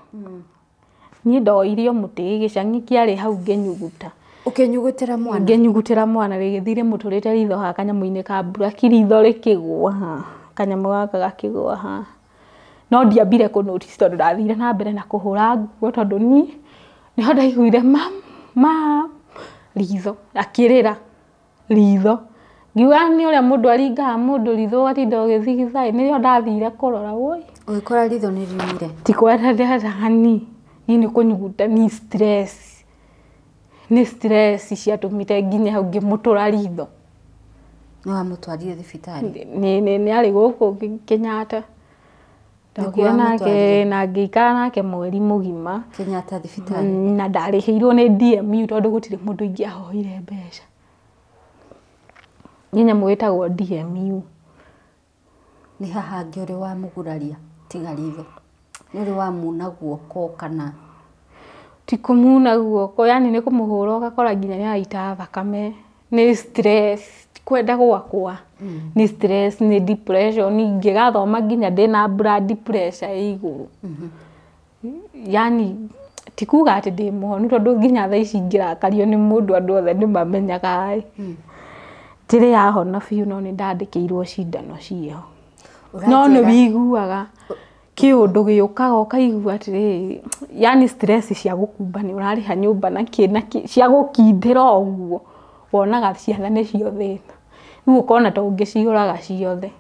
Niĩ ndoire o mũtĩ gĩcang'i kĩarĩ hau ngĩnyuguta. Ũkĩnyugutĩra mwana? Ngĩnyugutĩra mwana rĩgĩthiĩ rĩmũtũrĩte ritho haha kanyamũ-inĩ ka mburaki, ritho rĩkĩgũa haha. Kanyamũ gaka gakĩgũa haha. No ndiambire kũ notice tondũ ndathire na mbere na kũhũra nguo tondũ niĩ nĩho ndaiguire mam, mam, ritho, akĩrĩra ritho. Ngiuga nĩ ũrĩa mũndũ aringaga mũndũ ritho ũgatinda ũgĩthigitha ĩ, nĩrĩo ndathire kũrora woi. Ũgĩkora ritho nĩ riumire? Ti kwenda ndendaga niĩ, niĩ nĩ kũnyuguta, ni stress. Nĩ stress ciatũmire nginye hau ngĩmũtũra ritho. Nĩ wamũtwarire thibitarĩ? Nĩ arĩ gũkũ Kenyatta. Ndokire nake na ngĩikara nake mweri mũgima. Kenyatta thibitarĩ? Na ndarĩhĩirwo nĩ DMU tondũ gũtirĩ mũndũ ingĩahoire mbeca. Nĩ nyamũ ĩtagwo DMU. Nĩ haha hangĩ ũrĩ wamũguraria tiga ritho? Nĩ ũrĩ wamuna guoko kana? Ti kũmuna guoko, yani nĩ kũmũhũra ũgakora nginya nĩ araita thakame. Nĩ stress, ti kwenda gwakwa. Nĩ stress, nĩ depression, ingĩgathoma nginya ndĩna blood pressure ĩ igũrũ. Yani ti kuga atĩ ndĩ mũhonu tondũ nginya thaa ici ingĩrakario nĩ mũndũ andũ othe nĩ mamenyaga ĩ. Ndirĩ yahona biũ no nĩ ndandĩkĩirwo cindano ciĩho. No nĩ wĩiguaga kĩũndũ gĩũkaga ũkaigua atĩrĩrĩ, yani stress cia gũkumba nĩ ũrarĩha nyũmba na kĩ na kĩ, cia gũkindĩra ũguo, wonaga ciana nĩcio thĩna. Rĩu ũkona ta ũngĩciũraga ciothe.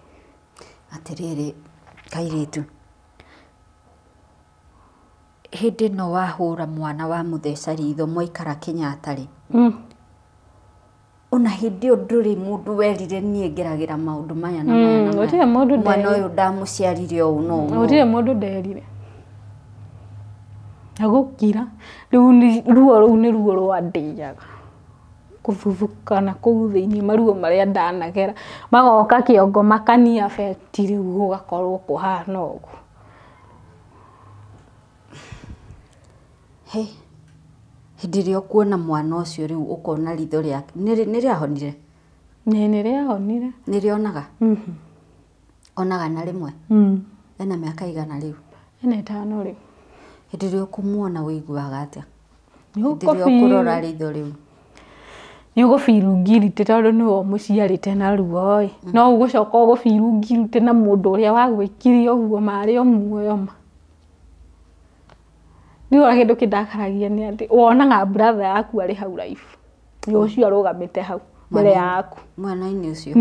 Atĩrĩrĩ kairĩtu, hĩndĩ ĩno wahũra mwana wamũtheca ritho mwaikara Kenyatta rĩ, Ona hĩndĩ ĩyo ndũrĩ mũndũ werire niĩ ngeragĩra maũndũ maya na maya na maya. Gũtirĩ mũndũ mwana nderire. ũyũ ndamũciarire ũũ no ũũ. Gũtirĩ mũndũ nderire. Na gũkira rĩu ruo rũu nĩ ruo rwandĩaga. Kũthuthũkana kũu thĩinĩ maruo marĩa ndanagera magoka kĩongo makani affect rĩu gũgakorwo kũhana ũguo. He, hĩndĩ ĩrĩa ũkuona mwana ũcio rĩu ũkona ritho rĩake nĩ rĩahonire? Nĩ rĩahonire. Nĩ rĩonaga? Onaga na rĩmwe? Ena mĩaka igana rĩu? Ena 5 rĩu. Hĩndĩ ĩrĩa ũkũmuona ũiguaga atĩa? Hĩndĩ ĩrĩa ũkũrora ritho rĩu? Nĩ ũgũ feel guilty tondũ nĩwe ũmũciarĩte na ruo ĩ. No ũgũcoka ũgũ feel guilty na mũndũ ũrĩa wagwĩkire ũguo marĩ o muoyo ma. Rĩu ona kĩndũ kĩndakaragia nĩ atĩ wonaga brother yaku arĩ hau live. Nĩ ũcio arũgamĩte hau mbere yaku. Mwana-inĩ ũcio.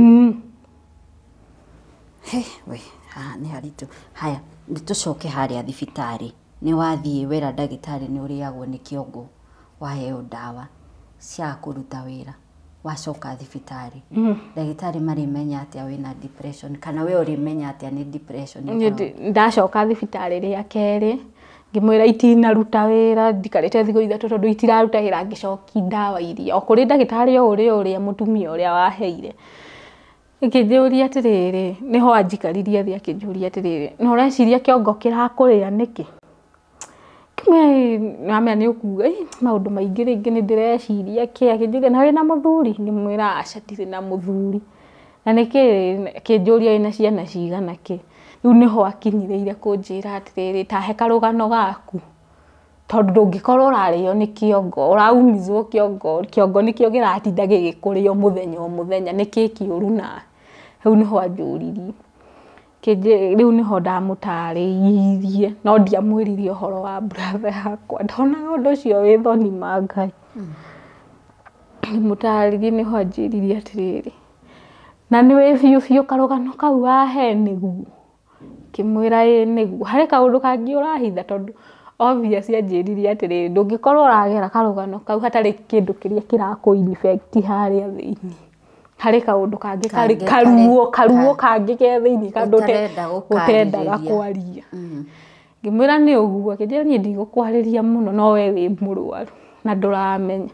He, we, haha nĩ haritũ. Haya, nĩ tũcoke harĩa thibitarĩ. Nĩ wathiĩ wera ndagĩtarĩ nĩ ũrĩagwo nĩ kĩongo, waheo ndawa cia kũruta wĩra, wacoka thibitarĩ. Ndagĩtarĩ marĩmenya atĩa wĩna depression kana we ũrĩmenya atĩa nĩ depression ĩkoragwo? Ndacoka thibitarĩ rĩa kerĩ ngĩmwĩra itinaruta wĩra ndikarĩte thikũ 3 tondũ itiraruta wĩra ngĩcoki ndawa iria o kũrĩ ndagĩtarĩ o ũrĩa ũrĩa mũtumia ũrĩa waheire. Akĩnjũria atĩrĩrĩ, nĩho anjikaririe thĩ akĩnjũria atĩrĩrĩ, na ũreciria kĩongo kĩrakũrĩa nĩkĩ? Ngĩmwĩra nĩ ũkuga maũndũ maingĩ rĩngĩ nĩ ndĩreciria kĩ. Akĩnjũria na wĩna mũthuri? Ngĩmwĩra aca ndirĩ na mũthuri. Na nĩkĩ? Akĩnjũria wĩna ciana cigana kĩ. Rĩu nĩho akinyĩrĩire kũnjĩra atĩrĩrĩ, ta he karũgano gaku tondũ ndũngĩkorwo ũrarĩo nĩ kĩongo, ũraumizwo kĩongo, kĩongo nĩkĩo kĩratinda gĩgĩkũrĩa mũthenya o mũthenya, nĩkĩ kĩũru nawe? Hau nĩho anjũririe. Rĩu nĩho ndamũtarĩirie no ndiamwĩrire ũhoro wa brother yakwa, ndonaga ũndũ ũcio wĩ thoni ma Ngai. Ngĩmũtarĩria nĩho anjĩrire atĩrĩrĩ, na nĩũĩ biũ biũ karũgano kau wahe nĩguo? Ngĩmwĩra ĩĩ nĩguo. Harĩ kaũndũ kangĩ ũrahitha tondũ obvious anjĩrire atĩrĩrĩ, ndũngĩkorwo ũragera karũgano kau hatarĩ kĩndũ kĩrĩa kĩrakũ infect harĩa thĩinĩ. Harĩ kaũndũ kangĩ karĩ karuo kangĩ ke thĩinĩ kandũ ũtendaga kwaria. Ngĩmwĩra nĩ ũguo, akĩnjĩra niĩ ndigũkwarĩria mũno no we wĩ mũrwaru na ndũramenya.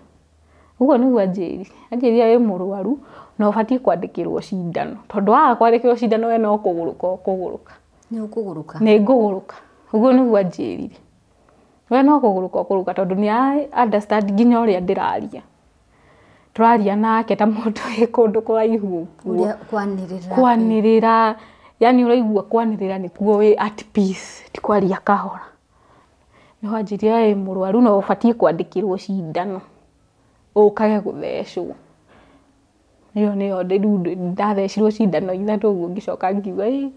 Ũguo nĩguo anjĩrire. Anjĩrire wĩ mũrwaru na ũbatiĩ kwandĩkĩrwo cindano tondũ waga kwandĩkĩrwo cindano we no kũgũrũka ũkũgũrũka. Nĩ ũkũgũrũka? Nĩ ngũgũrũka. Ũguo nĩguo anjĩrire. We no kũgũrũka ũkũgũrũka tondũ nĩ understand nginya ũrĩa ndĩraria. Tũraria nake ta mũndũ wĩ kũndũ kũraihu ũguo. Kwanĩrĩra. Kwanĩrĩra, yani ũraigua kwanĩrĩra nĩkuo wĩ at peace, ti kwaria kahora. Nĩho anjĩrire wĩ mũrwaru na ũbatiĩ kwandĩkĩrwo cindano ũkage gũthecwo. Ĩyo nĩyo rĩu ndathecirwo cindano 3 ũguo ngĩcoka ngiuga ĩ,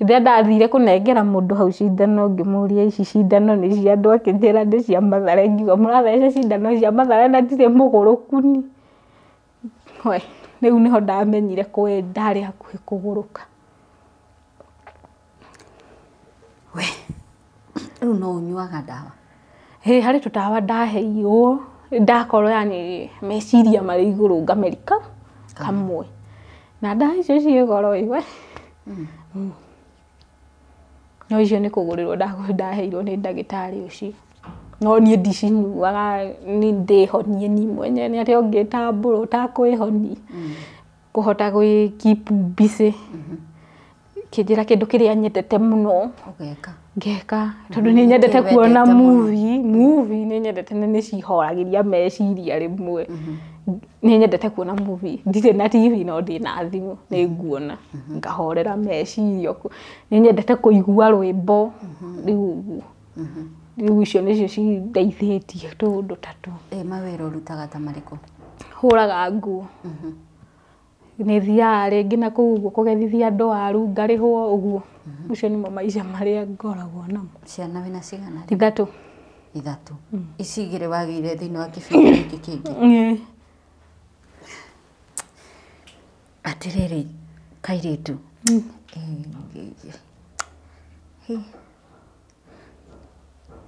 rĩrĩa ndathire kũnengera mũndũ hau cindano ngĩmũria ici cindano nĩ cia andũ akĩnjĩra nĩ cia Mathare ngiuga mũratheca cindano cia Mathare na ndirĩ mũgũrũku ni. We, rĩu nĩho ndamenyire kwĩ ndarĩ hakuhĩ kũgũrũka. We, rĩu no ũnyuaga ndawa? Ĩ, harĩ tũtawa ndaheirwo ndakorwo yani meciria marĩ igũrũ ngamerika kamwe. Na ndawa icio ciĩ goro ĩ we. No icio nĩ kũgũrĩrwo ndaheirwo nĩ ndagĩtarĩ ũcio. No niĩ ndicinyuaga nĩ ndĩhonie niĩ mwenyewe nĩ atĩa ũngĩtambũra ũtakwĩhonia. Kũhota gwĩ keep busy. Kĩnjĩra kĩndũ kĩrĩa nyendete mũno. Ũgeka. Ngeka tondũ nĩ nyendete kuona movie, movie nĩ nyendete na nĩ cihoragĩria meciria rĩmwe. Nĩ nyendete kuona movie, ndirĩ na TV no ndĩ na thimũ nĩ nguona ngahorera meciria. Nĩ nyendete kũigua rwĩmbo rĩu ũguo. Rĩu icio nĩcio cindeithĩtie tũũndũ ta tũu. Ĩ mawĩra ũrutaga ta marĩkũ? Hũraga nguo. Nĩ thiaga rĩngĩ na kũu ũguo kũgethithia andũ waru ngarĩhwo ũguo. Macio nĩmo maica marĩa ngoragwo namo. Ciana wĩna cigana? 3. 3. Ici 2 wagĩire thĩinĩ wa kĩbindi gĩkĩ kĩngĩ? Atĩrĩrĩ kairĩtu.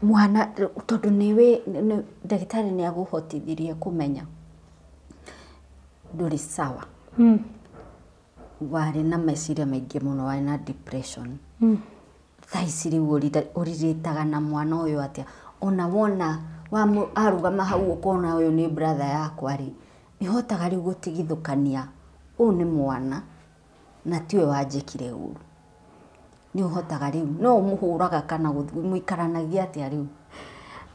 Mwana tondũ nĩwĩ ndagĩtarĩ nĩ agũhotithirie kũmenya Ndũrĩ sawa. Warĩ na meciria maingĩ mũno, warĩ na depression. Thaa ici rĩu ũrirĩtaga na mwana ũyũ atĩa? Ona wona arũgama hau ũkona ũyũ nĩ brother yakwa rĩ, nĩhotaga rĩu gũtigithũkania ũyũ nĩ mwana na tiwe wanjĩkire ũru. Nĩ ũhotaga rĩu, no ũmũhũraga kana mũikaranagia atĩa rĩu?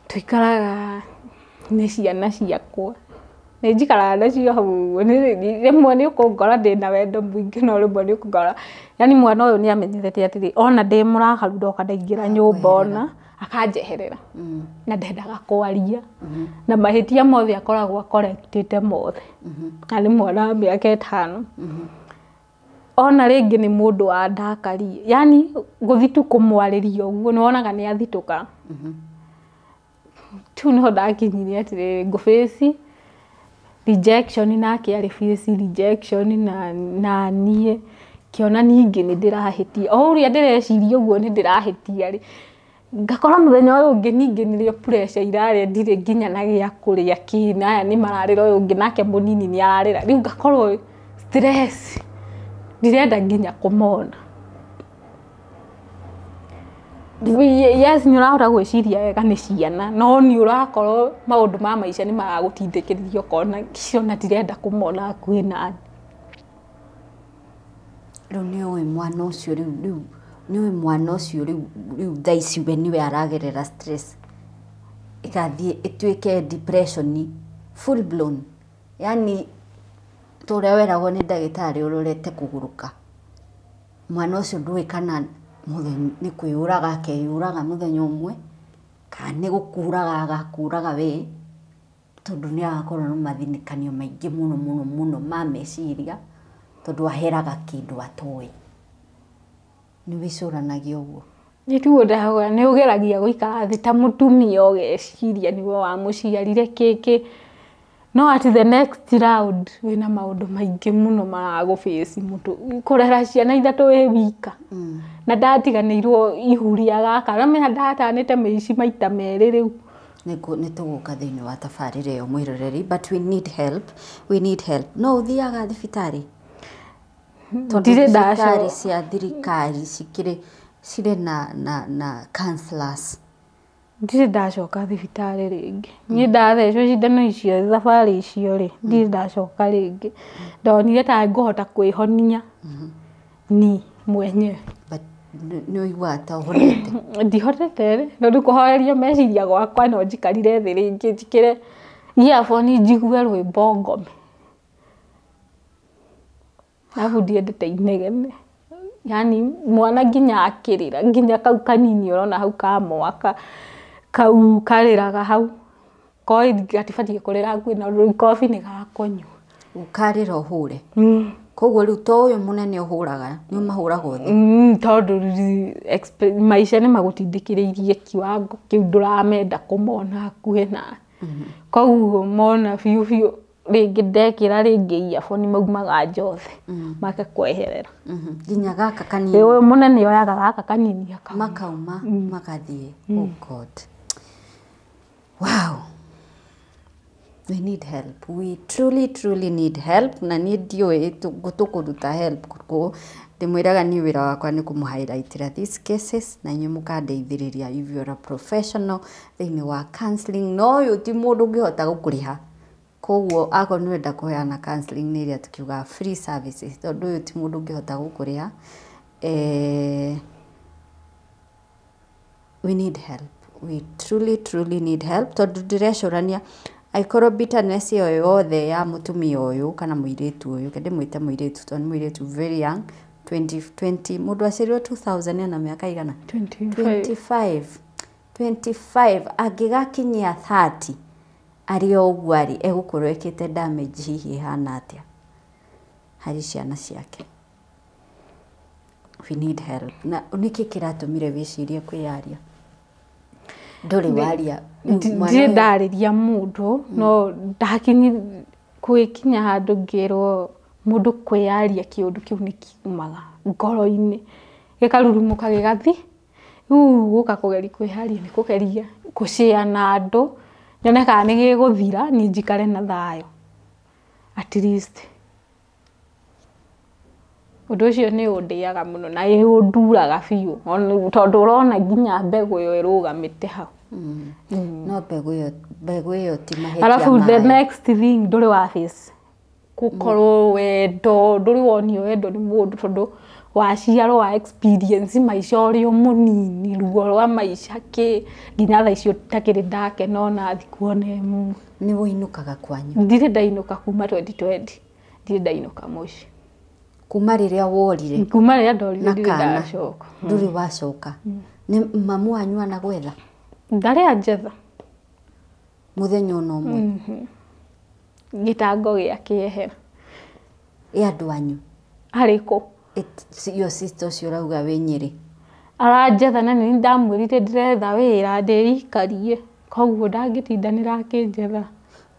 Tũikaraga nĩ ciana ciakwa. Nĩ njikaraga nacio hau ũguo. Rĩmwe nĩ ũkũngora ndĩna wendo mũingĩ no rĩmwe nĩ ũkũngora yani mwana ũyũ nĩ amenyerete atĩrĩ, ona ndĩ mũrakaru ndoka ndaingĩra nyũmba ona akanjeherera. Na ndendaga kwaria. Na mahĩtia mothe akoragwo akorektĩte mothe. Na nĩ mwana wa mĩaka 5. Ona rĩngĩ nĩ mũndũ wa ndakaria. Yani gũthiĩ tu kũmwarĩria ũguo nĩ wonaga nĩ athitũka. Tu nĩho ndakinyire atĩrĩrĩ ngũ-face rejection nake arĩ face rejection na niĩ ngĩona ningĩ nĩ ndĩrahĩtia. O ũrĩa ndĩreciria ũguo nĩ ndĩrahĩtia rĩ, ngakora mũthenya ũyũ ũngĩ ningĩ nĩrĩo pressure irarĩa ndirĩ nginya na gĩa kũrĩa kĩ, aya nĩ mararĩra ũyũ ũngĩ nake mũnini nĩ ararĩra. Rĩu ngakorwo stress ndirenda nginya kũmona. Yes, nĩ ũrahota gwĩciria wega nĩ ciana, no nĩ ũrakorwo maũndũ ma maica nĩ maragũtindĩkĩrĩria ũkona ona ndirenda kũmona hakuhĩ nani. Rĩu nĩ ũĩ mwana ũcio rĩu nĩ ũĩ mwana ũcio rĩu thaa ici we nĩwe aragerera stress ĩgathiĩ ĩtuĩke depression full blown, yani ta ũrĩa weragwo nĩ ndagĩtarĩ ũrorete kũgũrũka. Mwana ũcio ndũĩ kana mũthenya nĩ kwĩyũraga akeyũraga mũthenya ũmwe kana nĩ gũkũraga agakũraga we, tondũ nĩ agakorwo na mathinĩkanio maingĩ mũno mũno mũno ma meciria, tondũ aheraga kĩndũ atoĩ. Nĩ wĩcũranagia ũguo? Nĩ tu ndagwa nĩ ũgeragia gũikara thĩ ta mũtumia ũgeciria nĩwe wamũciarire kĩkĩ, no at the next round wĩna maũndũ maingĩ mũno maragũ-face mũtũ kũrera ciana 3 wĩ wika. Na ndatiganĩirwo ihu rĩa gaka, ũramenya ndatanĩte mĩici maita 2 rĩu. Nĩ tũgũka thĩinĩ wa tabarĩra ĩyo mwĩroreri, but we need help, we need help. No ũthiaga thibitarĩ? Tondũ thibitarĩ cia thirikari cikĩrĩ cirĩ na counselors. Ndirĩ ndacoka thibitarĩ rĩngĩ. Niĩ ndathecwo cindano icio thabarĩ icio rĩ, ndirĩ ndacoka rĩngĩ. Ndonire ta ngũhota kwĩhonia ni mwenyewe. But nĩ ũiguaga ta ũhonete? Ndihonete rĩ, tondũ kũhoreria meciria gwakwa no njikarire thĩ rĩngĩ njĩkĩre earphone njigue rwĩmbo ngome. Arabu ndiendete inegene. Yani mwana nginya akĩrĩra, nginya kau kanini ũrona hau ka mwaka, kau karĩraga hau. Koĩ gatibatiĩ kũrĩra hakuhĩ na rĩu kobi nĩ gakũnyua. Ũkarĩra ũhũre? Koguo rĩu to ũyũ mũnene ũhũraga, nĩ ũmahũraga othe? Tondũ maica nĩ magũtindĩkĩrĩirie kiwango kĩu ndũramenda kũmona hakuhĩ nawe. Koguo mona biũ biũ rĩngĩ ndekĩra rĩngĩ earphone maumaga nja othe, magakweherera. Nginya gaka kanini? Ũyũ mũnene oyaga gaka kanini akauma. Makauma, magathiĩ. Oh God. Wow. We need help. We truly, truly need help. Na niĩ ndiũĩ tũkũruta help kũ. Ndĩmwĩraga niĩ wĩra wakwa nĩ kũmũ-highlightĩra these cases na inyuĩ mũkandeithĩrĩria if you are a professional thĩinĩ wa counseling. No ũyũ ti mũndũ ũngĩhota gũkũrĩha. Koguo akorwo nĩ ũrenda kũheana counseling nĩ ĩrĩa tũkiugaga free services, tondũ ũyũ ti mũndũ ũngĩhota gũkũrĩha. We need help. We truly, truly need help. Tondũ ndĩrecũrania angĩkorwo bitterness ĩyo yothe ya mũtumia ũyũ kana mũirĩtu ũyũ, reke ndĩmwĩte mũirĩtu tondũ nĩ mũirĩtu very young, 20, mũndũ aciarirwo 2000 ena mĩaka igana? 25. 25. Angĩgakinyia 30 arĩ o ũguo arĩ, egũkorwo ekĩte damage hihi ĩhana atĩa harĩ ciana ciake. We need help. Na nĩkĩ kĩratũmire wĩcirie kwĩyaria? Ndũrĩ waria. Ndirĩ ndarĩria mũndũ, no ndakinyi gwĩkinya handũ ngĩrwo mũndũ kwĩyaria kĩũndũ kĩu nĩ kiumaga ngoro-inĩ, gĩkarurumũka gĩgathi. Rĩu gũka kũgeria kwĩyaria nĩ kũgeria gũshare na andũ nyone kana nĩ gĩgũthira niĩ njikare na thayũ. At least ũndũ ũcio nĩ ũndĩaga mũno na ũnduraga biũ, tondũ ũrona nginya mbegũ ĩyo ĩrũgamĩte hau. No mbegũ ĩyo ti mahĩtia. Alafu the next thing, ndũrĩ wa face gũkorwo wendo, ndũrĩ wonio wendo nĩ mũndũ, tondũ waciarwo wa experience maica ũrĩ o mũnini, ruo rwa maica kĩ nginya thaa icio itakĩrĩ ndakena ona thikũ ona ĩmwe. Nĩ wũinũkaga kwanyu? Ndirĩ ndainũka kuma 2020, ndirĩ ndainũka mũciĩ. Kuma rĩrĩa worire? Kuma rĩrĩa ndorire, ndirĩ ndacoka. Ndũrĩ wacoka? Nĩ mamu wanyu anagwetha? Ndarĩ anjetha. Mũthenya ona ũmwe? Gĩtango gĩakĩehera. Ĩ andũ anyu? Arĩkũ? Your sister ũcio ũrauga wĩ Nyĩrĩ. Aranjetha na nĩ ndamwĩrire ndĩretha wĩra ndĩikarie, koguo ndangĩtindanĩra akĩnjetha.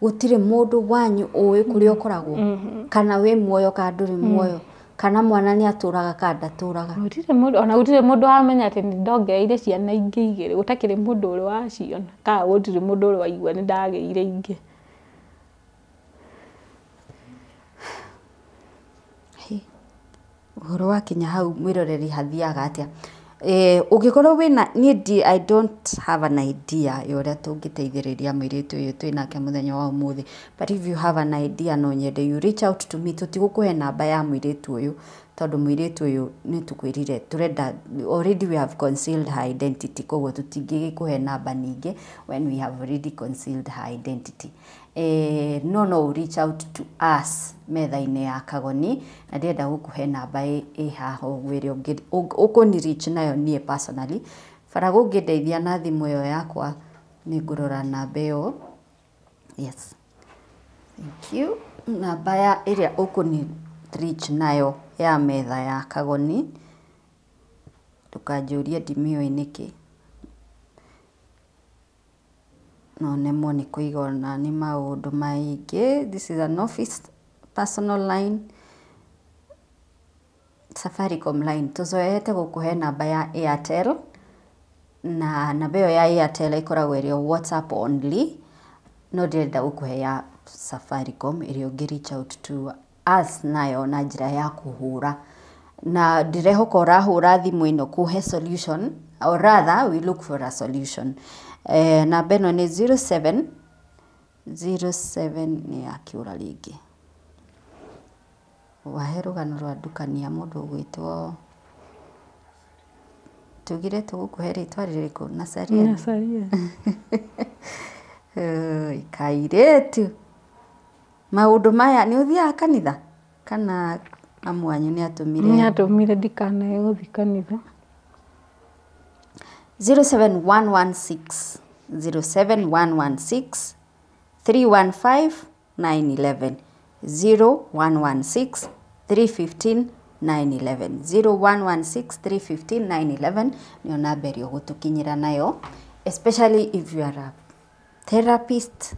Gũtirĩ mũndũ wanyu ũĩ kũrĩa ũkoragwo, kana wĩ muoyo kana ndũrĩ muoyo, kana mwana nĩ atũraga kana ndatũraga? Gũtirĩ mũndũ, ona gũtirĩ mũndũ wamenya atĩ nĩ ndongereire ciana ingĩ igĩrĩ. Gũtakĩrĩ mũndũ ũrĩ waciona, kana gũtirĩ mũndũ ũrĩ waigua nĩ ndagĩire ingĩ. Ũhoro wakinya hau, mwĩroreri, hathiaga atĩa? Ũngĩkorwo wĩna niĩ ndi I don't have an idea ya ũrĩa tũngĩteithĩrĩria mũirĩtu ũyũ twĩnake mũthenya wa ũmũthĩ, but if you have an idea, no nyende you reach out to me. Tũtigũkũhe namba ya mũirĩtu ũyũ, tondũ mũirĩtu ũyũ nĩ tũkwĩrire tũrenda, already we have concealed her identity, koguo tũtingĩgĩkũhe namba ningĩ when we have already concealed her identity. No reach out to us metha-inĩ ya Kagoni, na ndĩrenda gũkũhe namba ĩ haha ũguo ĩrĩa ũkũni reach nayo niĩ personally. Bara gũngĩndeithia na thimũ ĩyo yakwa, nĩ ngũrora namba ĩyo. Yes, thank you. Namba ya ĩrĩa ũkũni reach nayo ya metha ya Kagoni, ndũkanjũrie ndimĩũĩ nĩkĩ, no nemwo nĩ kũiga ona nĩ maũndũ maingĩ. This is an office personal line, Safaricom line. Tũzoete gũkũhe namba ya Airtel, na namba ĩyo ya Airtel ĩkoragwo ĩrĩ WhatsApp only, no ndĩrenda gũkũhe ya Safaricom ĩrĩa ũngĩ reach out to us nayo na njĩra ya kũhũra, na ndĩrehoka ũrahũra thimũ ĩno kũhe solution, or rather we look for a solution. Namba ĩno nĩ 07 07, nĩ yakĩũra rĩngĩ. Wahe rũgano rwa ndukania mũndũ ũgwĩtwo, tugire tũgũkũhe rĩtwa rĩrĩkũ? Nasaria. Nasaria. Kairĩtu, maũndũ maya, nĩ ũthiaga kanitha kana mamu wanyu nĩ atũmire? Nĩ atũmire ndikanae gũthiĩ kanitha. 07116 07116 315 911, 0116 315 911, 0116 315 911 nĩyo namba ĩrĩa ũgũtũkinyĩra nayo, especially if you are a therapist,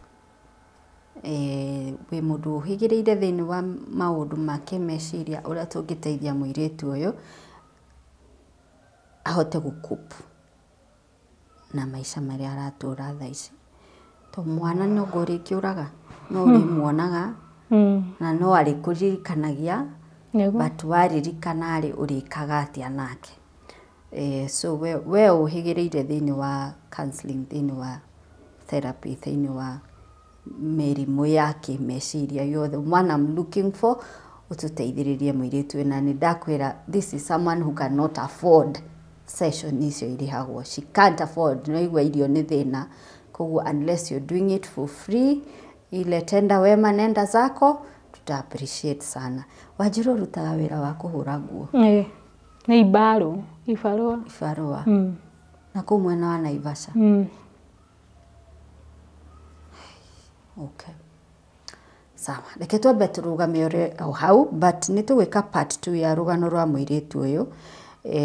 wĩ mũndũ ũhĩgĩrĩire thĩinĩ wa maũndũ ma kĩmeciria, ũrĩa tũngĩteithia mũirĩtu ũyũ ahote gũcope na maica marĩa aratũra thaa ici, to mwana no ũrĩkĩũraga, no ũrĩmuonaga na no arĩkũririkanagia, but waririkana rĩ, ũrĩkaga atĩa nake? So we ũhĩgĩrĩire thĩinĩ wa counseling, thĩinĩ wa therapy, thĩinĩ wa mĩrimũ ya kĩmeciria, you're the one I'm looking for ũtũteithĩrĩrie mũirĩtu ũyũ. Na nĩ ndakwĩra, this is someone who cannot afford session icio irĩhagwo. She can't afford. No irio nĩ thĩna, koguo unless you're doing it for free, ile tenda wema nenda zako, tuta appreciate sana. Wanjĩra ũrutaga wĩra wa kũhũra nguo? Ĩĩ, nĩ ibarũ, ibarũa. Ibarũa. Na kũu mwena wa Naivasha? Mm. Okay, sawa, reke twambe tũrũgame ore o hau, but nĩ tũgwĩka part 2 ya rũgano rwa mũirĩtu ũyũ,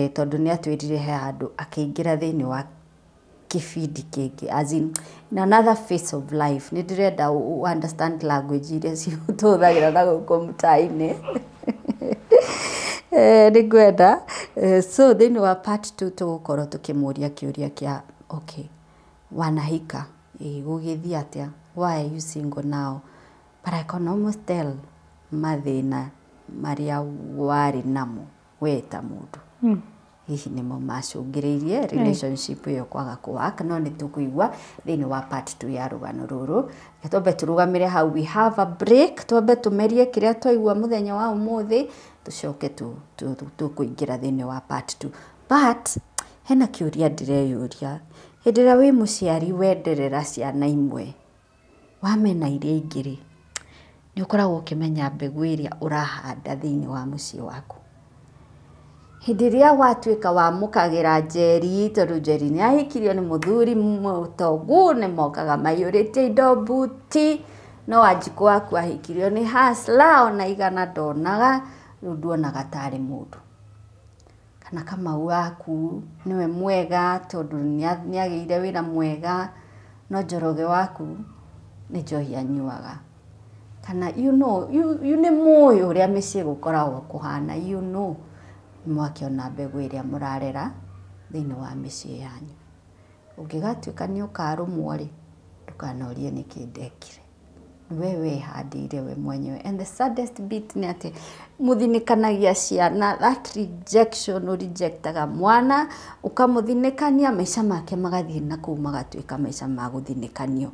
tondũ nĩ atwĩrire he handũ akĩingĩra thĩinĩ wa kĩbindi kĩngĩ, as in another phase of life. Nĩ ndĩrenda understand language iria tũhũthagĩra na gũkũ mtaa-inĩ. Nĩ ngwenda, so thĩinĩ wa part 2 tũgũkorwo tũkĩmũria kĩũria kĩa, okay, wanahika, gũgĩthiĩ atĩa? Why are you single now? But I can almost tell mathĩna marĩa warĩ namo we ta mũndũ hihi nĩmo macũngĩrĩirie relationship ĩyo kwaga kũwork. No nĩ tũkũigua thĩinĩ wa part 2 ya rũgano rũrũ. Reke twambe tũrũgamĩre hau, we have a break, twambe tũmerie kĩrĩa twaigua mũthenya wa ũmũthĩ, tũcoke tũkũingĩra thĩinĩ wa part 2. But hena kĩũria ndĩreyũria: hĩndĩ ĩrĩa wĩ mũciari wenderera ciana imwe, wamena iria ingĩ rĩ, nĩ ũkoragwo ũkĩmenya mbegũ ĩrĩa ũrahanda thĩinĩ wa mũciĩ waku? Hĩndĩ ĩrĩa watuĩka wamũkagĩra Njeri, tondũ Njeri nĩ ahikirio nĩ mũthuri mũtongu, nĩ mokaga maiyũrĩte indo mbuti, no Wanjikũ waku ahikirio nĩ hustler, ona igana ndonaga, rĩu nduonaga tarĩ mũndũ. Kana Kamau waku nĩwe mwega tondũ nĩ agĩire wĩra mwega, no Njoroge waku nĩ njohi anyuaga. Kana you know, you nĩ mũĩ ũrĩa mĩciĩ gũkoragwo kũhana, mwakĩona mbegũ ĩrĩa mũrarera thĩinĩ wa mĩciĩ yanyu. Ũngĩgatuĩka nĩ ũkarũmwo rĩ, ndũkanorie nĩkĩ ndekire. We wehandĩire we mwenyewe. And the saddest bit nĩ atĩ mũthinĩkanagia ciana, that rejection, ũrejectaga mwana, ũkamũthinĩkania, maica make magathiĩ na kũu magatuĩka maica ma gũthinĩkanio.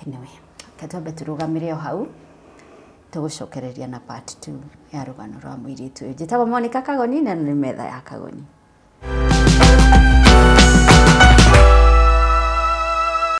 Anyway, reke twambe tũrũgamĩre o hau, tũgũcokereria na part 2 ya rũgano rwa mũirĩtu ũyũ. Njĩtagwo Monica Kagoni na nĩ metha ya Kagoni.